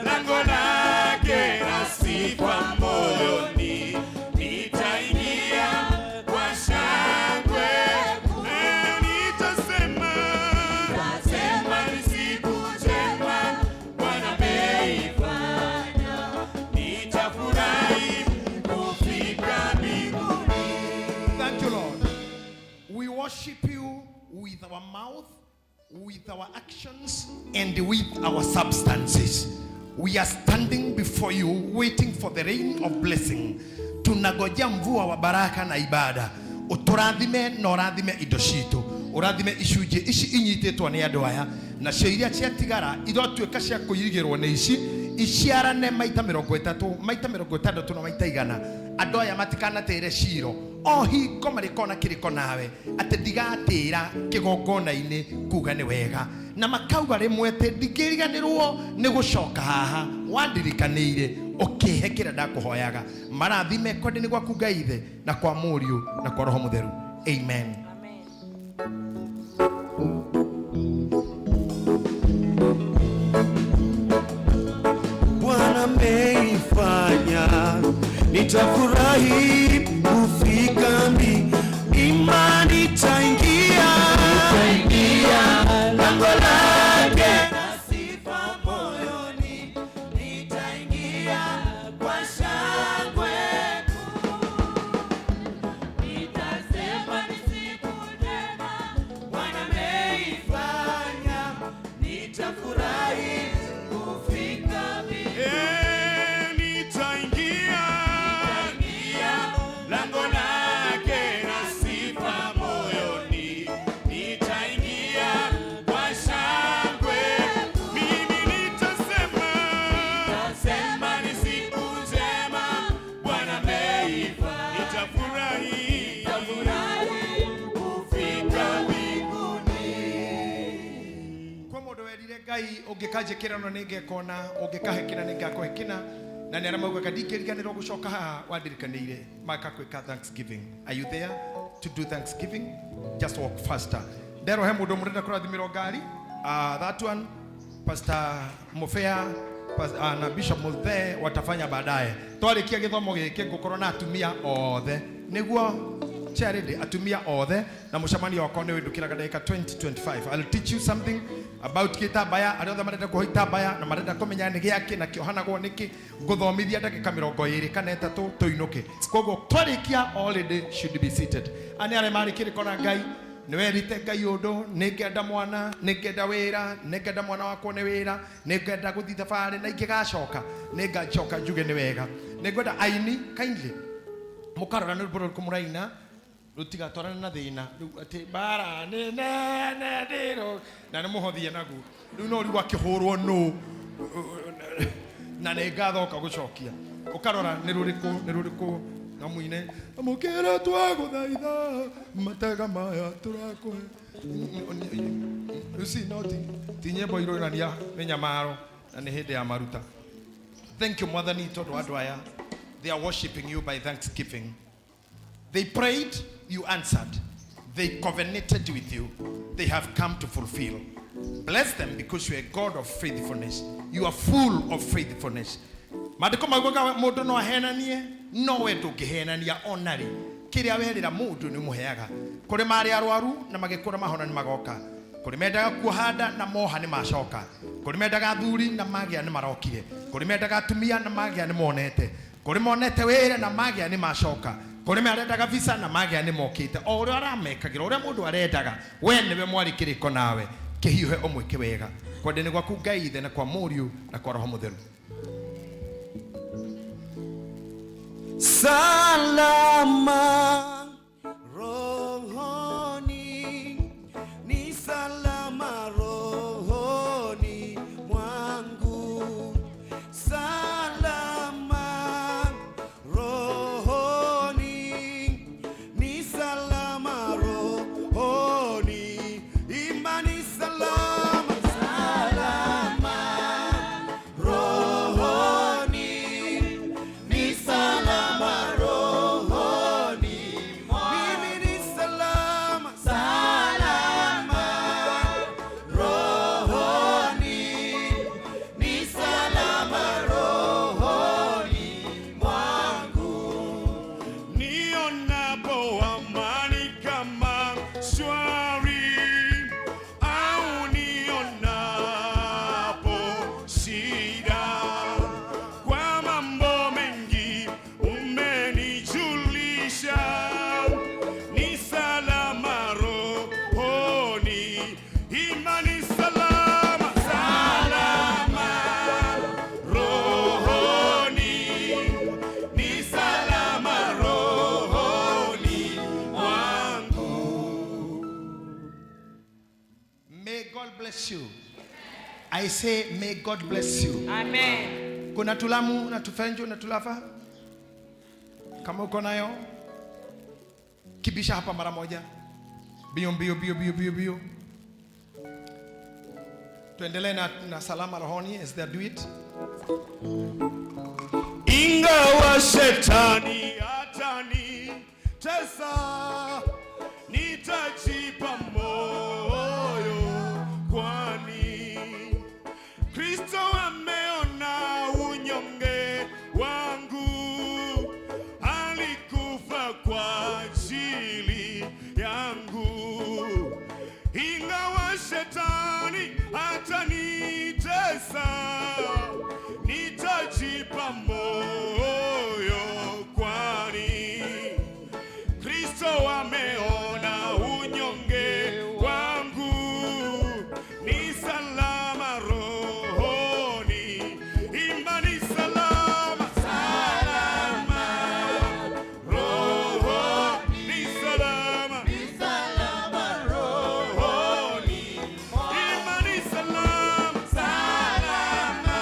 lango lake na sifa moyoni. Nitaingia kwa shangwe. Nitasema. Nitasema ni siku njema Bwana ameifanya. Nitafurahi kufika mbinguni. Thank you, Lord. We worship you with our mouth, with our actions, and with our substances. We are standing before you waiting for the rain of blessing. Tunagojea mvua wa baraka na ibada. Uturathime na ũrathime indo citũ. Ũrathime icunjĩ ici inyitĩtwo nĩ andũ aya, nacio iria ciatigara irotuĩka cia kũirigĩrwo nĩ ici, iciarane maita mĩrongo ĩtatũ, maita mĩrongo ĩtandatũ na maita igana. Andũ aya matikanatĩre ciro o hingo marĩkona kĩrĩko nawe atĩ ndigatĩra kĩgongona-inĩ kuga nĩ wega, na makauga rĩmwe atĩ ndingĩriganĩrwo nĩ gũcoka haha wandirikanĩire ũkĩhe kĩrĩa ndakũhoyaga. Marathime kwenda-inĩ gwaku Ngai Ithe na kwa Mũriũ na kwa Roho Mũtheru. Amen. Amen. Bwana ameifanya, nitafurahi kufika imani taingia, lango lake na sifa moyoni, nitaingia kwa shangwe kuu. Nitasema ni siku njema Bwana ameifanya, nitafurahi kufika Nitaingia lango lake na sifa moyoni, nitaingia kwa shangwe. Mimi nitasema, ni siku njema Bwana ameifanya, nitafurahi kufika mbinguni. Kwĩ mũndũ werire Ngai ũngĩkanjĩkĩra no nĩngekona, ũngĩkahe kĩna nĩngakũhe kĩna, na nĩ arĩa maugaga ndingĩriganĩrwo gũcoka haha wandirikanĩire makakwĩka thanksgiving. Are you there to do thanksgiving? Just walk faster. Nderwo he mũndũ mũrenda kũrathimĩrwo ngari. That one Pastor Mofea na Bishop Muthe watafanya baadaye. Twarĩkia gĩthomo gĩkĩ ngũkorwo na atumia othe nĩguo charity atumia othe na mũcemanio wakwa nĩ wĩndũkĩraga ndagĩka 2025. I'll teach you something about gĩtambaya, arĩa othe marenda kuoha itambaya na marenda kũmenya nĩ gĩakĩ na kĩohanagwo nĩkĩ, ngũthomithia ndagĩka 23 kana 3 tũinũke. Koguo twarĩkia, all lady should be seated. Anĩ arĩa marĩ kĩrĩko na Ngai, nĩ werite Ngai ũndũ, nĩ ngenda mwana, nĩ ngenda wĩra, nĩ ngenda mwana wakwa nĩ wĩra, nĩ ngenda gũthiĩ thabarĩ na ingĩgacoka nĩ ngacoka njuge nĩ wega. Nĩ ngwenda aini kindly mũkarora nĩ rwĩmbo rũrĩkũ mũraina rũtigatwarane na thĩna rĩu atĩ mbara nĩ nene ndĩro na nĩ mũhothie naguo rĩu no rĩu akĩhũrwo nũ na nĩ ngathoka gũcokia ũkarora nĩ rũrĩkũ nĩ rũrĩkũ na mũine mũkĩra twagũthaitha matega maya tũrakũhe. You see, no ti nyĩmbo ironania mĩnyamaro na nĩ hĩndĩ ya maruta. Thank you, Mwathani, tondũ andũ aya, they are worshiping you by thanksgiving. They prayed, you answered. They covenanted with you. They have come to fulfill. Bless them because you are a God of faithfulness. You are full of faithfulness. Maandĩko maugaga mũndũ no ahenanie, no we ndũngĩhenania ona rĩ. Kĩrĩa werĩra mũndũ nĩ ũmũheaga. Kũrĩ marĩ arwaru na magĩkũra mahona nĩ magoka. Kũrĩ mendaga kuoha nda na moha nĩ macoka. Kũrĩ mendaga athuri na magĩa nĩ marokire. Kũrĩ mendaga atumia na magĩa nĩ monete. Kũrĩ monete wĩra na magĩa nĩ macoka. Kũrĩ marendaga visa na magĩa nĩ mokĩte. O ũrĩa ũramekagĩra, ũrĩa mũndũ arendaga, we nĩwe mwarĩ kĩrĩko nawe. Kĩhiũhe ũmwĩke wega. Kwenda-inĩ gwaku Ngai Ithe na kwa Mũriũ na kwa Roho Mũtheru. Salama rohoni, ni salama rohoni mwangu. Salama rohoni, ni salama rohoni. Imani salama, salama rohoni, ni salama rohoni. Mimi ni salama, salama rohoni, ni salama rohoni mwangu. Nionapo amani kama shwari, au nionapo shida, kwa mambo mengi umenijulisha, ni salama rohoni, imani salama, salama rohoni, ni salama rohoni mwangu. May God bless you. I say may God bless you. Amen. Kuna tulamu na tufenjo na tulafa? Kama uko nayo kibisha hapa mara moja. Bio bio bio bio bio bio. Tuendelee na salama rohoni as they do it. Ingawa shetani atanitesa, nitajipa Shetani atanitesa, nitajipa moyo, kwani Kristo ameona unyonge wangu, ni salama rohoni. Imba ni salama, salama rohoni, ni salama, ni salama rohoni. Imba ni salama, salama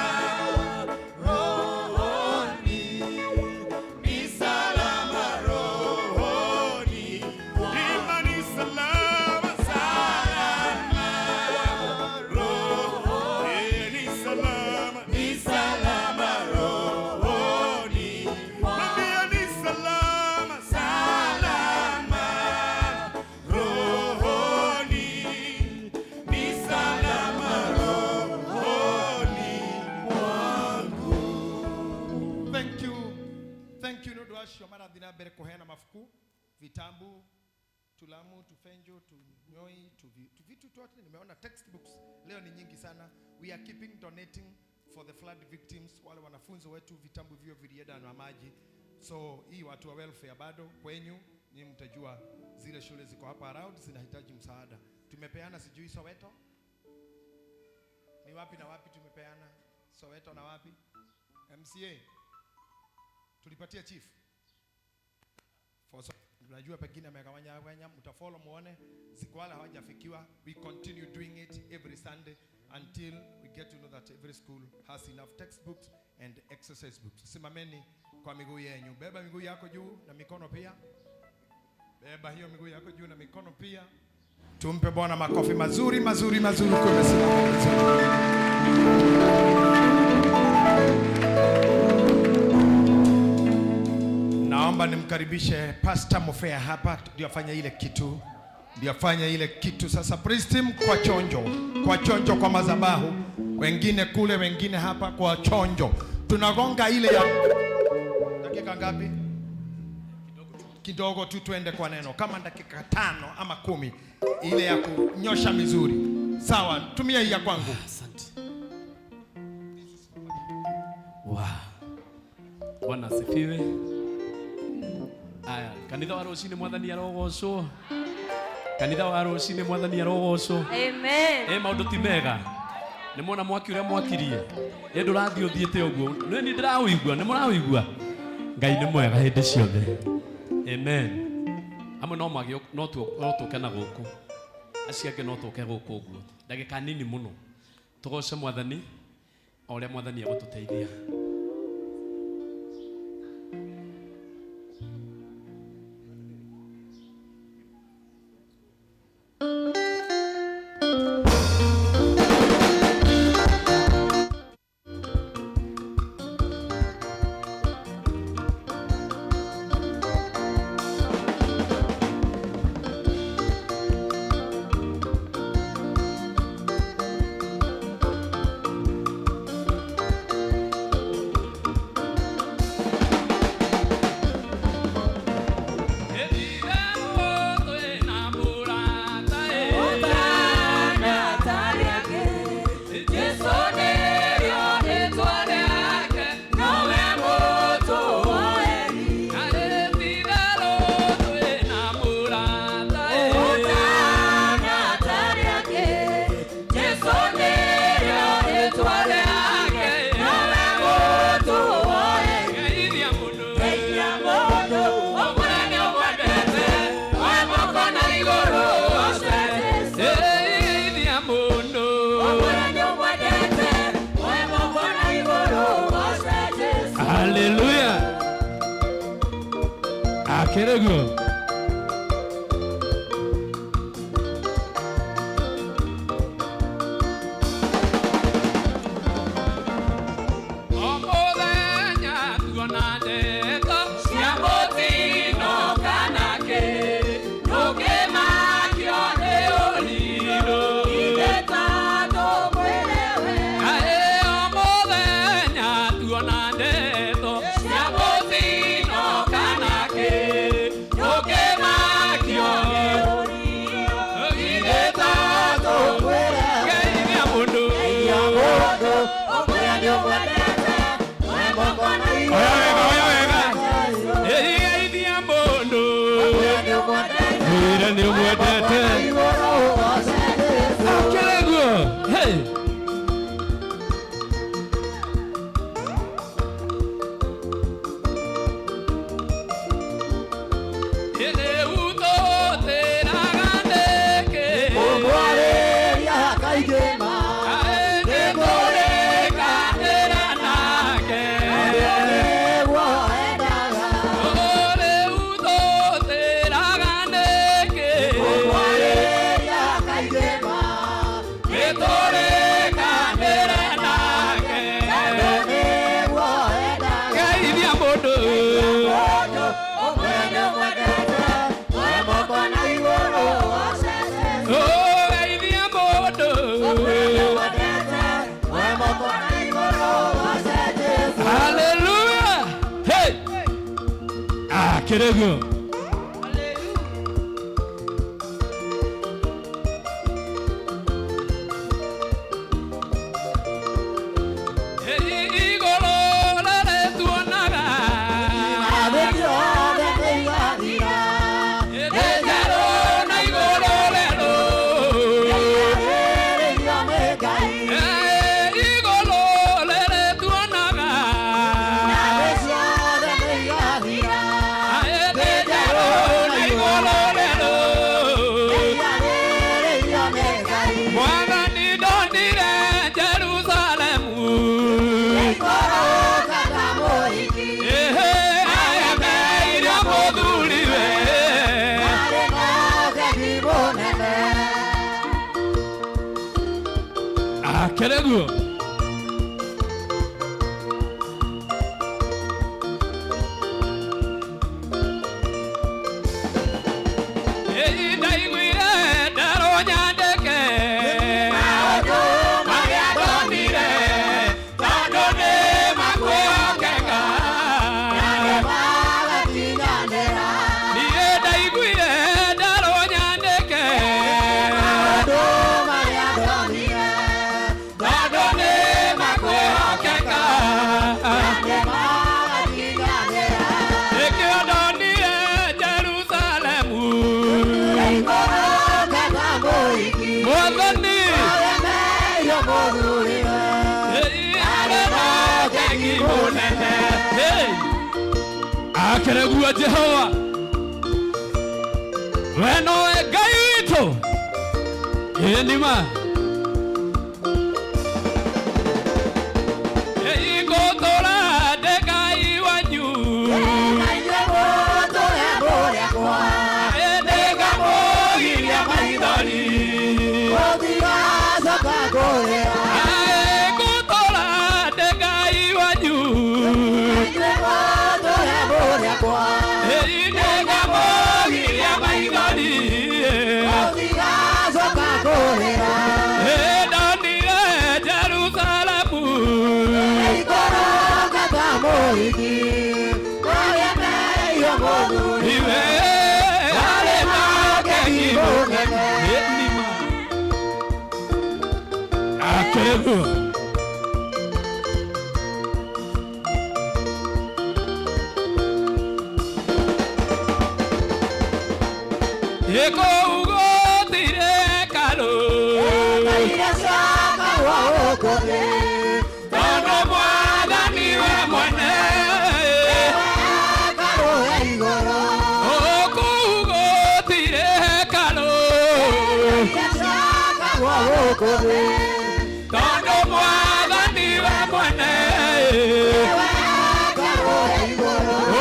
rohoni, ni salama rohoni. Imba ni salama, salama rohoni, ni salama, ni salama rohoni. Mwambie ni salama, salama rohoni, ni salama rohoni mwangu. Thank you. Thank you nĩ ũndũ wa acio marathiĩ na mbere kũheana mabuku, vitabu, tulamu, tufenjo, tunyoi, tuvitu twote. Nimeona textbooks leo ni nyingi sana. We are keeping donating for the flood victims, wale wanafunzi wetu vitabu vio vilienda na maji. So hii watu wa welfare bado kwenyu, nyinyi mtajua zile shule ziko hapa around zinahitaji msaada. Tumepeana sijui Soweto ni wapi na wapi tumepeana Soweto na wapi MCA tulipatia chief for so, tunajua pengine amegawanya gawanya, mtafollow muone siku wale hawajafikiwa. We continue doing it every Sunday until we get to know that every school has enough textbooks and exercise books. Simameni kwa miguu yenyu, beba miguu yako juu na mikono pia, beba hiyo miguu yako juu na mikono pia. Tumpe Bwana makofi mazuri mazuri mazuri kwa umesimama vizuri. Naomba nimkaribishe Pastor Mofea hapa ndio afanye ile kitu, ndio afanye ile kitu sasa. Praise team kwa chonjo, kwa chonjo, kwa madhabahu, wengine kule, wengine hapa kwa chonjo. Tunagonga ile ya dakika ngapi? Kidogo tu, tuende kwa neno kama dakika 5 ama 10, ile ya kunyosha mizuri. Sawa, tumia hii ya kwangu. Asante. Wow. Bwana asifiwe. Aya, kanitha wa rũcinĩ mwathani arogocwo. Kanitha wa rũcinĩ mwathani arogocwo. Amen. Ĩ maũndũ ti mega. Nĩ mwona mwaki ũrĩa mwakirie. Ĩ ndũrathiĩ ũthiĩte ũguo. Nĩ niĩ ndĩrawĩigua, nĩ mũrawĩigua. Ngai nĩ mwega hĩndĩ ciothe. Amen. Amwe no magĩ no tũke na gũkũ. Acio angĩ no tũke gũkũ ũguo. Ndagĩka nini mũno. Tũgoce mwathani o ũrĩa mwathani egũtũteithia. Hallelujah. Akerego. Hey! Hallelujah! Hey! Ah, kidogo. Mwathani ndonire Jerusalemu Ehe, aemeire mũthuriwe Akereguo Ĩĩ ndaiguire nderwo nyandĩke marĩa ndonire tondũ nĩ makwĩhokeka Niĩ ndaiguire nderwo nyandĩke tondũ nĩ makwĩhokeka Nĩkĩo ndonire Jerusalemu Mwathani arĩ na ũgegi mũnene Hey! Akereguo Jehova we nowe Ngai witũ ĩĩ nĩ ma Ngũtũra ndĩ Ngai wanyu nĩngamũgiria maithori Ngũtũra ndĩ Ngai wanyu nĩngamũgiria maithori Ndonire Jerusalemu Iwe arĩ na ũgegi mũnene Akereguo Kũu gũtirĩ hekarũ tondũ Mwathani we mwene kũu gũtirĩ hekarũ tondũ Mwathani we mwene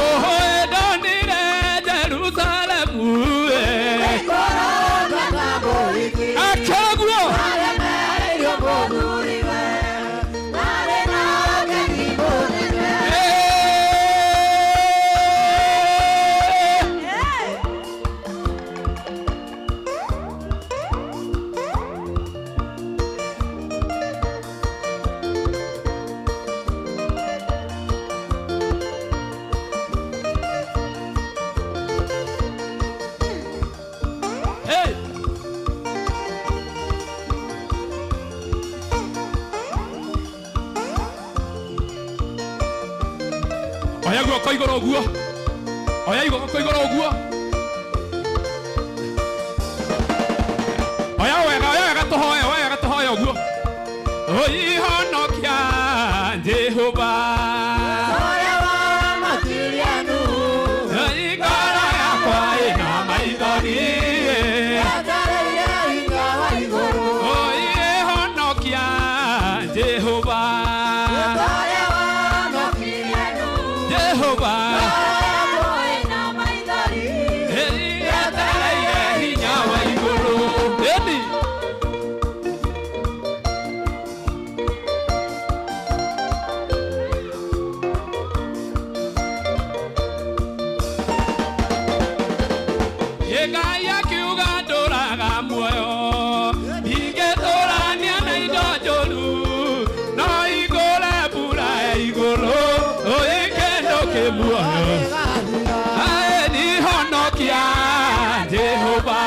Oho ndonire Jerusalemu Akereguo Hey! Oya guoko igũrũ ũguo oya guoko igũrũ ũguo oya wega oya wega tũhoe oya wega tũhoe ũguo Oihonokia Jehova. Ngoro yakwa ĩna maithori. Oihonokia Jehova. Jehova. Etereire hinya wa igũrũ. Ĩni. Ngai akiuga ndũraga muoyo ingĩtũrania na indo njũru no igũre mbura ya igũrũ ĩ kĩndũ kĩ muoyo aĩ nihonokia Jehova.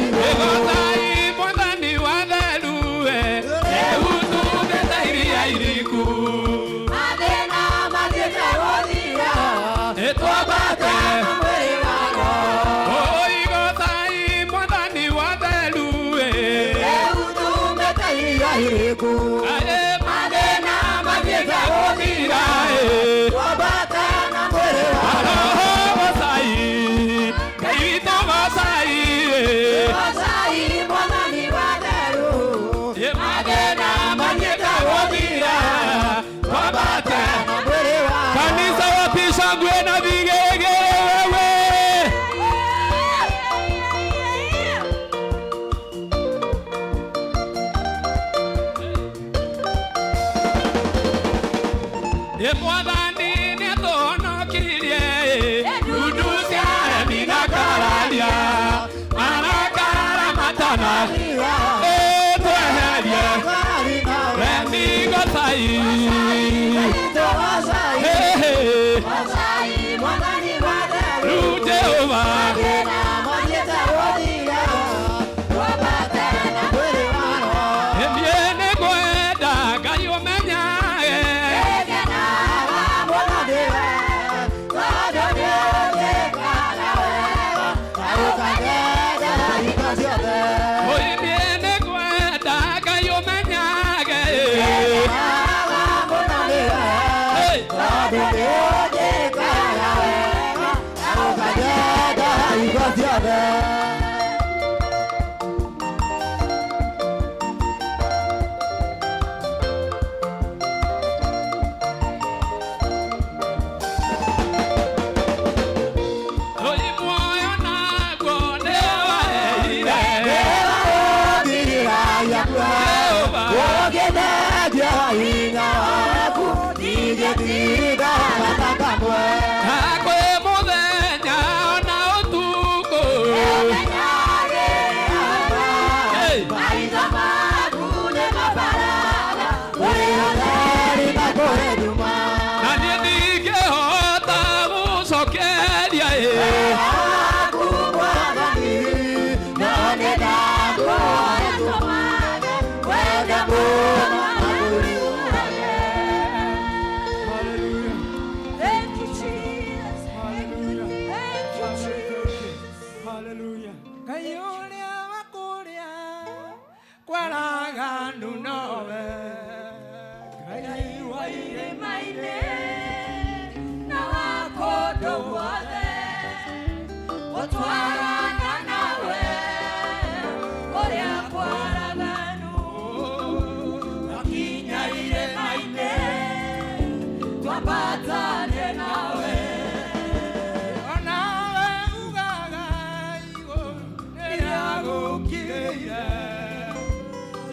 Ĩgotai mwathani wa theru rĩu tugĩte iria iriku ĩtwambate Oigotai mwathani wa theru aĩ mathĩna mathiĩte gũthira Aroho gocai Ngai witũ gocai mathĩna mathiĩte gũthira twambate kanisa wapisha ngwe na vigelegele wewe. Ĩ mwathani nĩatũhonokirie ndundu cia aremi na kararia marakara matana ĩ tweherie remi gocai. Hey, hey. Rĩu Jehova niĩ nĩngwenda Ngai ũmenyage Oi niĩ nĩngwenda Ngai ũmenyage Hey. Oi muoyo naguo nĩwaheire Na kwĩ mũthenya ona ũtukũ. Hey. Na niĩ ndingĩhota gũcokeria ĩ. Thank you, Jesus. Thank you, Jesus. Hallelujah. Ngai ũrĩa wa kũrĩa kwaraganu nowe Ngai wa irĩma-inĩ na wa kũndũ guothe gũtwarana nawe kũrĩa kwaraganu twakinya irĩma-inĩ twambatane nawe onawe ugaga igũrũ nĩrĩagũkirĩire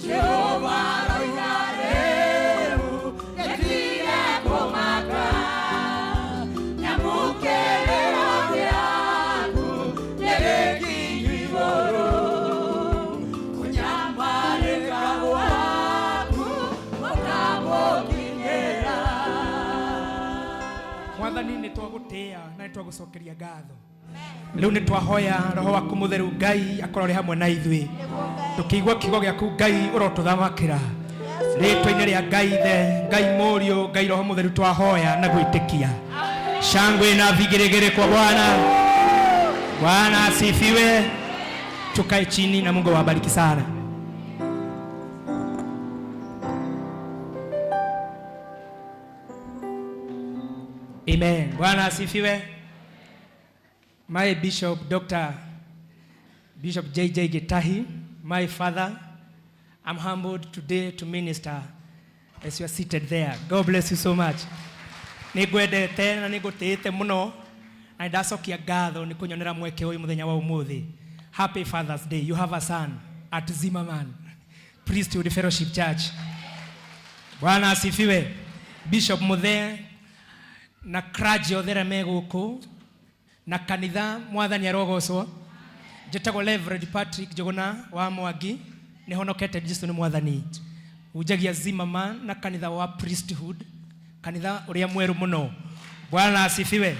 Jehova aroiga rĩu nĩtige kũmaka nyamũkĩrĩro gĩaku nĩgĩkinyu igũrũ kũnyamarĩka gwaku gũkamũkinyĩra. Mwathani nĩ twagũtĩĩa na nĩ twagũcokeria ngatho rĩu nĩ twahoya roho waku mũtheru Ngai akorwo arĩ hamwe na ithuĩ tũkĩigua kiugo gĩaku Ngai ũrotũthamakĩra rĩtwa-inĩ rĩa Ngai Ithe Ngai Mũriũ Ngai Roho Mũtheru twahoya na gwĩtĩkia. Shangwe na vigeregere kwa Bwana. Bwana asifiwe. Tukae chini na Mungu awabariki sana. Amen. Bwana asifiwe. My Bishop Dr. Bishop JJ Gitahi, my father, I'm humbled today to minister as you are seated there. God bless you so much. Nĩngwendete na nĩngũtĩĩte mũno na nĩndacokia ngatho nĩ kũnyonera mweke ũyũ mũthenya wa ũmũthĩ. Happy Father's Day. You have a son at Zimmerman Priesthood Fellowship Church. Bwana asifiwe. Bishop Muthee na clergy othe arĩa me gũkũ na kanitha, mwathani arogocwo. Njĩtagwo Reverend Patrick Njuguna wa Mwangi, nĩhonokete, Jesu nĩ mwathani. Hunjagia Zimmerman na kanitha wa Priesthood, kanitha ũrĩa mwerũ mũno. Bwana asifiwe.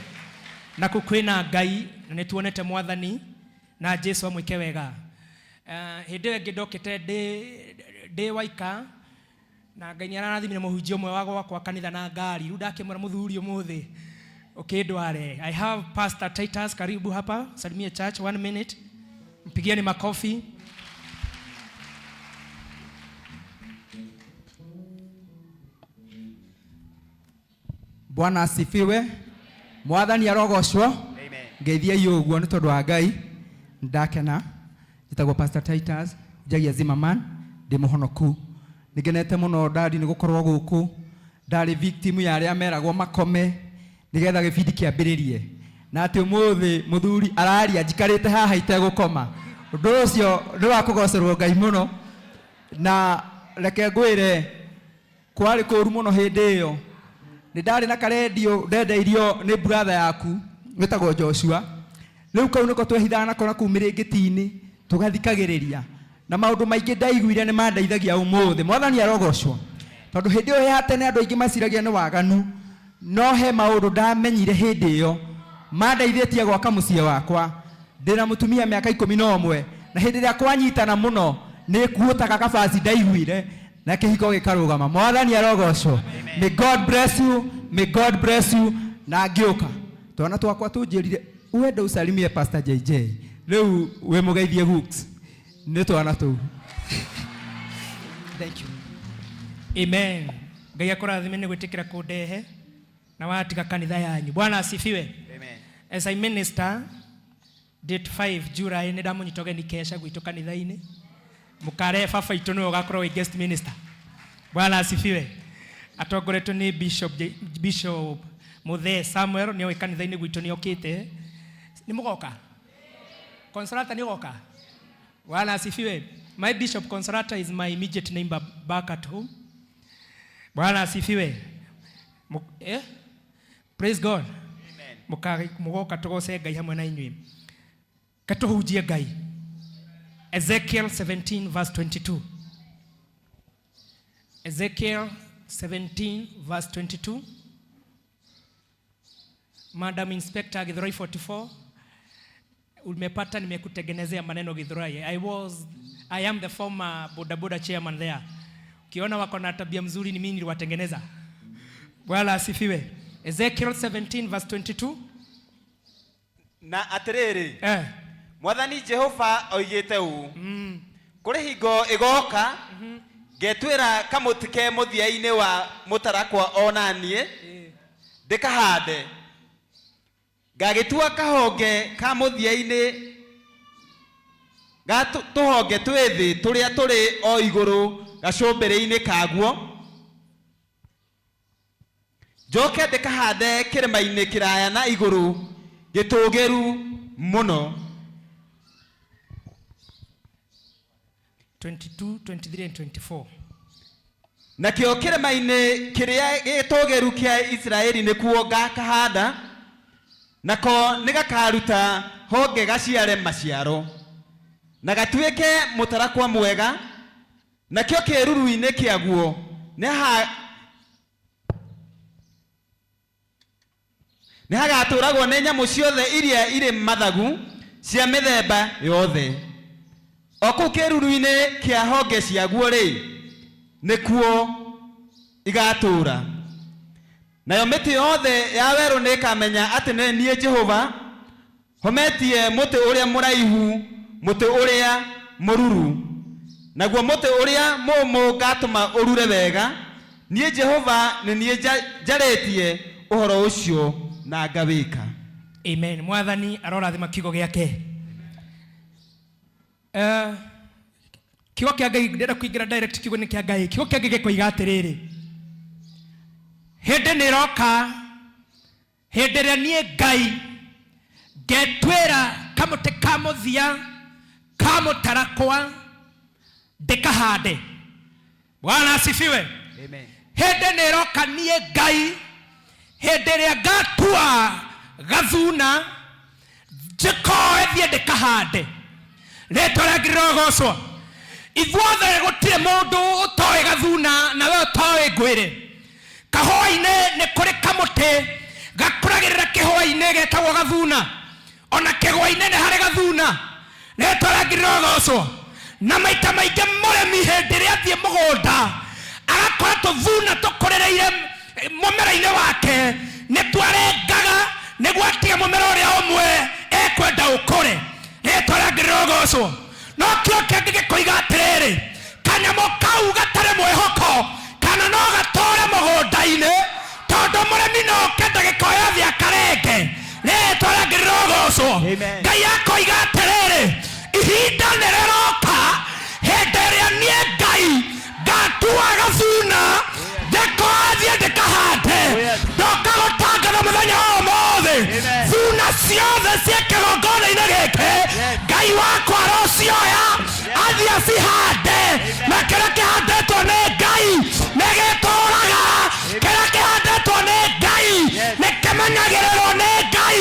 Na kũ kwĩna Ngai na nĩtuonete mwathani na Jesu amwĩke wega. Hĩndĩ ĩyo ĩngĩ ndokĩte ndĩ waika na Ngai nĩararathimire mũhunjia ũmwe wa gwakwa kanitha na ngari. Rĩu ndakĩmwĩra, mũthuri, ũmũthĩ ũkĩndware. I have Pastor Titus, karibu hapa, salimie church one minute. Mpigieni makofi. Bwana asifiwe. Mwathani arogocwo. Ngeithiai ũguo nĩ tondũ wa Ngai. Ndakena. Njĩtagwo Pastor Titus, njagia Zimmerman, ndĩ mũhonoku. Nĩngenete mũno ndadi nĩ gũkorwo gũkũ. Ndarĩ victim ya arĩa meragwo makome nĩgetha gĩbindi kĩambĩrĩrie. Na atĩ ũmũthĩ mũthuri araria njikarĩte haha itegũkoma. Ũndũ ũcio nĩ wa kũgocerwo Ngai mũno. Na reke ngwĩre, kwarĩ kũru mũno hĩndĩ ĩyo. Nĩ ndarĩ na karendio ndendeirio nĩ brother yaku wĩtagwo Joshua. Rĩu kau nĩko twehithaga nako na kũu mĩrĩngĩti-inĩ tũgathikagĩrĩria. Na maũndũ maingĩ ndaiguire nĩ mandeithagia ũmũthĩ. Mwathani arogocwo. Tondũ hĩndĩ ĩyo ya tene andũ aingĩ maciragia nĩ waganu, no he maũndũ ndamenyire hĩndĩ ĩyo mandeithĩtie gwaka mũciĩ wakwa. Ndĩna mũtumia mĩaka 11, na hĩndĩ ĩrĩa kwanyitana mũno nĩ kuotaga kabaci ndaiguire na kĩhiko gĩkarũgama. Mwathani arogocwo. May God bless you, may God bless you. Na ngĩũka twana twakwa tũnjĩrire uende usalimie Pastor JJ. Rĩu wĩ mũgeithie hooks nĩ twana tũu. Thank you. Amen. Ngai akũrathime nĩ gwĩtĩkĩra kũndehe na watiga kanitha yanyu. Bwana asifiwe. Amen. As I minister date 5 July, nĩ ndamũnyita ũgeni kesha gwitũ kanitha-inĩ. Mũkarehe baba itũ, nĩwe ũgakorwo wĩ guest minister. Bwana asifiwe. Atongoretwo nĩ Bishop Bishop Muthee Samuel, nĩoĩ kanitha-inĩ gwitũ nĩokĩte. Nĩ mũgoka? Consolata nĩ ũgoka? Bwana asifiwe. My Bishop Consolata is my immediate neighbor back at home. Bwana asifiwe. Eh? Praise God. Amen. Mũgoka tũgoce Ngai hamwe na inyuĩ. Katũhunjie Ngai. Ezekiel 17 verse 22. Ezekiel 17 verse 22. Madam Inspector Githurai 44, umepata nimekutengenezea maneno Githurai. I am the former boda boda chairman there. Ukiona wako na tabia mzuri ni mimi niliwatengeneza. Bwana asifiwe. Ezekiel 17 verse 22. Na atĩrĩrĩ, Mwathani Jehova oigĩte ũũ, kũrĩ hingo ĩgoka ngetwĩra kamũtĩ ke mũthia-inĩ wa mũtarakwa o na niĩ ndĩkahande, ngagĩtua kahonge ka mũthia-inĩ ga tũhonge twĩthĩ tũrĩa tũrĩ o igũrũ gacũmbĩrĩ-inĩ kaguo, njoke ndĩkahande kĩrĩma-inĩ kĩraya na igũrũ gĩtũũgĩru mũno. 22, 23 and 24. Nakĩo kĩrĩma-inĩ kĩrĩa gĩtũũgĩru kĩa Isiraeli nĩkuo ngakahanda, nako nĩgakaruta honge gaciare maciaro, na gatuĩke mũtarakwa mwega, nakĩo kĩĩruru-inĩ kĩaguo nĩhagatũũragwo nĩ nyamũ ciothe iria irĩ mathagu cia mĩthemba yothe. O kũu kĩĩruru-inĩ kĩa honge ciaguo-rĩ, nĩkuo igatũũra. Nayo mĩtĩ yothe ya werũ nĩĩkamenya atĩ nĩ niĩ Jehova hometie mũtĩ ũrĩa mũraihu, mũtĩ ũrĩa mũruru, naguo mũtĩ ũrĩa mũũmũ ngatũma ũrure wega. Niĩ Jehova nĩ niĩ njarĩtie ũhoro ũcio na ngawĩka. Amen. Mwathani arorathima kiugo gĩake. Kiugo kĩa Ngai ndĩrenda kũingĩra direct kiugo-inĩ kĩa Ngai. Kiugo kĩa Ngai gĩkoiga atĩrĩrĩ, hĩndĩ nĩ ĩroka hĩndĩ ĩrĩa niĩ Ngai ngetuĩra kamũtĩ ka mũthia ka mũtarakwa ndĩkahande. Bwana asifiwe. Amen. Hĩndĩ nĩ ĩroka niĩ Ngai hĩndĩ ĩrĩa ngatua gathuna njĩkoe thiĩ ndĩkahande. Rĩtwa rĩa Ngai rĩrogocwo. Ithuothe gũtirĩ mũndũ ũtoĩ gathuna na we ũtoĩ ngwĩre. Kahũa-inĩ nĩ kũrĩ kamũtĩ gakũragĩrĩra kĩhũa-inĩ getagwo gathuna. Ona kĩgwa-inĩ nĩ harĩ gathuna. Rĩtwa rĩa Ngai rĩrogocwo. Na maita maingĩ mũrĩmi hĩndĩ ĩrĩa athiĩ mũgũnda agakora tũthuna tũkũrĩrĩire mũmera-inĩ wake, nĩ twarengaga nĩguo atige mũmera ũrĩa ũmwe ekwenda ũkũre. Rĩtwa rĩa Ngai rĩrogocwo. No kĩo kĩngĩ gĩkoiga atĩrĩrĩ, kanyamũ kau gatarĩ mwĩhoko kana no gatũre mũgũnda-inĩ, tondũ mũrĩmi no oke ndagĩka o yothe akarenge. Rĩtwa rĩa Ngai rĩrogocwo. Ngai akoiga atĩrĩrĩ, ihinda nĩ rĩroka hĩndĩ ĩrĩa niĩ Ngai ngatua gathuna ndĩkoathiĩ ndĩkahande. Ndoka gũtangatha mũthenya wa ũmũthĩ, thuna ciothe ciĩ kĩgongona-inĩ gĩkĩ, Ngai wakwa arocioya athiĩ acihande. Na kĩrĩa kĩhandĩtwo nĩ Ngai nĩ gĩtũraga, kĩrĩa kĩhandĩtwo nĩ Ngai nĩ kĩmenyagĩrĩrwo nĩ Ngai.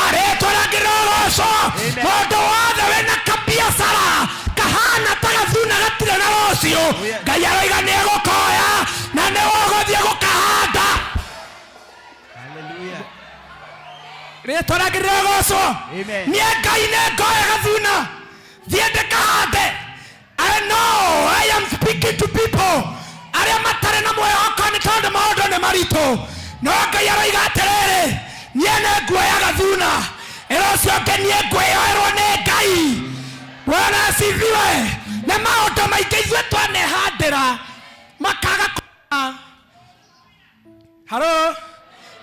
Arĩtwa rĩa Ngai rĩrogocwo. Mũndũ wothe wĩna kabiacara kahana ta gathuna gatirĩ na rũciũ, Ngai aroiga nĩ egũkoya na nĩ ũgũthiĩ gũkahanda. Rĩtwa rĩa Ngai rĩrogocwo. Niĩ Ngai nĩ ngoya gathuna thiĩ ndĩkahande. I know I am speaking to people arĩa matarĩ na mwĩhoko nĩ tondũ maũndũ nĩ maritũ, no Ngai aroiga atĩrĩrĩ, niĩ nĩ nguoya gathuna ĩra ũcio ũngĩ niĩ ngwĩyoerwo nĩ Ngai. Bwana asifiwe. Nĩ maũndũ maingĩ ithuĩ twanehandĩra makaga kũra. Haro,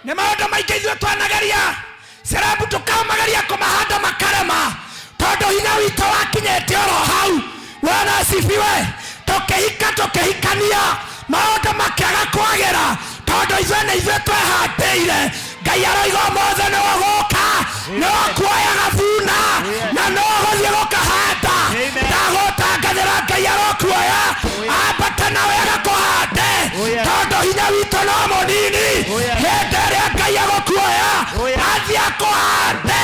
nĩ maũndũ maingĩ ithuĩ twanageria cerabu tũkamageria kũmahanda makarema, tondũ hinya witũ wakinyĩte oro hau. Bwana asifiwe. Tũkĩhika tũkĩhikania maũndũ makĩaga kwagĩra, tondũ ithuĩ nĩ ithuĩ twehandĩire. Ngai aroiga ũmũthĩ nĩ ũgũka, nĩ ũkuoya gathuna na nĩ ũgũthiĩ gũkahanda. Ndagũtangathĩra Ngai arokuoya ambate nawe agakũhande, tondũ hinya witũ no mũnini. Hĩndĩ ĩrĩa Ngai agũkuoya athiĩ akũhande,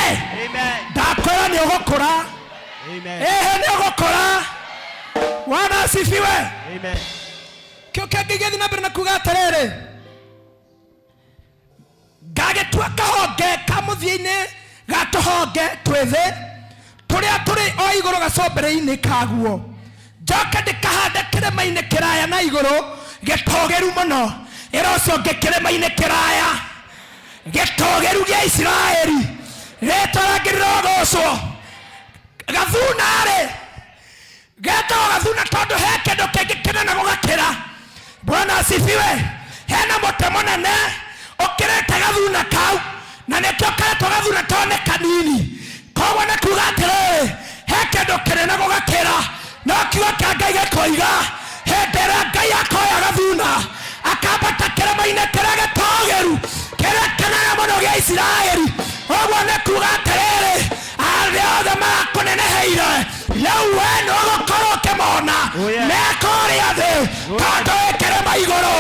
ndakwĩra nĩ ũgũkũra. Ehe, nĩ ũgũkũra. Bwana asifiwe. Kĩo kĩngĩ gĩthiĩ na mbere na kuga atĩrĩrĩ, ngagĩtua kahonge ka mũthia-inĩ ga tũhonge twĩthĩ tũrĩa tũrĩ o igũrũ gacũmbĩrĩ-inĩ kaguo, njoke ndĩkahande kĩrĩma-inĩ kĩraya na igũrũ gĩtũũgĩru mũno. Ĩra ũcio ũngĩ, kĩrĩma-inĩ kĩraya gĩtũũgĩru gĩa Isiraeli. Rĩtwa rĩa Ngai rĩrogocwo. Gathuna-rĩ, getagwo gathuna tondũ he kĩndũ kĩngĩ kĩnene gũgakĩra. Bwana asifiwe. Hena mũtĩ mũnene ũkĩrĩte gathuna kau, na nĩkĩo karetwo gathuna tondũ nĩ kanini. Koguo nĩ kuga atĩrĩrĩ, he kĩndũ kĩnene gũgakĩra. No kiugo kĩa Ngai gĩkoiga hĩndĩ ĩrĩa Ngai akoya gathuna akambata kĩrĩma-inĩ kĩrĩa gĩtũũgĩru kĩrĩa kĩnene mũno gĩa Isiraeli, ũguo nĩ kuga atĩrĩrĩ, arĩa othe marakũneneheire rĩu we nĩ ũgũkorwo ũkĩmona me kũrĩa thĩ, tondũ wĩ kĩrĩma igũrũ.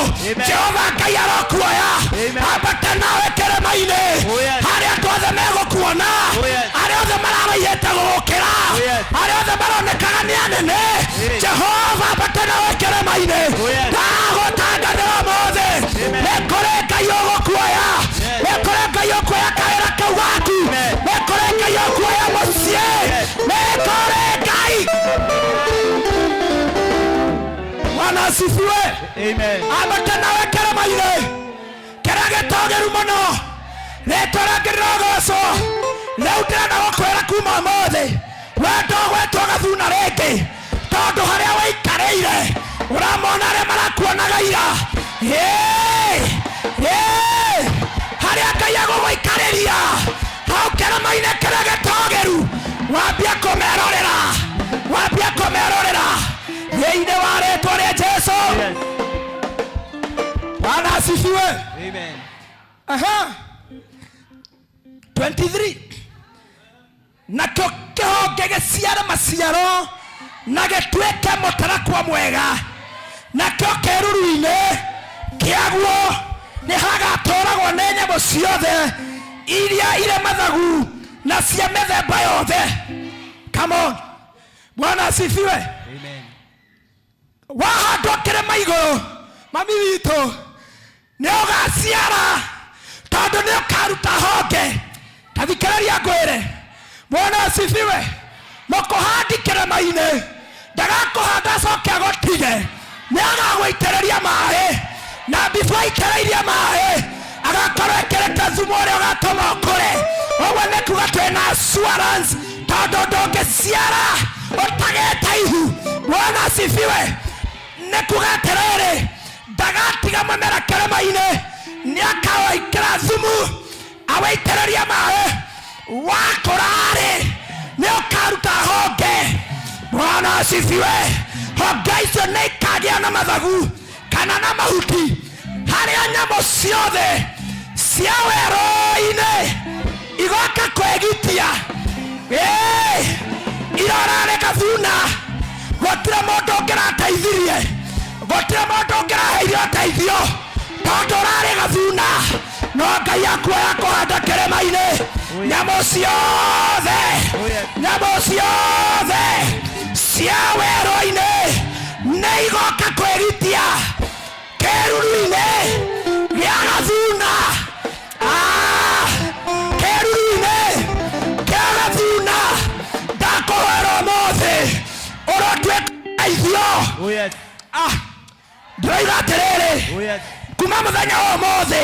Jehova Ngai arokuoya ambate nawe kĩrĩma-inĩ harĩa andũ othe megũkuona, arĩa othe mararaihĩte gũgũkĩra, arĩa othe maronekaga nĩ anene. Jehova ambate nawe kĩrĩma-inĩ. Ndagũtangathĩra ũmũthĩ, nĩ kũrĩ Ngai ũgũkuoya, nĩ kũrĩ Ngai ũkuoya kawĩra kau gaku, nĩ kũrĩ Ngai ũkuoya mũciĩ, nĩ kũrĩ Ngai. Bwana asifiwe. Ambate nawe kĩrĩma-inĩ kĩrĩa gĩtũgĩru mũno, rĩtwa rĩngĩ rĩrogocwo. Rĩu ndĩrenda gũkwĩra kuma ũmũthĩ we ndũgwĩtwo gathuna rĩngĩ, tondũ harĩa wĩikarĩire ũramona arĩa marakuonaga ira. Ĩĩ, ĩĩ, harĩa Ngai agũgũikarĩria hau kĩrĩma-inĩ kĩrĩa gĩtũgĩru, wambia kũmerorera, wambia kũmerorera thĩinĩ wa rĩtwa rĩa Jesu. Bwana asifiwe. Amen. Aha. 23 nakĩo kĩhonge gĩciare maciaro na gĩtuĩke mũtarakwa mwega, nakĩo kĩruru-inĩ kĩaguo nĩ hagatũragwo nĩ nyamũ ciothe iria irĩ mathagu na cia mĩthemba yothe. Come on. Bwana asifiwe. Amen. Wahandwo kĩrĩma igũrũ, mami witũ, nĩ ũgaciara tondũ nĩ ũkaruta honge. Ta thikĩrĩria ngwĩre, Bwana asifiwe. Mũkũhandi kĩrĩma-inĩ ndagakũhanda acoke agũtige, nĩ agagũitĩrĩria maĩ, na before aitĩrĩirie maĩ agakorwo ekĩrĩte thumu ũrĩa ũgatũma ũkũre. Ũguo nĩ kuga twĩna assurance tondũ ndũngĩciara ũtagĩte ihu. Bwana asifiwe. Nĩ kuga atĩrĩrĩ, ndagatiga mũmera kĩrĩma-inĩ, nĩ akawĩkĩra thumu awĩitĩrĩrie maĩ, wakũra-rĩ nĩ ũkaruta honge. Bwana asifiwe. Honge icio nĩ ikagĩa na mathagu kana na mahuti, harĩa nyamũ ciothe cia werũ-inĩ igoka kwĩgitia. Ĩĩ, irorarĩ gathuna, gũtirĩ mũndũ ũngĩrateithirie, gũtirĩ mũndũ ũngĩraheire ũteithio tondũ ũrarĩ gathuna. No Ngai akuoya kũhanda kĩrĩma-inĩ, nyamũ ciothe, nyamũ ciothe cia werũ-inĩ nĩ igoka kwĩgitia kĩruru-inĩ gĩa gathuna. Ah, kĩruru-inĩ kĩa gathuna. Ndakũhoera ũmũthĩ ũrotuĩka ũteithio. Ah, ndĩroiga atĩrĩrĩ, kuma mũthenya wa ũmũthĩ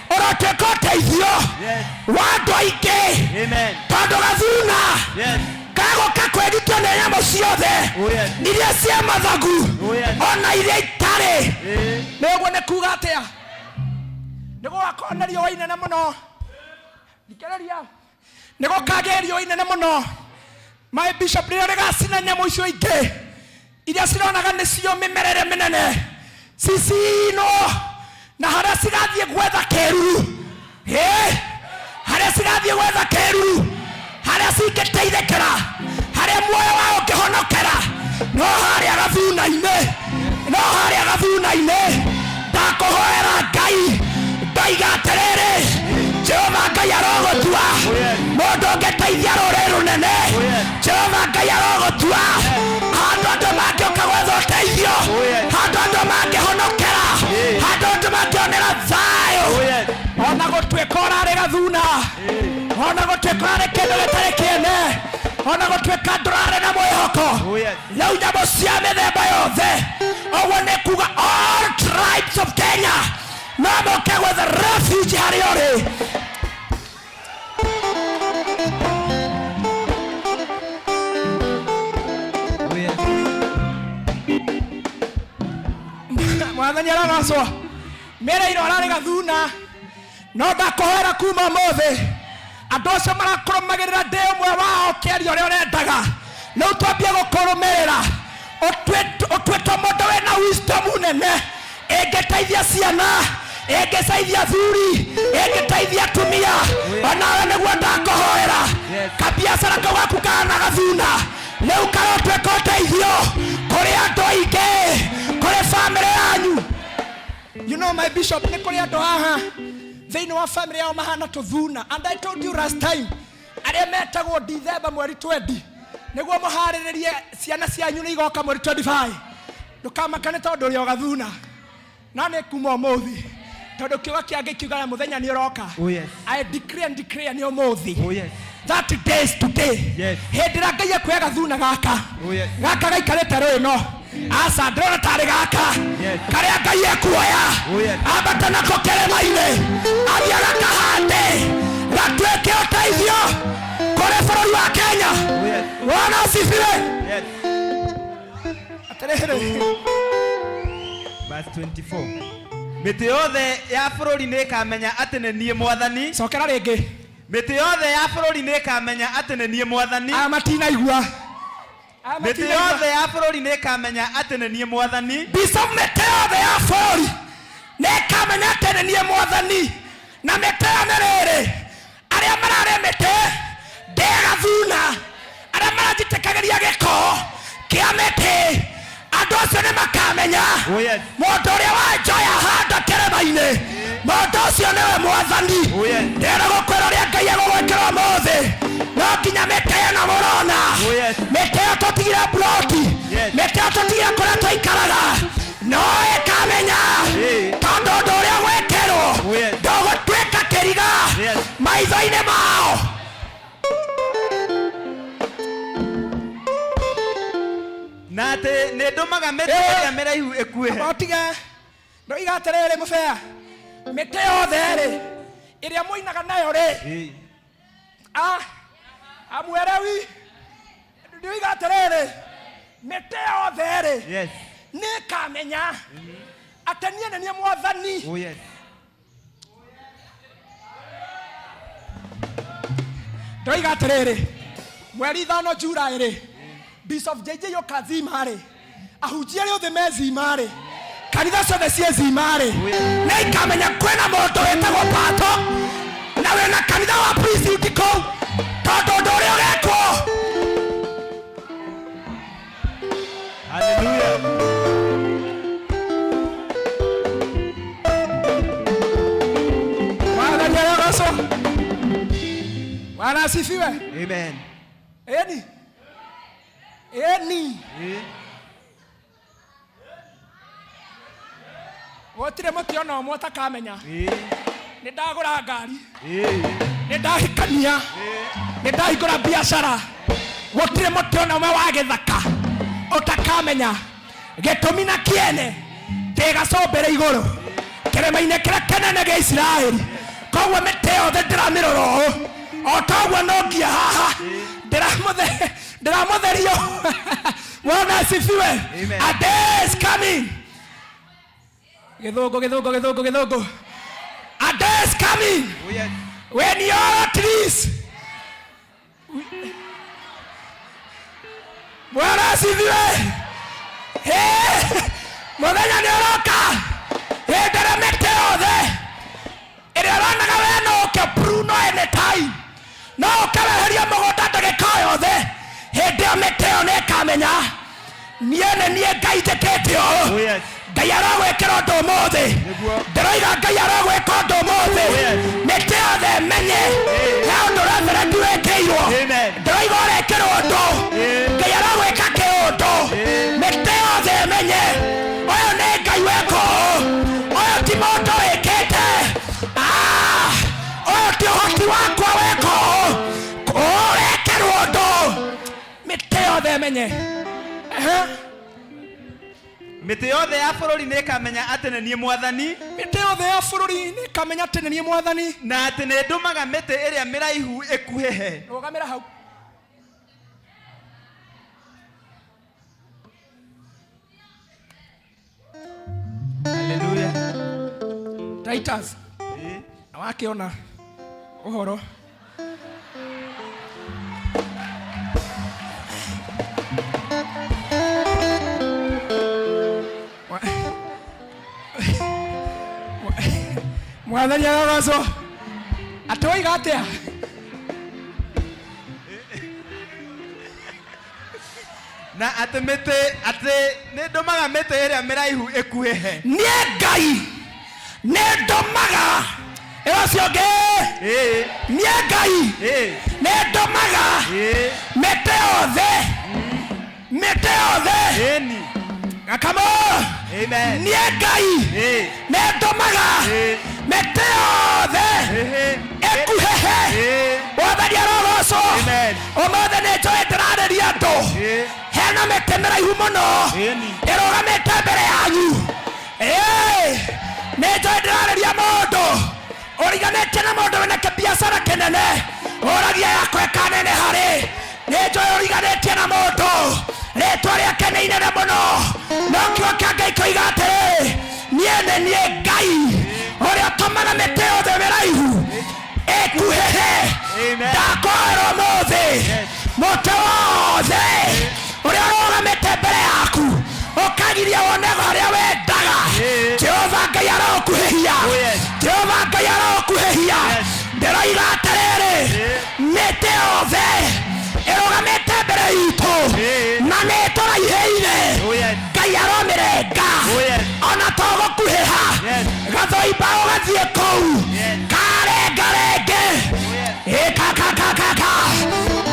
ũrotuĩka ũteithio wa andũ aingĩ, tondũ gathuna gagũka kwĩgitio nĩ nyamũ ciothe iria cia mathagu ona iria itarĩ. Nĩ ũguo nĩ kuga atĩa? Nĩ gũgakorwo na riũa inene mũno. Thikĩrĩria, nĩ gũkagĩa riũa inene mũno. My bishop, rĩrĩa rĩgacina nyamũ icio ingĩ iria cironaga nĩcio mĩmera ĩrĩa mĩnene, cicinwo na harĩa cigathiĩ gwetha kĩruru. Ĩ, harĩa cigathiĩ gwetha kĩruru, harĩa cingĩteithĩkĩra, harĩa muoyo wao ũngĩhonokera, no harĩa gathuna-inĩ, no harĩa gathuna-inĩ. Ndakũhoera Ngai, ndoiga atĩrĩrĩ, Jehova Ngai arogũtua mũndũ ũngĩteithia rũrĩrĩ rũnene. Jehova Ngai arogũtua handũ andũ mangĩũka gwetha ũteithio, handũ andũ mangĩhonokera, handũ andũ mangĩonera thayũ. Ona gũtuĩka ũrarĩ gathuna, ona gũtuĩka ũrarĩ kĩndũ gĩtarĩ kĩene, ona gũtuĩka ndũrarĩ na mwĩhoko, rĩu nyamũ cia mĩthemba yothe, ũguo nĩ kuga all tribes of Kenya no moke gwetha refuge harĩa ũrĩ. Mwathani arogocwo. Mĩrĩiro ararĩ gathuna, no ndakũhoera kuma ũmũthĩ andũ acio marakũrũmagĩrĩra ndĩ ũmwe wao kĩaria ũrĩa ũrendaga, rĩu twambie gũkũrũmĩrĩra. Ũtuĩtwo mũndũ wĩna wisdom nene ĩngĩteithia ciana, ĩngĩteithia athuri, ĩngĩteithia atumia. Onawe nĩguo ndakũhoera, kabiacara kau gaku kahana gathuna rĩu karotuĩka ũteithio kũrĩ andũ aingĩ, kũrĩ bamĩrĩ yanyu. You know my bishop, nĩ kũrĩ andũ haha thĩinĩ wa bamĩrĩ yao mahana tũthuna. And I told you last time, arĩa metagwo Dithemba mweri 20, nĩguo mũharĩrĩrie ciana cianyu nĩ igoka mweri 25. Ndũkamakane tondũ ũrĩ o gathuna, no nĩ kuma ũmũthĩ, tondũ kiugo kĩa Ngai kiugaga mũthenya nĩ ũroka. I decree and declare nĩ ũmũthĩ. That day is today. Hĩndĩ ĩrĩa Ngai ekuoya gathuna gaka, gaka gaikarĩte rũĩ no Aca ndĩrona tarĩ gaka karĩa Ngai ekuoya ambate nako kĩrĩma-inĩ, athiĩ agakahande gatuĩke ũteithio kũrĩ bũrũri wa Kenya. Bwana asifiwe. Atĩrĩrĩ, Verse 24. Mĩtĩ yothe ya bũrũri nĩ ĩkamenya atĩ nĩ niĩ mwathani. Cokera rĩngĩ. Mĩtĩ yothe ya bũrũri nĩ ĩkamenya atĩ nĩ niĩ mwathani. Aya matinaigua. Aya Mĩtĩ matinaigua. yothe ya bũrũri nĩ ĩkamenya atĩ nĩ niĩ mwathani. Bishop, mĩtĩ yothe ya bũrũri nĩ ĩkamenya atĩ nĩ niĩ mwathani. Na mĩtĩ ĩyo nĩ rĩrĩ, arĩa mararĩa mĩtĩ ndĩgathuna, arĩa maranjitĩkagĩria gĩko kĩa mĩtĩ, andũ acio nĩ makamenya mũndũ ũrĩa wanjoya handa kĩrĩma-inĩ, mũndũ ũcio nĩwe mwathani. Ndĩrenda gũkwĩra ũrĩa Ngai egũgwĩkĩra ũmũthĩ, no nginya mĩtĩ ĩno mũrona, mĩtĩ ĩyo tũtigire mburoti, mĩtĩ ĩyo tũtigire kũrĩa tũikaraga, no ĩkamenya tondũ ũndũ ũrĩa gwĩkĩrwo ndũgũtuĩka kĩriga maitho-inĩ mao. Na atĩ nĩ ndũmaga mĩtĩ ĩrĩa mĩraihu ĩkuĩhe. Otige ndoiga atĩrĩrĩ, mũbea, mĩtĩ yothe rĩ ĩrĩa mũinaga nayo rĩ, amwerewi, ndoiga atĩrĩrĩ, mĩtĩ yothe rĩ nĩĩkamenya atĩ niĩ nĩ niĩ mwathani. Oh yes. Ndoiga atĩrĩrĩ, mweri 5 July rĩ, Bishop JJ Okazima rĩ, ahunjia arĩa othe me Zima rĩ, kanitha ciothe ciĩ Zima rĩ, nĩ ikamenya kwĩna mũndũ wĩtagwo Pato na wĩna kanitha wa precinct kũu, tondũ ũndũ ũrĩa ũgekwo. Hallelujah. Mwathani arogocwo. Bwana asifiwe. Amen. Eni. Eni. Gũtirĩ mũtĩ ona ũmwe ũtakamenya. Nĩ ndagũra ngari, nĩ ndahikania, nĩ ndahingũra biacara. Gũtirĩ mũtĩ ona ũmwe wa gĩthaka ũtakamenya. Gĩtũmi na kĩene, ndĩ gacũmbĩrĩ igũrũ kĩrĩma-inĩ kĩrĩa kĩnene gĩa Isiraeli. Koguo mĩtĩ yothe ndĩramĩrora ũũ, o toguo no nginya haha ndĩramũtherio. Bwana asifiwe. A day is coming. Gĩthũngũ, gĩthũngũ, gĩthũngũ, gĩthũngũ. A day is coming when all trees. Bwana asifiwe. Hey, mũthenya nĩ ũroka hĩndĩ ĩrĩa mĩtĩ yothe ĩrĩa ũronaga we no ũke pruno anytime, no ũke weherie mũgũnda ndagĩka o yothe, hĩndĩ ĩyo mĩtĩ ĩyo nĩ ĩkamenya niĩ nĩ niĩ Ngai njĩkĩte ũũ. Ngai arogwĩkĩra ũndũ ũmũthĩ, ndĩroiga Ngai arogwĩka ũndũ ũmũthĩ, mĩtĩ yothe menye he ũndũ reverend wĩkĩirwo. Ndĩroiga ũrekĩrwo ũndũ, Ngai arogwĩka kĩũndũ, mĩtĩ yothe menye ũyũ nĩ Ngai weka ũũ, ũyũ ti mũndũ wĩkĩte, ũyũ ti ũhoti wakwa weka ũũ, ũrekĩrwo ũndũ, mĩtĩ yothe menye. Mĩtĩ yothe ya bũrũri nĩ ĩkamenya atĩ nĩ niĩ mwathani. Mĩtĩ yothe ya bũrũri nĩ ĩkamenya atĩ nĩ niĩ mwathani. Na atĩ nĩ ndũmaga mĩtĩ ĩrĩa mĩraihu ĩkuhĩhe. Rũgamĩra hau. Hallelujah. Titus. Na wakĩona ũhoro. Mwathani arogocwo. Atĩ woiga atĩa? Na atĩ mĩtĩ, atĩ nĩ ndũmaga mĩtĩ ĩrĩa mĩraihu ĩkuhĩhe. Niĩ Ngai nĩ ndũmaga ĩyo ũcio ũngĩ. Niĩ Ngai nĩ ndũmaga mĩtĩ yothe, mĩtĩ yothe. Gakamo. Niĩ Ngai nĩ ndũmaga mĩtĩ yothe ĩkuhĩhe. Mwathani arogocwo. Ũmũthĩ nĩ njũĩ ndĩrarĩria andũ. He Hena mĩtĩ mĩraihu mũno ĩrũgamĩte mbere yanyu. Ĩĩ, nĩ njũĩ ndĩrarĩria mũndũ ũriganĩtie na mũndũ wĩna kĩbiacara kĩnene ũragia yakwa ĩkanene harĩ. Nĩ njũĩ ũriganĩtie na mũndũ rĩtwa rĩake nĩ inene mũno, no kiugo kĩa Ngai kĩoiga atĩrĩ, niĩ nĩ niĩ Ngai ũrĩa ũtũmaga mĩtĩ yothe mĩraihu ĩkuhĩhe. Ndakũhoera ũmũthĩ mũtĩ wothe ũrĩa ũrũgamĩte mbere yaku ũkagiria wone harĩa wendaga, Jehova Ngai arokuhĩhia. Jehova Ngai arokuhĩhia. Ndĩroiga atĩrĩrĩ, mĩtĩ yothe ĩrũgamĩte mbere itũ na nĩ ĩtũraihĩire, Ngai aromĩrenga ona to gũkuhĩha gathoimba ũgathiĩ kũu karengarenge ĩkakakakaka.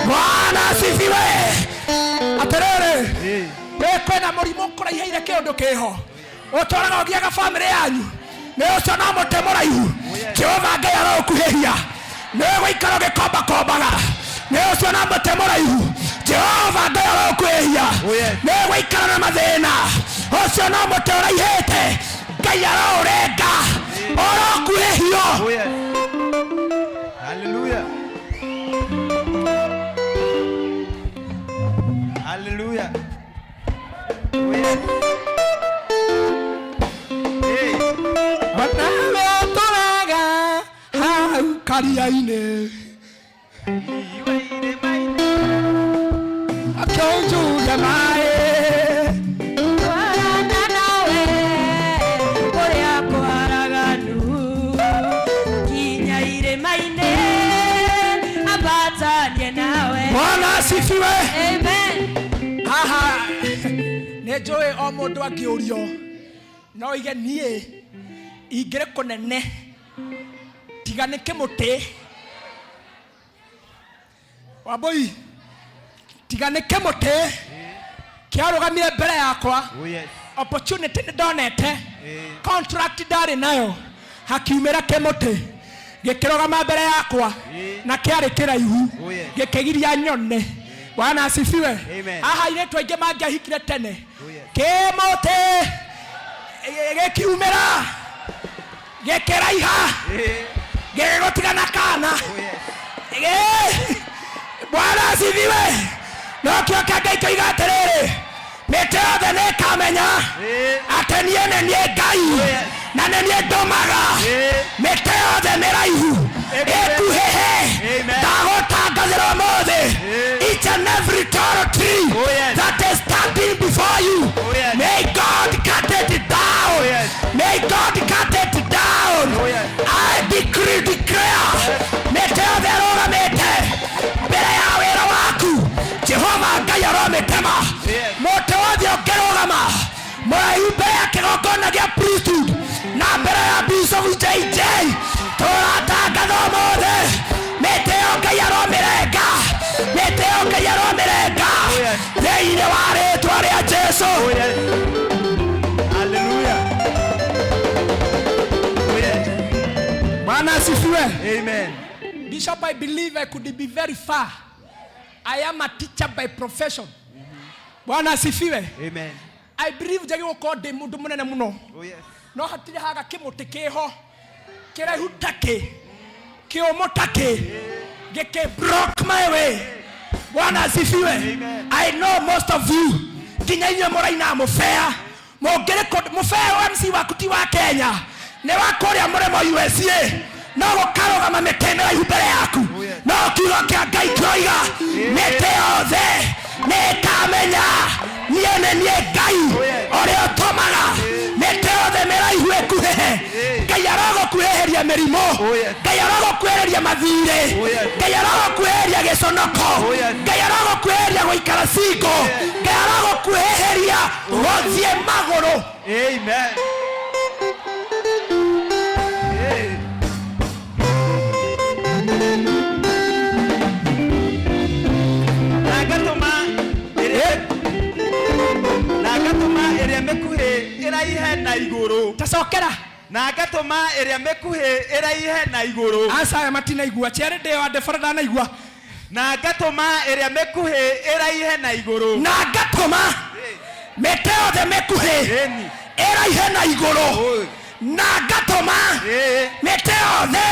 Bwana asifiwe. Atĩrĩrĩ, ĩ kwĩna mũrimũ ũkũraihĩire kĩũndũ kĩho ũtwaraga ũgiaga bamĩrĩ yanyu, nĩ ũcio no mũtĩ mũraihu Jehova Ngai arokuhĩhia. Nĩ ũgũikara ũgĩkombakombaga, nĩ ũcio no mũtĩ mũraihu Jehova Ngai arokuhĩhia. Nĩ ũgũikara na mathĩna, ũcio no mũtĩ ũraihĩte Ngai aroũrenga ũrokuhĩhio. Hallelujah. Hallelujah. Oh, yes. Hey. Onawe ũtũraga hau karia-inĩ akĩnjuge maĩ. Twarana nawe kũrĩa kwaraganu kinya irĩma-inĩ ambatanie nawe. Bwana asifiwe. Amen. Haha nĩ njũĩ o mũndũ angĩũrio no ige niĩ ingĩrĩ kũnene tiga nĩ kĩmũtĩ Wambũi, tiga nĩ kĩmũtĩ kĩarũgamire mbere yakwa. Oh, yes. Opportunity nĩ ndonete, contract ndarĩ nayo, hakiumĩra kĩmũtĩ gĩkĩrũgama mbere yakwa na kĩarĩ kĩraihu. Oh, yes. Gĩkĩgiria nyone. Bwana asifiwe. Amen. Haha airĩtu aingĩ mangĩahikire tene, Oh, yes. kĩmũtĩ gĩkiumĩra gĩkĩraiha gĩgĩgũtiga na kana. Ĩ, Bwana asifiwe. No kĩo kĩa Ngai kĩoiga atĩrĩrĩ, mĩtĩ yothe nĩ ĩkamenya atĩ niĩ nĩ niĩ Ngai na nĩ niĩ ndũmaga mĩtĩ yothe mĩraihu ĩkuhĩhe. Ndagũtangathĩra ũmũthĩ, each and every tall tree that is standing before you, may God cut it down. May God cut it down. I decree, declare, mĩtĩ yothe ĩrũgamĩte mbere ya wĩra waku, Jehova Ngai aromĩtema. Mũtĩ wothe ũngĩrũgama mũraihu mbere ya kĩgongona gĩa priesthood na mbere ya Bishop JJ, tũratangatha ũmũthĩ mĩtĩ ĩyo Ngai aromĩrenga, mĩtĩ ĩyo Ngai aromĩrenga thĩinĩ wa rĩtwa rĩa Jesu. Hallelujah. Oh, yes. Bwana asifiwe. Amen. Bishop, I believe I could be very far. I am a teacher by profession. Bwana asifiwe. Amen. I believe njagĩ gũkorwo ndĩ mũndũ mũnene mũno. Oh, yes. No hatirĩ haga kĩmũtĩ kĩho kĩraihu ta kĩ kĩũmũ ta kĩ gĩkĩ block my way. Bwana asifiwe. I know most of you nginya inyuĩ mũraina mũbea mũngĩrĩ kũndũ mũbea MC waku ti wa Kenya, nĩ wa kũrĩa mũrĩmo USA, no gũkarũgama mĩtĩ mĩraihu mbere yaku, no kiugo kĩa Ngai kĩoiga mĩtĩ yothe nĩ ĩkamenya niĩ nĩ niĩ Ngai ũrĩa ũtũmaga mĩtĩ yothe mĩraihu ĩkuhĩhe. Ngai arogũkuhĩhĩria mĩrimũ, Ngai arogũkuhĩrĩria mathirĩ, Ngai arogũkuhĩrĩria gĩconoko, Ngai arogũkuhĩrĩria gũikara single, Ngai arogũkuhĩhĩria gũthiĩ magũrũ. Amen. Hey. Na ngatũma ĩrĩa na ngatũma ĩrĩa mĩkuhĩ ĩraihe na igũrũ. Tacokera. Na ngatũma ĩrĩa mĩkuhĩ ĩraihe na igũrũ. Aca aya matinaigua. Cierĩ ndĩo andĩ bara ndanaigua. Na ngatũma ĩrĩa mĩkuhĩ ĩraihe na igũrũ. Na ngatũma mĩtĩ yothe mĩkuhĩ ĩraihe na igũrũ. Na ngatũma mĩtĩ yothe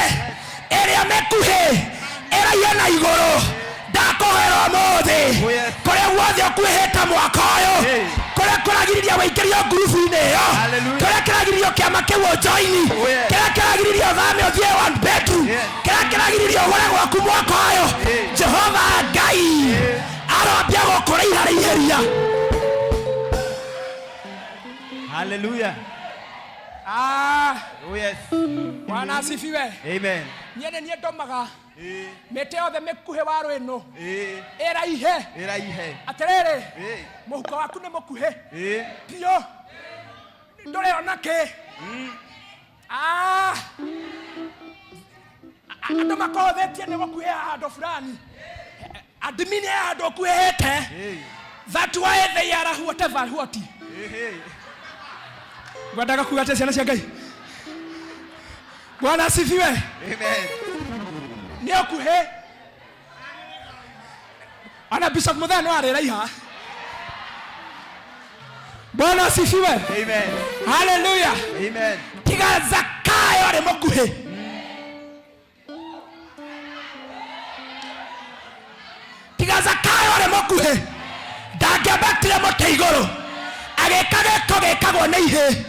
ĩrĩa mĩkuhĩ ĩraihe na igũrũ. Ndakũhoera ũmũthĩ, kũrĩa guothe ũkuhĩte mwaka ũyũ, kũrĩa kũragiriria wĩingĩrio ngurubu-inĩ ĩyo, kũrĩa kĩragiririo kĩama kĩu ũjoini, kĩrĩa kĩragiririo ũthame ũthiĩ one bedroom, kĩrĩa kĩragiririo ũgũre gwaku mwaka ũyũ, Jehova Ngai aroambia gũkũraiharaiheria. Hallelujah. Ah. Oh yes. Bwana asifiwe. Amen. Niĩ nĩ niĩ ndũmaga mĩtĩ yothe mĩkuhĩ wa rwĩnũ ĩraihe. Ĩraihe. Atĩrĩrĩ, mũhuko waku nĩ mũkuhĩ biũ, ndũrĩ ona kĩ. Ah. Andũ makũhũthĩtie nĩ gũkuhĩha handũ fulani, admin ya handũ ũkuhĩhĩte, that why they are whatever what. Ngwendaga kuga atĩ ciana cia Ngai, Bwana asifiwe. Amen. Nĩ ũkuhĩ ona Bishop Muthee no arĩraiha. Bwana asifiwe. Amen. Haleluya. Amen. Tiga Zakayo arĩ mũkuhĩ. Tiga Zakayo arĩ mũkuhĩ, ndangĩambatire mũtĩ igũrũ agĩka gĩko gĩkagwo nĩ ihĩ.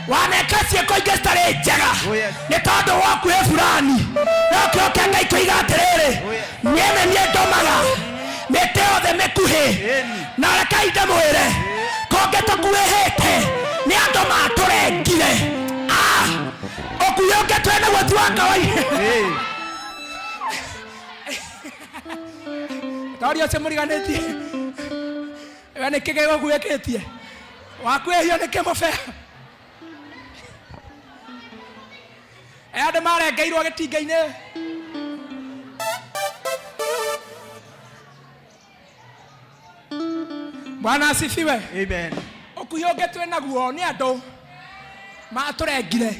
Waneka ciĩko ingĩ citarĩ njega nĩ tondũ wa ũkuhĩ fulani, no kĩo kĩa Ngai kĩoiga atĩrĩrĩ, niĩ nĩ niĩ ndũmaga mĩtĩ yothe mĩkuhĩ. Na rekei ndĩmwĩre, kũngĩ tũkuhĩhĩte nĩ andũ matũrengire. Ah, ũkuhĩ ũngĩ twĩ naguo ti wa kawaida. Toria ũcio mũriganĩtie, we nĩ kĩ gĩgũkuĩkĩtie wakuĩhio nĩ kĩmũbea? Andũ marengeirwo gĩtinga-inĩ. Bwana asifiwe. Amen. Ũkuhĩ ũngĩ twĩ naguo nĩ andũ matũrengire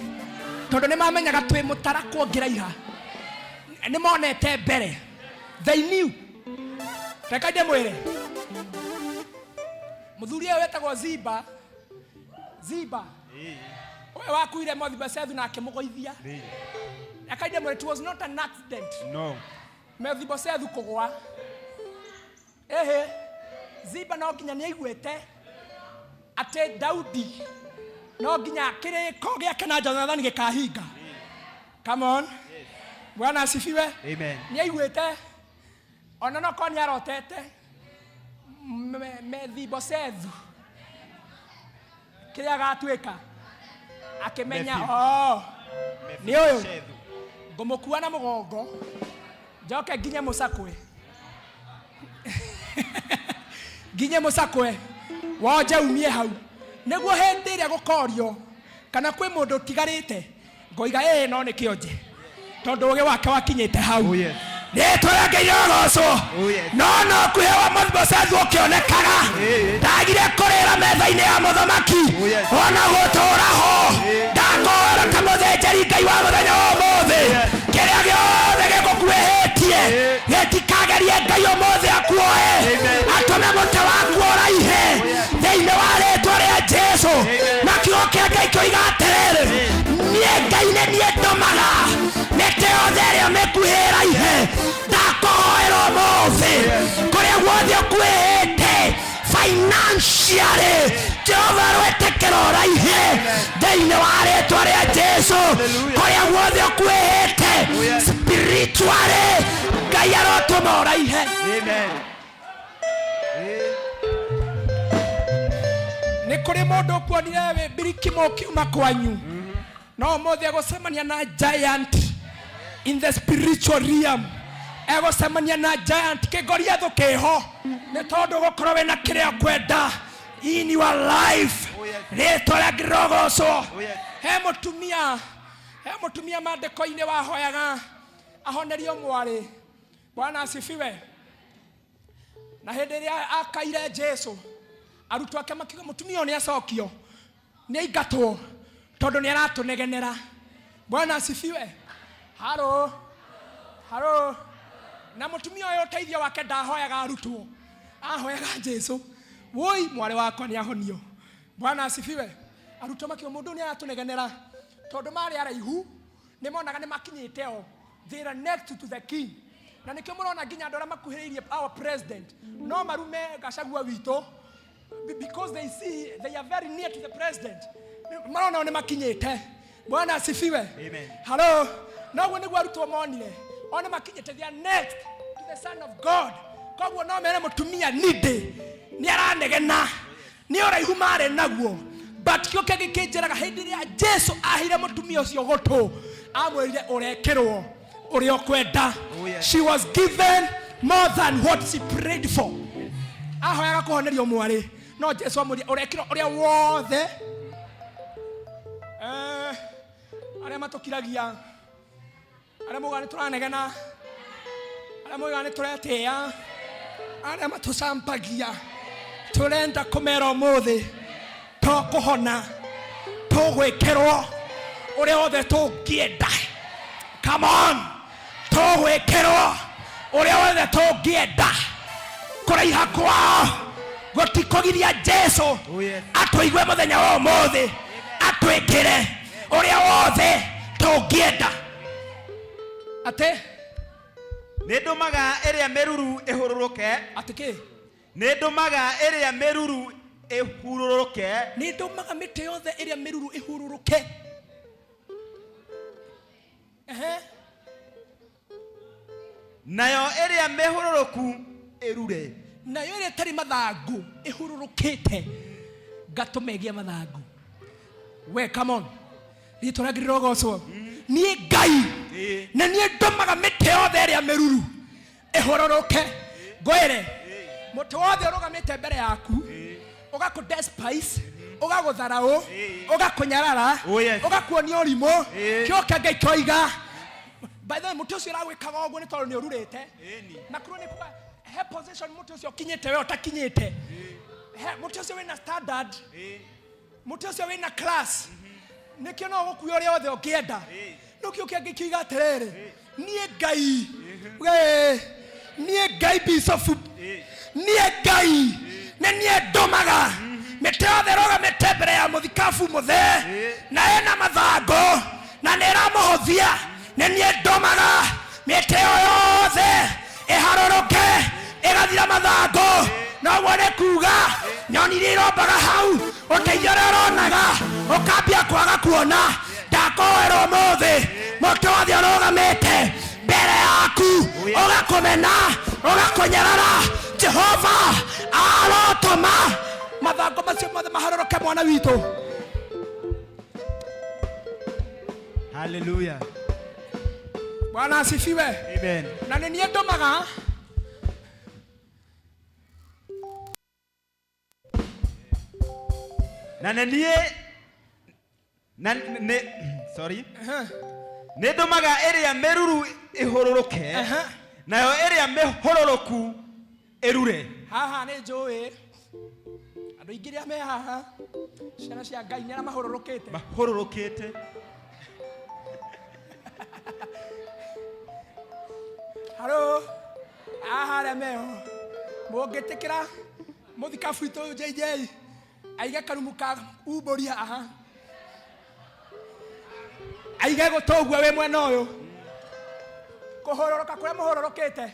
tondũ nĩ mamenyaga twĩ mũtarakwo ũngĩraiha, nĩ monete mbere, they knew. Reka ndĩmwĩre, mũthuri ũyũ wetagwo Ziba, Ziba ũyũ wakuire Mephibosethu na akĩmũgũithia, reka ndĩmwĩre, it was not an accident. No. Mephibosethu kũgũa. Ehe, Ziba no nginya nĩ aiguĩte atĩ Daudi no nginya kĩrĩko gĩake na Jonathani gĩkahinga. Come on. Bwana asifiwe. Amen. Nĩ aiguĩte ona no korwo nĩ arotete Mephibosethu kĩrĩa agatuĩka, akĩmenya, oh, nĩ ũyũ ngũmũkua na mũgongo njoke nginye mũcakwe, nginye mũcakwe wonje umie hau, nĩguo hĩndĩ ĩrĩa gũkorio kana kwĩ mũndũ ũtigarĩte ngoiga ĩĩ, no nĩ kĩonje, tondũ ũgĩ wake wakinyĩte hau. Rĩtwa rĩa Ngai rĩrogocwo. No no kuhe wa Mephibosethu ũkĩonekaga, ndagire kũrĩra metha-inĩ ya mũthamaki ona gũtũra ho. Ndakũhoera ta mũthĩnjĩri Ngai wa mũthenya wa ũmũthĩ, kĩrĩa gĩothe gĩgũkuhĩhĩtie gĩtikagerie Ngai ũmũthĩ akuoe, atũme mũtĩ waku ũraihe thĩinĩ wa rĩtwa rĩa Jesu. Na kiugo kĩa Ngai kĩoiga atĩrĩrĩ, niĩ Ngai nĩ niĩ ndũmaga mĩtĩ yothe ĩrĩa mĩkuhĩ ĩraihe. Ndakũhoera ũmũthĩ, kũrĩa guothe ũkuhĩhĩte financially, Jehova arwetĩkĩra ũraihe thĩinĩ wa rĩtwa rĩa Jesu. Kũrĩa guothe ũkuhĩhĩte spiritually, Ngai arotũma ũraihe. Amen. Nĩ kũrĩ mũndũ ũkuonire wĩ mbirikimo ũkiuma kwanyu, no ũmũthĩ egũcemania na giant in the spiritual realm, egũcemania na giant kĩngoriatho kĩho, nĩ tondũ gũkorwo wĩna kĩrĩa ũkwenda in your life. Rĩtwa rĩa ngirogocwo. He mũtumia maandĩko-inĩ wahoyaga ahonerio mwarĩ. Bwana asifiwe. Na hĩndĩ ĩrĩa akaire Jesu, arutwo ake makiuga, mũtumia ũyũ nĩ acokio, nĩ aingatwo tondũ nĩ aratũnegenera. Bwana asifiwe. Haro haro. Na mũtumia ũyũ ũteithio wake ndahoyaga arutwo, ahoyaga Jesu. Woi, mwarĩ wakwa nĩ ahonio. Bwana asifiwe. Arutwo makiuga mũndũ nĩ aratũnegenera, tondũ marĩ araihu nĩ monaga nĩ makinyĩte o, they are next to the king. Na nĩkĩo mũrona nginya andũ arĩa makuhĩrĩirie our president no marume Gachagua witũ, because they see they are very near to the president. Marona o nĩ makinyĩte. Bwana asifiwe. Amen. Halo. Noguo nĩguo arutwo monire o nĩ makinyĩte, they are next to the son of God. Koguo no mere mũtumia nindĩ nĩ aranegena nĩ ũraihu marĩ naguo. But kĩo kĩngĩ kĩnjĩraga, hĩndĩ ĩrĩa Jesu aheire mũtumia ũcio gũtũ, amwĩrire ũrekĩrwo ũrĩa ũkwenda. Oh, yes. She was given more than what she prayed for. Ahoyaga kũhonerio mwarĩ, no Jesu amwĩrire ũrekĩrwo ũrĩa wothe. Arĩa matũkiragia, arĩa mugaga nĩ tũranegena, arĩa mugaga nĩ tũretĩĩa, arĩa matũcambagia, tũrenda kũmera ũmũthĩ to kũhona tũgwĩkĩrwo ũrĩa wothe tũngĩenda. Come on, tũgwĩkĩrwo ũrĩa wothe tũngĩenda. Kũraiha kwao gũtikũgiria Jesu atũigue mũthenya wa ũmũthĩ, atwĩkĩre ũrĩa wothe tũngĩenda. Atĩ nĩ ndũmaga ĩrĩa mĩruru ĩhũrũrũke. Atĩ kĩ? Nĩ ndũmaga ĩrĩa mĩruru ĩhurũrũke. Nĩ ndũmaga mĩtĩ yothe ĩrĩa mĩruru ĩhurũrũke. Ehe. Nayo ĩrĩa mĩhũrũrũku ĩrure. Nayo ĩrĩa ĩtarĩ mathangũ ĩhurũrũkĩte ngatũma ĩgĩe mathangũ. We, come on, rĩtwa rĩa Ngai rĩrogocwo. Niĩ Ngai na niĩ ndũmaga mĩtĩ yothe ĩrĩa mĩruru ĩhũrũrũke. Ngwĩre, mũtĩ wothe ũrũgamĩte mbere yaku ũgakũ despise, ũgagũtharaũ, ũgakũnyarara, ũgakuonia ũrimũ, kĩo kĩa Ngai kĩoiga. By the way, mũtĩ ũcio ũragwĩkaga ũguo nĩ tondũ nĩ ũrurĩte. Na kũrũ nĩ kuga he position mũtĩ ũcio ũkinyĩte we ũtakinyĩte. He mũtĩ ũcio wĩna standard, mũtĩ ũcio wĩna class, nĩkĩo no ũgũkue ũrĩa wothe ũngĩenda. Nĩkĩo kĩa Ngai kĩoiga atĩrĩrĩ, niĩ Ngai, we, niĩ Ngai bicobu, niĩ Ngai nĩ niĩ ndũmaga mĩtĩ yothe ĩrũgamĩte mbere ya mũthikabu mũthee na ĩna mathangũ na nĩ ĩramũhũthia. Nĩ niĩ ndũmaga mĩtĩ ĩyo yothe ĩharũrũke ĩgathira mathangũ. Noguo nĩ kuga nyoni iria irombaga hau, ũteithio ũrĩa ũronaga ũkambia kwaga kuona. Ndakũhoera ũmũthĩ, mũtĩ wothe ũrũgamĩte mbere yaku ũgakũmena, ũgakũnyarara, Jehova arotũma mathangũ macio mothe maharũrũke, mwana witũ. Hallelujah. Bwana asifiwe. Amen. Na nĩ niĩ ndũmaga Na nĩ niĩ na nĩ, sorry, nĩ ndũmaga ĩrĩa mĩruru ĩhũrũrũke, nayo ĩrĩa mĩhũrũrũku ĩrure. Haha nĩ njũĩ andũ aingĩ arĩa me haha, ciana cia Ngai, nĩ arĩa mahũrũrũkĩte. Mahũrũrũkĩte. Haro, haha arĩa meho mũngĩtĩkĩra mũthikabu witũ ũyũ JJ aige karumu ka umbũri haha, aige gũtũguo wĩ mwena ũyũ, kũhũrũrũka kũrĩa mũhũrũrũkĩte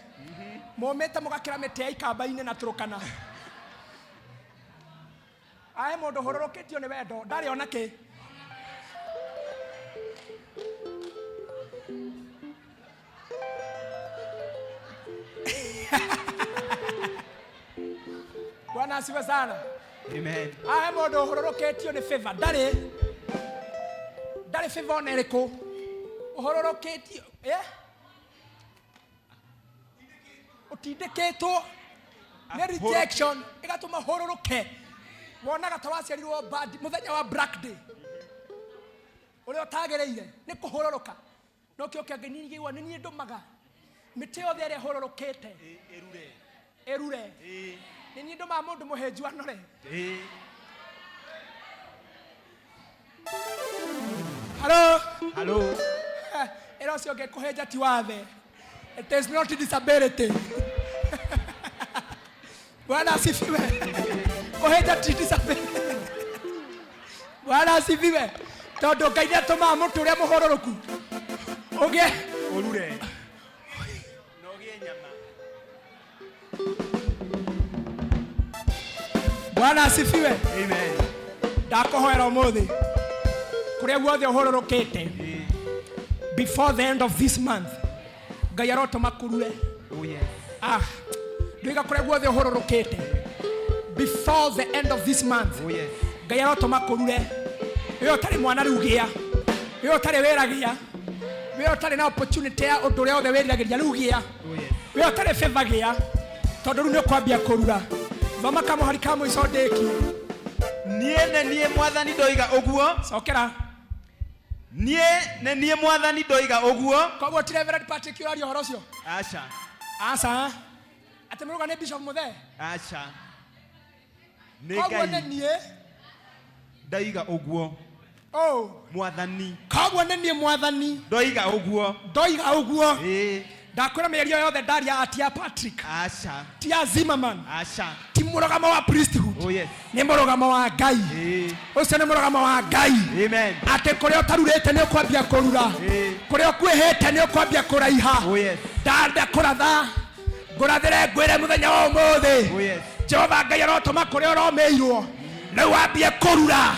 mũmĩte mũgakĩra mĩtĩ ya ikamba-inĩ na Turkana. Ahe mũndũ ũhũrũrũkĩtio nĩ wendo ndarĩ ona kĩ. Bwana asifiwe sana. Amen. Ahe mũndũ ũhũrũrũkĩtio nĩ favor ndarĩ favor ona ĩrĩkũ ũhũrũrũkĩtio, eh? Ũtindĩkĩtwo nĩ rejection ĩgatũma ũhũrũrũke. Wonaga ta waciarirwo bad mũthenya wa black day ũrĩa ũtagĩrĩire nĩ kũhũrũrũka. No kĩo kĩa Ngai ningĩigua nĩ niĩ ndũmaga mĩtĩ yothe ĩrĩa ĩhũrũrũkĩte ĩrure. Nĩ niĩ ndũmaga mũndũ mũhĩnju anore. Halo. Halo. Ĩra ũcio ũngĩ kũhĩnja ti wathe. It is not disability. Bwana asifiwe. Kũhĩnja ti disability. Bwana asifiwe. Tondũ Ngai nĩatũmaga mũtĩ ũrĩa mũhũrũrũku ũgĩe Ũrure. Na ũgĩe nyama. Bwana asifiwe. Amen. Ndakũhoera ũmũthĩ kũrĩa guothe ũhũrũrũkĩte, before the end of this month Ngai arotũma kũrue. Oh yes. Ah, ndoiga kũrĩa guothe ũhũrũrũkĩte, before the end of this month, Oh yes. Ngai arotũma kũrure. Wee ũtarĩ mwana rĩu gĩa, wee ũtarĩ wĩra gĩa, wee ũtarĩ na opportunity ya ũndũ ũrĩa wothe wĩriragĩria rĩu gĩa, Oh yes. wee ũtarĩ favor gĩa, tondũ rĩu nĩ ũkwambia kũrura. Thoma kamũhari ka mũico ndĩki. Niĩ nĩ niĩ mwathani ndoiga ũguo. Cokera. Niĩ nĩ niĩ mwathani ndoiga ũguo. Koguo ti Reverend Patrick ũraria ũhoro ũcio? Aca. Aca. Atĩ mũrauga nĩ Bishop Mũthee? Aca. Nĩ Koguo Ngai nĩ niĩ. ndoiga ũguo. Oh. Mwathani. Koguo nĩ niĩ mwathani. Ndoiga ũguo. Ndoiga ũguo. Ĩĩ. Ndakwĩra mĩario yothe ndaria ti ya Patrick. Aca. Ti ya Zimmerman. Aca. Ti mũrũgamo wa priesthood. Oh yes. Nĩ mũrũgamo wa Ngai. Ĩĩ. Ũcio nĩ mũrũgamo wa Ngai. Amen. Atĩ kũrĩa ũtarurĩte nĩ ũkwambia kũrura. Ĩĩ. Kũrĩa ũkuĩhĩte nĩ ũkwambia kũraiha. Oh yes. Ndanda kũratha ngũrathĩre ngwĩre mũthenya wa ũmũthĩ. Oh yes. Jehova Ngai arotũma kũrĩa ũromĩirwo rĩu wambie kũrura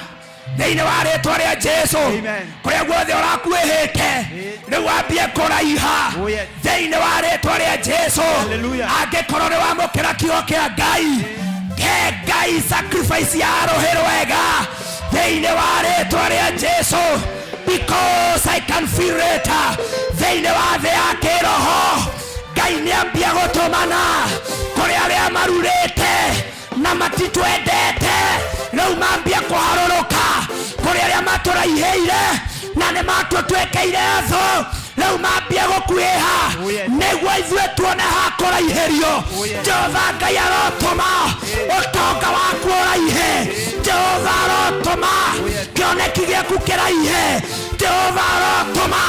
thĩinĩ wa rĩtwa rĩa Jesu. Amen. Kũrĩa guothe ũrakuĩhĩte rĩu wambie kũraiha Oh yes. thĩinĩ wa rĩtwa rĩa Jesu. Hallelujah. Angĩkorwo nĩ wamũkĩra kiugo kĩa Ngai, he Ngai sacrifice ya rũhĩ rwega thĩinĩ wa rĩtwa rĩa Jesu, because I can feel it thĩinĩ wa thĩ ya kĩroho. Ngai nĩambia gũtũmana kũrĩ arĩa marurĩte na matitwendete, rĩu mambia kũharũrũka kũrĩ arĩa matũraihĩire na nĩ matũtuĩkĩire thũ, rĩu mambia gũkuĩha nĩguo ithuĩ tuone ha kũraihĩrio. Jehova Ngai arotũma ũtonga waku ũraihe. Jehova arotũma kĩoneki gĩaku kĩraihe. Jehova arotũma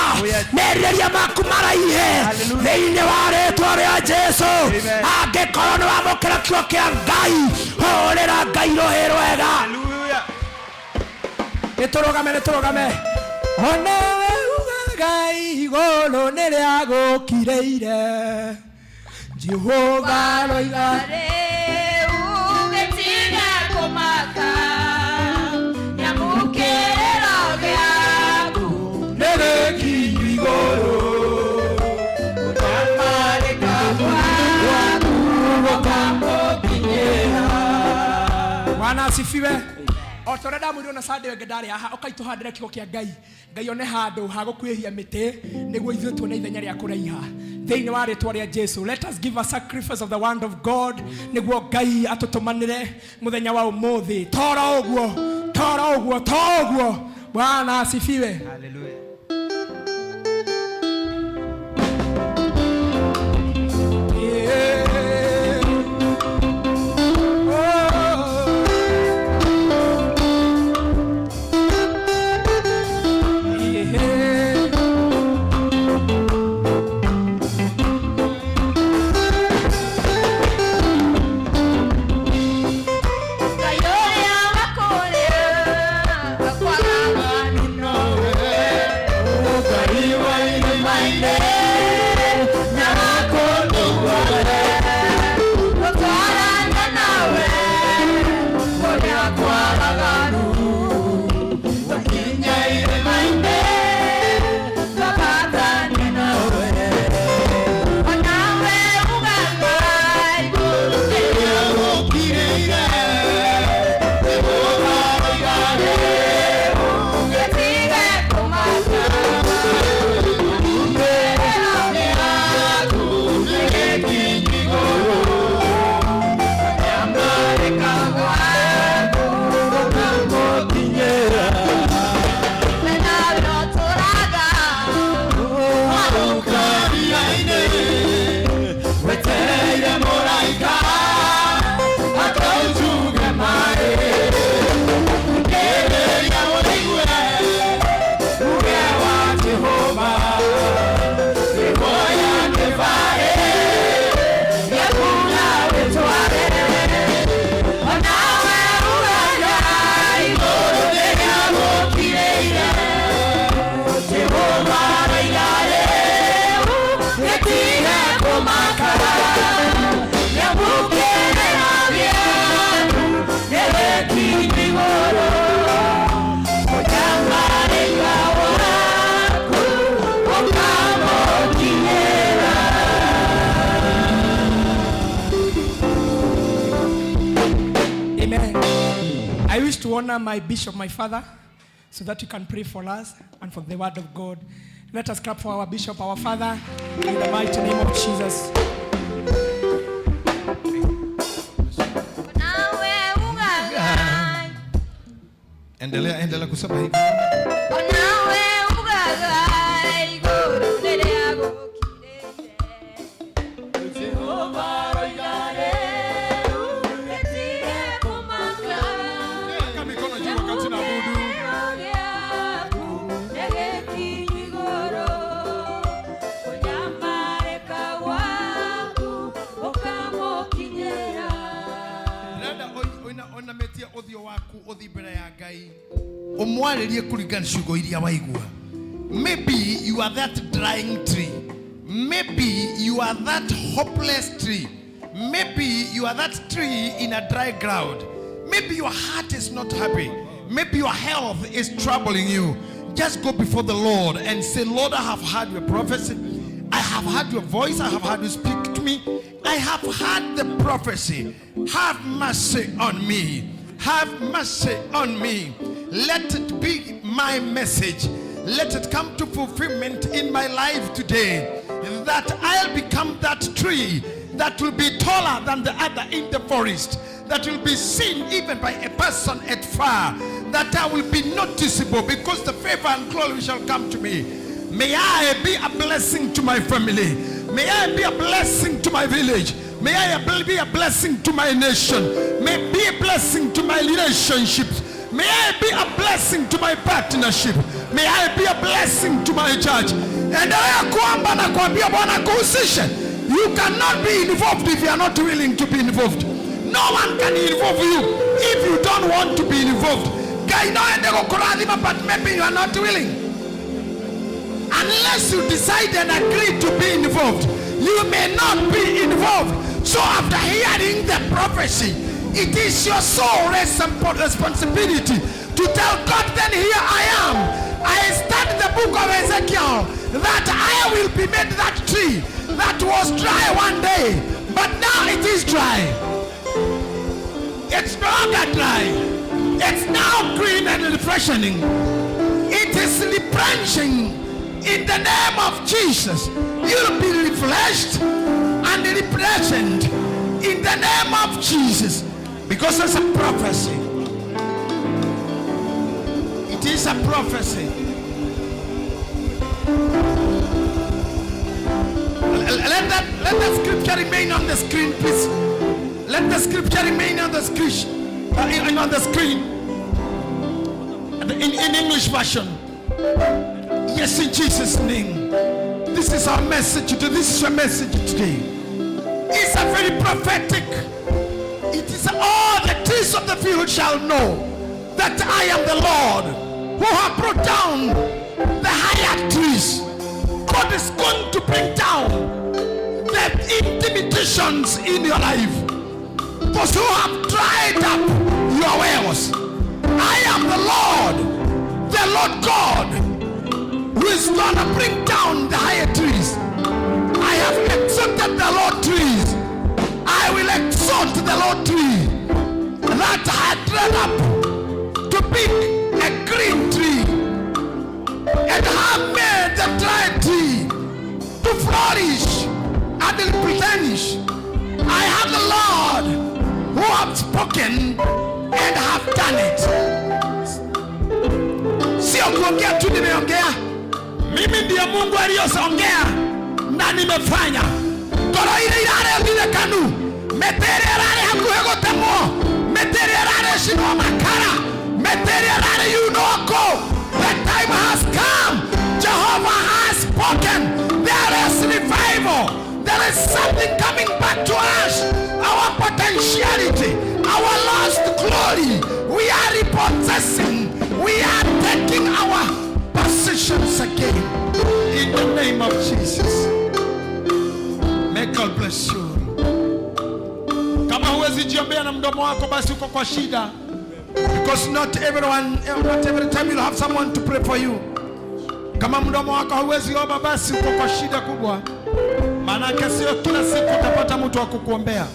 merirĩria maku maraihe thĩinĩ wa rĩtwa rĩa Jesu. Angĩkorwo nĩ wamũkĩra kiugo kĩa Ngai, hũrĩra Ngai rũhĩ rwega. Hallelujah. Nĩtũrũgame, nĩtũrũgame. Onawe ugaga igũrũ nĩ rĩagũkirĩire. Jehova aroiga Rĩu gĩtiga kũmaka, nyamũkĩrĩro gĩaku nĩ gĩkinyu igũrũ. Gũtamarĩka gwaku gũkamũkinyĩra. Bwana asifiwe. O ta ũrĩa ndamwĩrire ona Sunday ĩngĩ ndarĩ haha, ũkai tũhandĩre kiugo kĩa Ngai. Ngai one handũ ha gũkuhĩhia mĩtĩ nĩguo ithuĩ tuone ithenya rĩa kũraiha thĩinĩ wa rĩtwa rĩa Jesu. Let us give a sacrifice of the word of God nĩguo Ngai atũtũmanĩre mũthenya wa ũmũthĩ. Tora ũguo, tora ũguo, tora ũguo. Bwana asifiwe. Hallelujah. Yeah. Oh. Yeah. Ngai ũrĩa wakũrĩa, akwagaga nĩnowe. wish to honor my bishop, my father, so that you can pray for us and for the word of God. Let us clap for our bishop, our father, in the mighty name of Jesus. Nawe ugaga Endelea, endelea kusema hivi. Onawe ugaga igũrũ rĩrĩa gũkirĩte. Jehova aroiga rĩu gĩtige kũmaka. Weka mikono juu wakati naabudu. Kĩhũngĩro gĩaku nĩgĩkinyu igũrũ. Kũnyamarĩka gwaku gũkamũkinyĩra. Ndĩrenda ũinamĩtie ũthiũ waku ũthiĩ mbere ya Ngai, ũmwarĩrie kũringana na ciugo iria waigua. Maybe you are that drying tree. Maybe you are that hopeless tree. Maybe you are that tree in a dry ground. Maybe your heart is not happy. Maybe your health is troubling you. Just go before the Lord and say, "Lord, I have heard your prophecy. I have heard your voice. I have heard you speak to me. I have heard the prophecy. Have mercy on me. Have mercy on me. Let it be my message. Let it come to fulfillment in my life today. That I'll become that tree that will be taller than the other in the forest, that will be seen even by a person at far, that I will be noticeable because the favor and glory shall come to me. May I be a blessing to my family. May I be a blessing to my village. May I be a blessing to my nation. May be a blessing to my relationships. May I be a blessing to my partnership. May I be a blessing to my church." Endelea kuomba na kuambia Bwana kuhusishe. You cannot be involved if you are not willing to be involved. No one can involve you if you don't want to be involved. Ngai no ende gũkũrathima, but maybe you are not willing. Unless you decide and agree to be involved, you may not be involved. So after hearing the prophecy, it is your sole responsibility to tell God, "Then here I am. I start the book of Ezekiel that I will be made that tree that was dry one day, but now it is dry. It's no longer dry. It's now green and refreshing. It is replenishing in the name of Jesus. You'll be refreshed and replenished in the name of Jesus." Because it's a prophecy. It is a prophecy. Let that scripture remain on the screen, please. Let the scripture remain on the screen. On the screen. In English version. Yes, in Jesus' name. This is our message today. This is your message today. It's a very prophetic. It is all the trees of the field shall know that I am the Lord who have brought down the higher trees. God is going to bring down the intimidations in your life. Those who have dried up your wells. I am the Lord God, who is gonna bring down the higher trees. I have exalted the low trees. I will exalt the low tree that had dried up to be a green tree and have made the dry tree to flourish and replenish. I am the Lord who have spoken and have done it. Sio kuongea tu nimeongea. Mimi ndiye Mungu aliyoongea na nimefanya. Ngoro iria irarengire kanu, mĩtĩ ĩrĩa ĩrarĩ hakuhĩ gũtemwo, mĩtĩ ĩrĩa ĩrarĩ cinwo makara, mĩtĩ ĩrĩa ĩrarĩ yunwo. The time has come. Jehovah has spoken. There is revival. There is something coming back to us. Our potentiality, our lost glory. We are repossessing. We are taking our positions again. In the name of Jesus. May God bless you. Kama huwezi jiombea na mdomo wako, basi uko kwa shida. Because not everyone, not every time you'll have someone to pray for you. Kama mdomo wako hauwezi omba, basi uko kwa shida kubwa. Maanake sio kila siku utapata mtu wa kukuombea.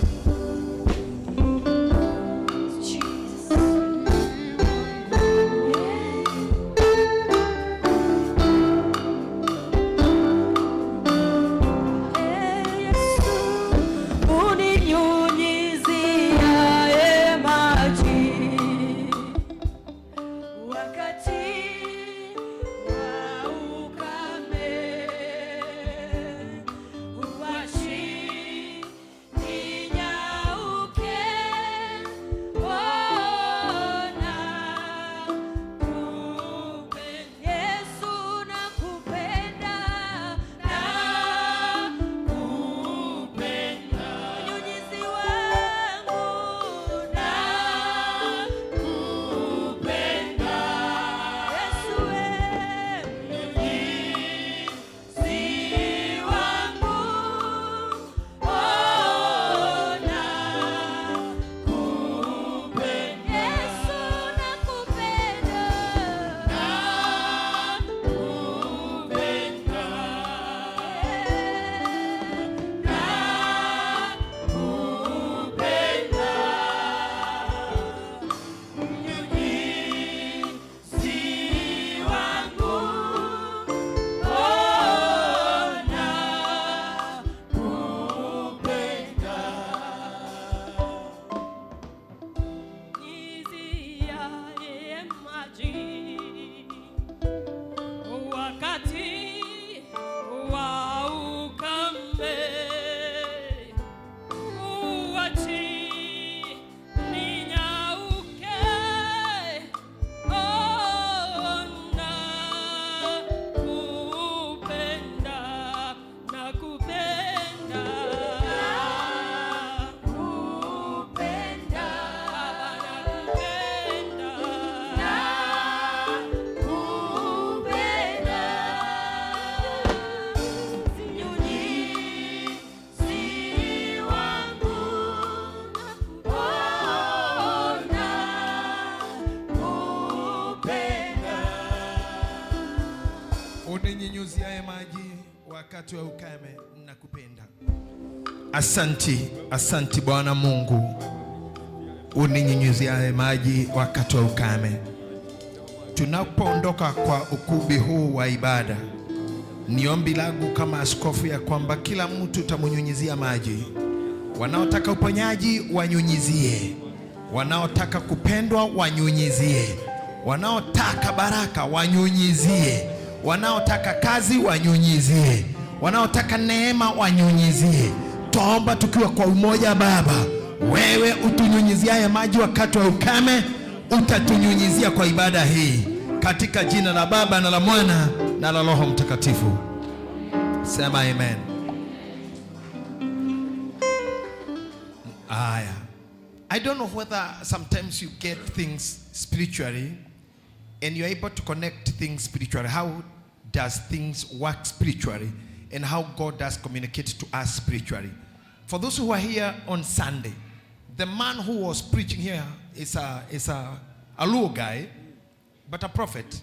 Wakati wa ukame nakupenda. Asanti, asanti Bwana Mungu uninyunyuziaye maji wakati wa ukame. Tunapoondoka kwa ukumbi huu wa ibada, ni ombi langu kama askofu ya kwamba kila mtu utamnyunyizia maji. Wanaotaka uponyaji wanyunyizie, wanaotaka kupendwa wanyunyizie, wanaotaka baraka wanyunyizie, wanaotaka kazi wanyunyizie, wanaotaka neema wanyunyizie. Twaomba tukiwa kwa umoja, Baba, wewe utunyunyiziaye maji wakati wa ukame, utatunyunyizia kwa ibada hii, katika jina la Baba na la Mwana na la Roho Mtakatifu. Sema amen. Aya. I don't know whether sometimes you get things spiritually and you're able to connect things spiritually. How does things work spiritually and how God does communicate to us spiritually? For those who are here on Sunday, the man who was preaching here is a Luo guy, but a prophet.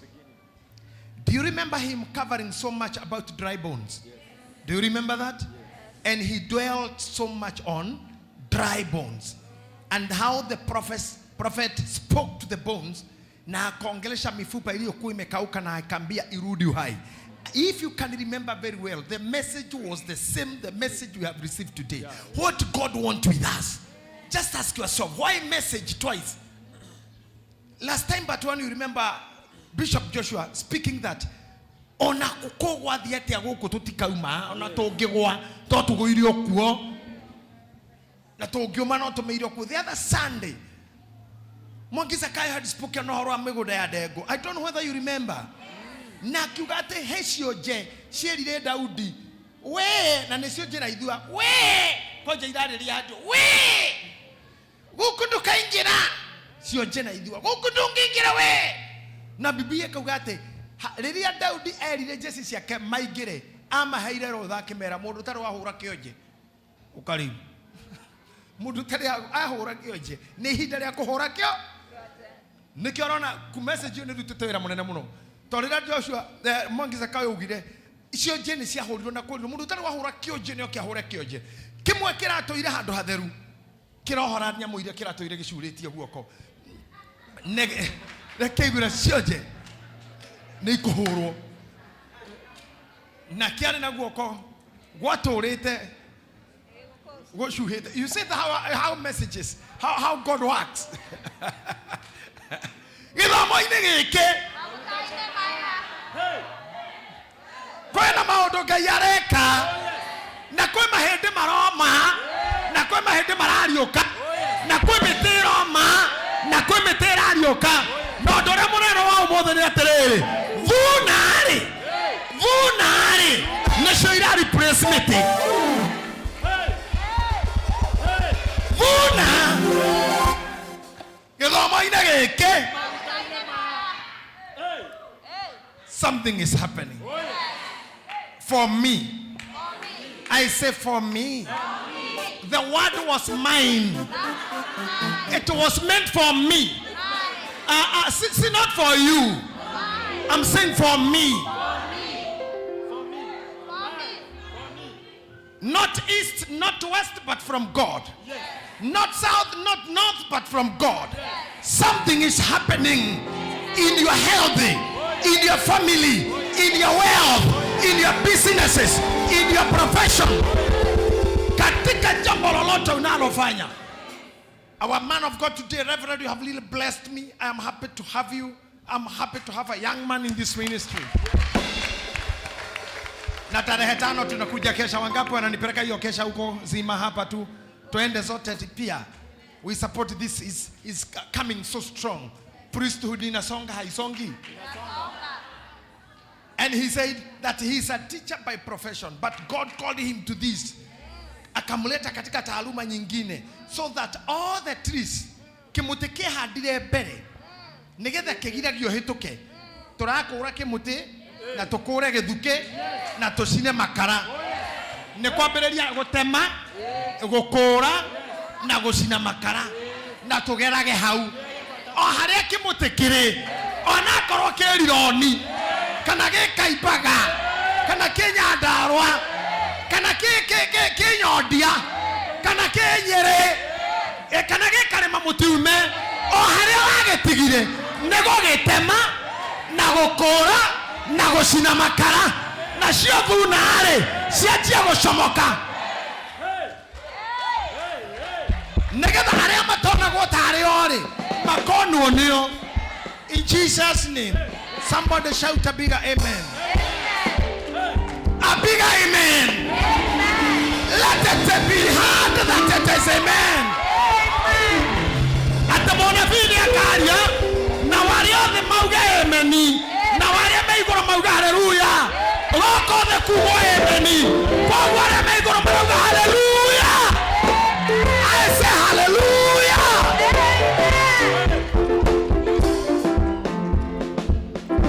Do you remember him covering so much about dry bones? Yes. Do you remember that? Yes. And he dwelt so much on dry bones and how the prophet spoke to the bones na akaongelesha mifupa iliyokuwa imekauka na akaambia irudi uhai. If you can remember very well, the message was the same, the message we have received today. Yeah. What God wants with us. Just ask yourself, why message twice? Last time but one, you remember Bishop Joshua speaking that ona kukogwa thi atia guku tutikauma ona tungigwa to tuguirio kuo na tungiuma no tumeirio kuo. The other Sunday Mwangi Zakayo had spoken ũhoro wa mĩgũnda ya ndengũ. I don't know whether you remember. Na akiuga atĩ he cionje ciĩrire Daudi we, na nĩcio njĩra ithua we, konje irarĩria andũ we, gũkũ ndũkaingĩra, cionje na ithua gũkũ ndũngĩingĩra we. Na Biblia ĩkauga atĩ rĩrĩa Daudi erire jeshi ciake maingĩre, amaheire rũtha akĩmera mũndũ ũtarĩ wahũra kĩonje ũka rĩu, mũndũ ũtarĩ ahũra kĩonje nĩ ihinda rĩa kũhũra kĩo. Nĩkĩo ũrona message ĩyo nĩ ĩrutĩte wĩra mũnene mũno. Tondũ rĩrĩa Joshua Mwangi Zakayo augire cionje nĩ ciahũrirwo na kwĩrirwo mũndũ ũtarĩ wahũra kĩonje nĩ oke ahũre kĩonje. Kĩmwe kĩratũire handũ hatheru kĩrohora nyamũ iria kĩratũire gĩcurĩtie guoko. Reke igũra cionje nĩ ikũhũrwo. Na kĩarĩ na guoko gwatũrĩte gũcuhĩte. You see how messages, how God works. Gĩthomo-inĩ gĩkĩ kwĩna maũndũ Ngai areka, na kwĩ mahĩndĩ maroma, na kwĩ mahĩndĩ marariũka, na kwĩ mĩtĩ ĩroma, na kwĩ mĩtĩ ĩrariũka. Na ũndũ ũrĩa mũnene wa ũmũthĩ nĩ atĩrĩrĩ, thuna-rĩ, thuna-rĩ, nĩcio ira replace mĩtĩ. Thuna gĩthomo-inĩ gĩkĩ something is happening. For me. I say for me. The word was mine. It was meant for me. See, not for you. I'm saying for me. Not east, not west, but from God. Not south, not north, but from God. Something is happening in your health, in your family, in your wealth, in your businesses, in your profession. Katika jambo lolote unalofanya. Our man of God today, Reverend, you have really blessed me. I am happy to have you. I'm happy to have a young man in this ministry. Na tarehe 5 tunakuja kesha. Wangapi wananipeleka hiyo kesha huko zima hapa tu? Tuende zote pia. We support this is coming so strong. Priesthood inasonga, haisongi. And he said that he is a teacher by profession, but God called him to this. Akamleta katika taaluma nyingine, so that all the trees kimuti kihandire mbere nigetha kigiragio hituke. Turakura kimuti na tukure githuki na tucine makara. Ni kwambiriria gutema, gukura na gucina makara na tugerage hau o haria kimuti kiri, onakorwo kĩrironi kana gĩkaimbaga, Kana kĩ Nyandarũa, kana kĩ Nyondia, kana kĩ Nyĩrĩ, kana gĩ Karĩma Mũtiume, o harĩa wagĩtigire nĩ gũgĩtema na gũkũra na gũcina makara, nacio thuna-rĩ cianjia gũcomoka, nĩgetha arĩa matonagwo tarĩ o-rĩ makonwo nĩo. In Jesus' name, somebody shout a bigger amen. A bigger amen. Let it be heard that it is amen. Atĩ mũnabii nĩ akaria na warĩa othe mauge ameni, na warĩa me igũrũ mauge haleluya. Gũkũ thĩ kugwo ameni, koguo arĩa me igũrũ marauga haleluya. I say hallelujah.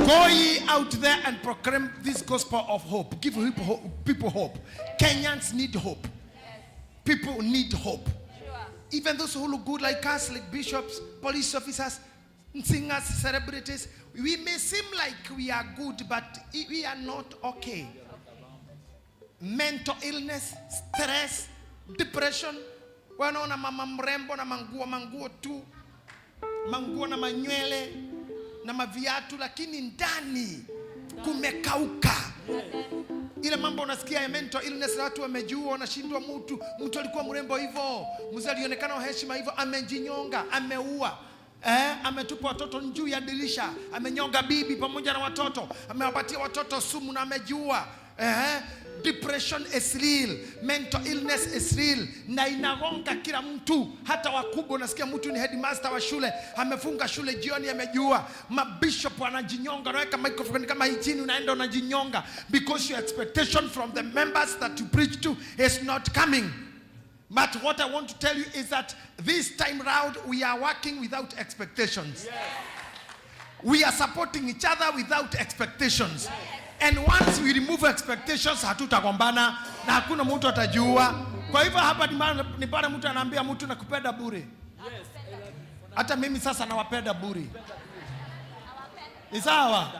Go ye out there and proclaim this gospel of hope. Give people hope. Kenyans need hope. People need hope. Even those who look good like us, like bishops, police officers, singers, celebrities, we may seem like we are good, but we are not okay. Mental illness, stress, depression. Wanaona mama mrembo na manguo, manguo tu, manguo na manywele na maviatu, lakini ndani kumekauka. Ile mambo unasikia ya mental illness, watu wamejua, wanashindwa. Mtu alikuwa mrembo hivyo, mzee alionekana wa heshima hivyo, amejinyonga, ameua. Ametupa watoto juu ya dirisha, amenyonga bibi pamoja na watoto, amewapatia watoto sumu na amejiua. Depression is real, mental illness is real, na inagonga kila mtu, hata wakubwa. Unasikia mtu ni headmaster wa shule, amefunga shule jioni, amejiua. Mabishop wanajinyonga, unaweka microphone kama hii chini, unaenda unajinyonga, because your expectation from the members that you preach to is not coming. But what I want to tell you is that this time round we are working without expectations. We are supporting each other without expectations. And once we remove expectations, hatutagombana na hakuna mtu atajua. Kwa hivyo hapa ni pale mtu anaambia mtu nakupenda bure. Hata mimi sasa nawapenda bure. Ni sawa?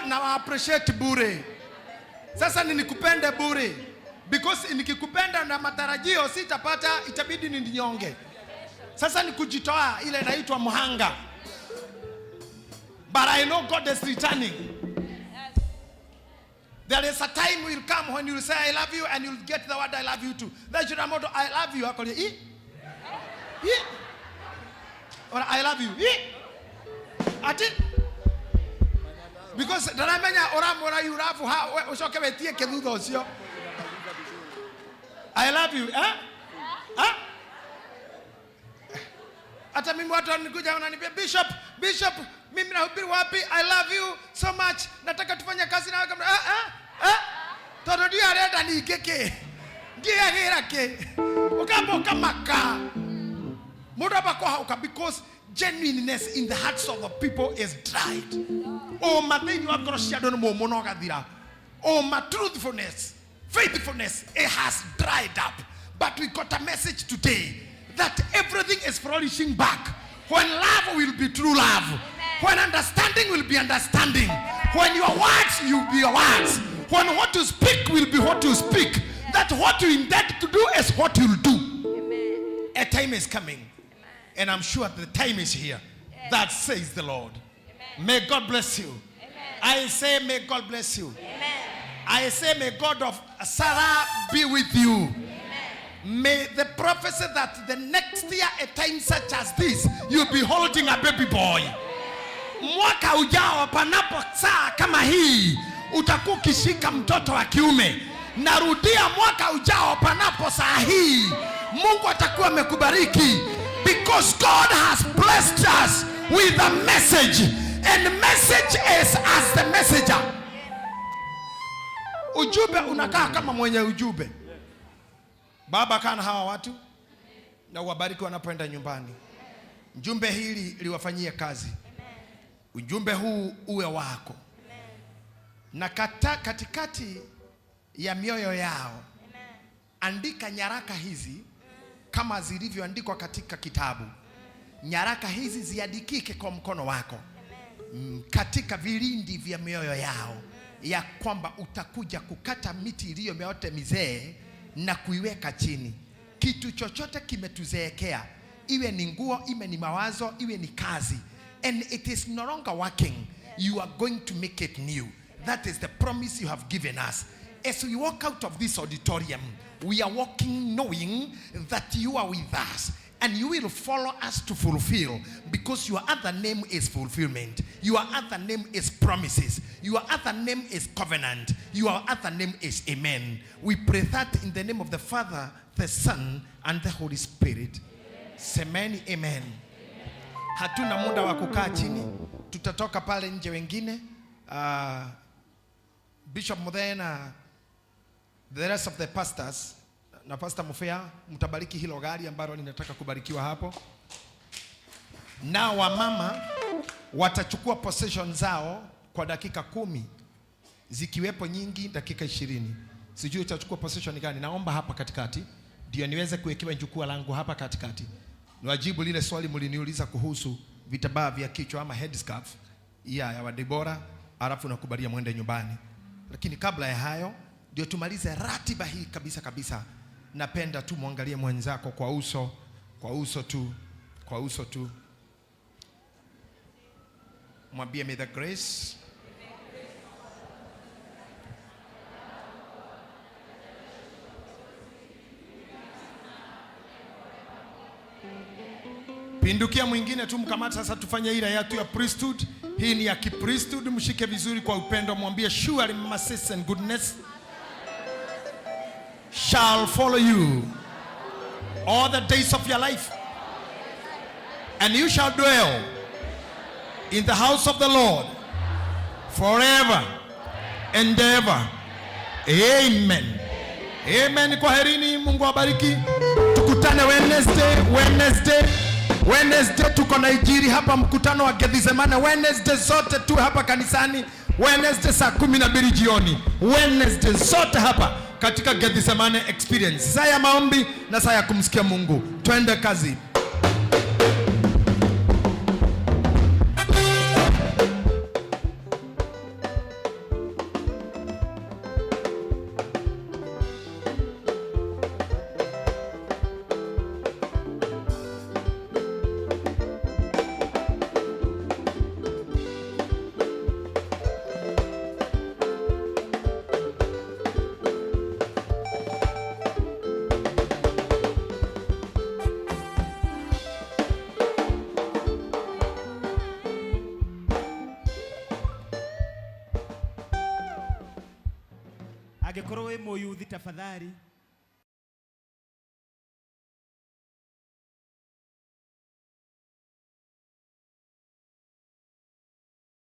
Na appreciate bure. Sasa ni nikupende bure. Because nikikupenda na matarajio sitapata, itabidi ninyonge. Sasa ni kujitoa, ile inaitwa mhanga. But I know God is returning. There is a time will come when you will say I love you and you'll get the word I love you too. Then you know I love you. I call you, E? E? Or I love you. E? Ati? Because ndaramenya uramwira you love ha ucoke wetie ke thutha ucio. I love you. Eh? Eh? Hata mimi watu wanikuja wananiambia Bishop, Bishop, mimi nahubiri wapi? I love you so much. Nataka tufanye kazi na wewe. Tondu ndio arenda ningĩ kĩ? Ndiagĩra kĩ? Ũkamba ũkamaka. Mũndũ amba kũhauka because genuineness in the hearts of the people is dried. Ũma thĩinĩ wa ngoro cia andũ nĩ mũmũ na ũgathira. Ũma, truthfulness, faithfulness, it has dried up. But we got a message today that everything is flourishing back. When love will be true love. When understanding will be understanding. When your words will be your words. When what you speak will be what you speak. That what you intend to do is what you'll do. Amen. A time is coming. Amen. And I'm sure the time is here. Yes. That says the Lord. Amen. May God bless you. Amen. I say may God bless you. Amen. I say may God of Sarah be with you. Amen. May the prophecy that the next year, a time such as this, you'll be holding a baby boy. Mwaka ujao panapo saa kama hii utakuwa ukishika mtoto wa kiume. Narudia, mwaka ujao panapo saa hii Mungu atakuwa amekubariki, because God has blessed us with a message, and message is as the messenger. Ujumbe unakaa kama mwenye ujumbe. Baba, kaa na hawa watu na uwabariki wanapoenda nyumbani. Jumbe hili liwafanyie kazi. Ujumbe huu uwe wako. Na katikati ya mioyo yao andika nyaraka hizi kama zilivyoandikwa katika kitabu. Nyaraka hizi ziandikike kwa mkono wako katika vilindi vya mioyo yao. ya kwamba utakuja kukata miti iliyo yote mizee na kuiweka chini. Kitu chochote kimetuzeekea, iwe ni nguo, iwe ni mawazo, iwe ni kazi, and it is no longer working, you are going to make it new. That is the promise you have given us. As we walk out of this auditorium, we are walking knowing that you are with us and you will follow us to fulfill, because your other name is fulfillment. Your other name is promises. Your other name is covenant. Your other name is amen. We pray that in the name of the Father, the Son, and the Holy Spirit. Semeni amen. Hatuna muda wa kukaa chini, tutatoka pale nje wengine. Bishop Muthee na the rest of the pastors na Pastor Mufea, mtabariki hilo gari ambalo ninataka kubarikiwa hapo. Na wamama watachukua possession zao kwa dakika 10, zikiwepo nyingi dakika 20. Sijui utachukua possession gani. Naomba hapa katikati ndio niweze kuwekewa jukwaa langu hapa katikati. Niwajibu lile swali mliniuliza kuhusu vitambaa vya kichwa ama headscarf ya Wadibora, alafu nakubalia mwende nyumbani. Lakini kabla ya hayo ndio tumalize ratiba hii kabisa kabisa. Napenda tu muangalie mwenzako kwa uso, kwa uso tu, kwa uso tu. Mwambie may the grace Pindukia mwingine tu mkamate. Sasa tufanye ile yetu ya priesthood. Hii ni ya kipriesthood, mshike vizuri kwa upendo, mwambie surely mercies and goodness shall follow you all the days of your life, and you shall dwell in the house of the Lord forever and ever. Amen. Amen. Kwaherini, Mungu awabariki. Tukutane Wednesday, Wednesday, Wednesday tuko Nigeria hapa, mkutano wa Gethsemane Wednesday zote tu hapa kanisani. Wednesday saa 12 jioni. Wednesday zote hapa katika Gethsemane experience. Saa ya maombi na saa ya kumsikia Mungu. Twende kazi. Angĩkorwo wĩ mũyuthi tafadhali.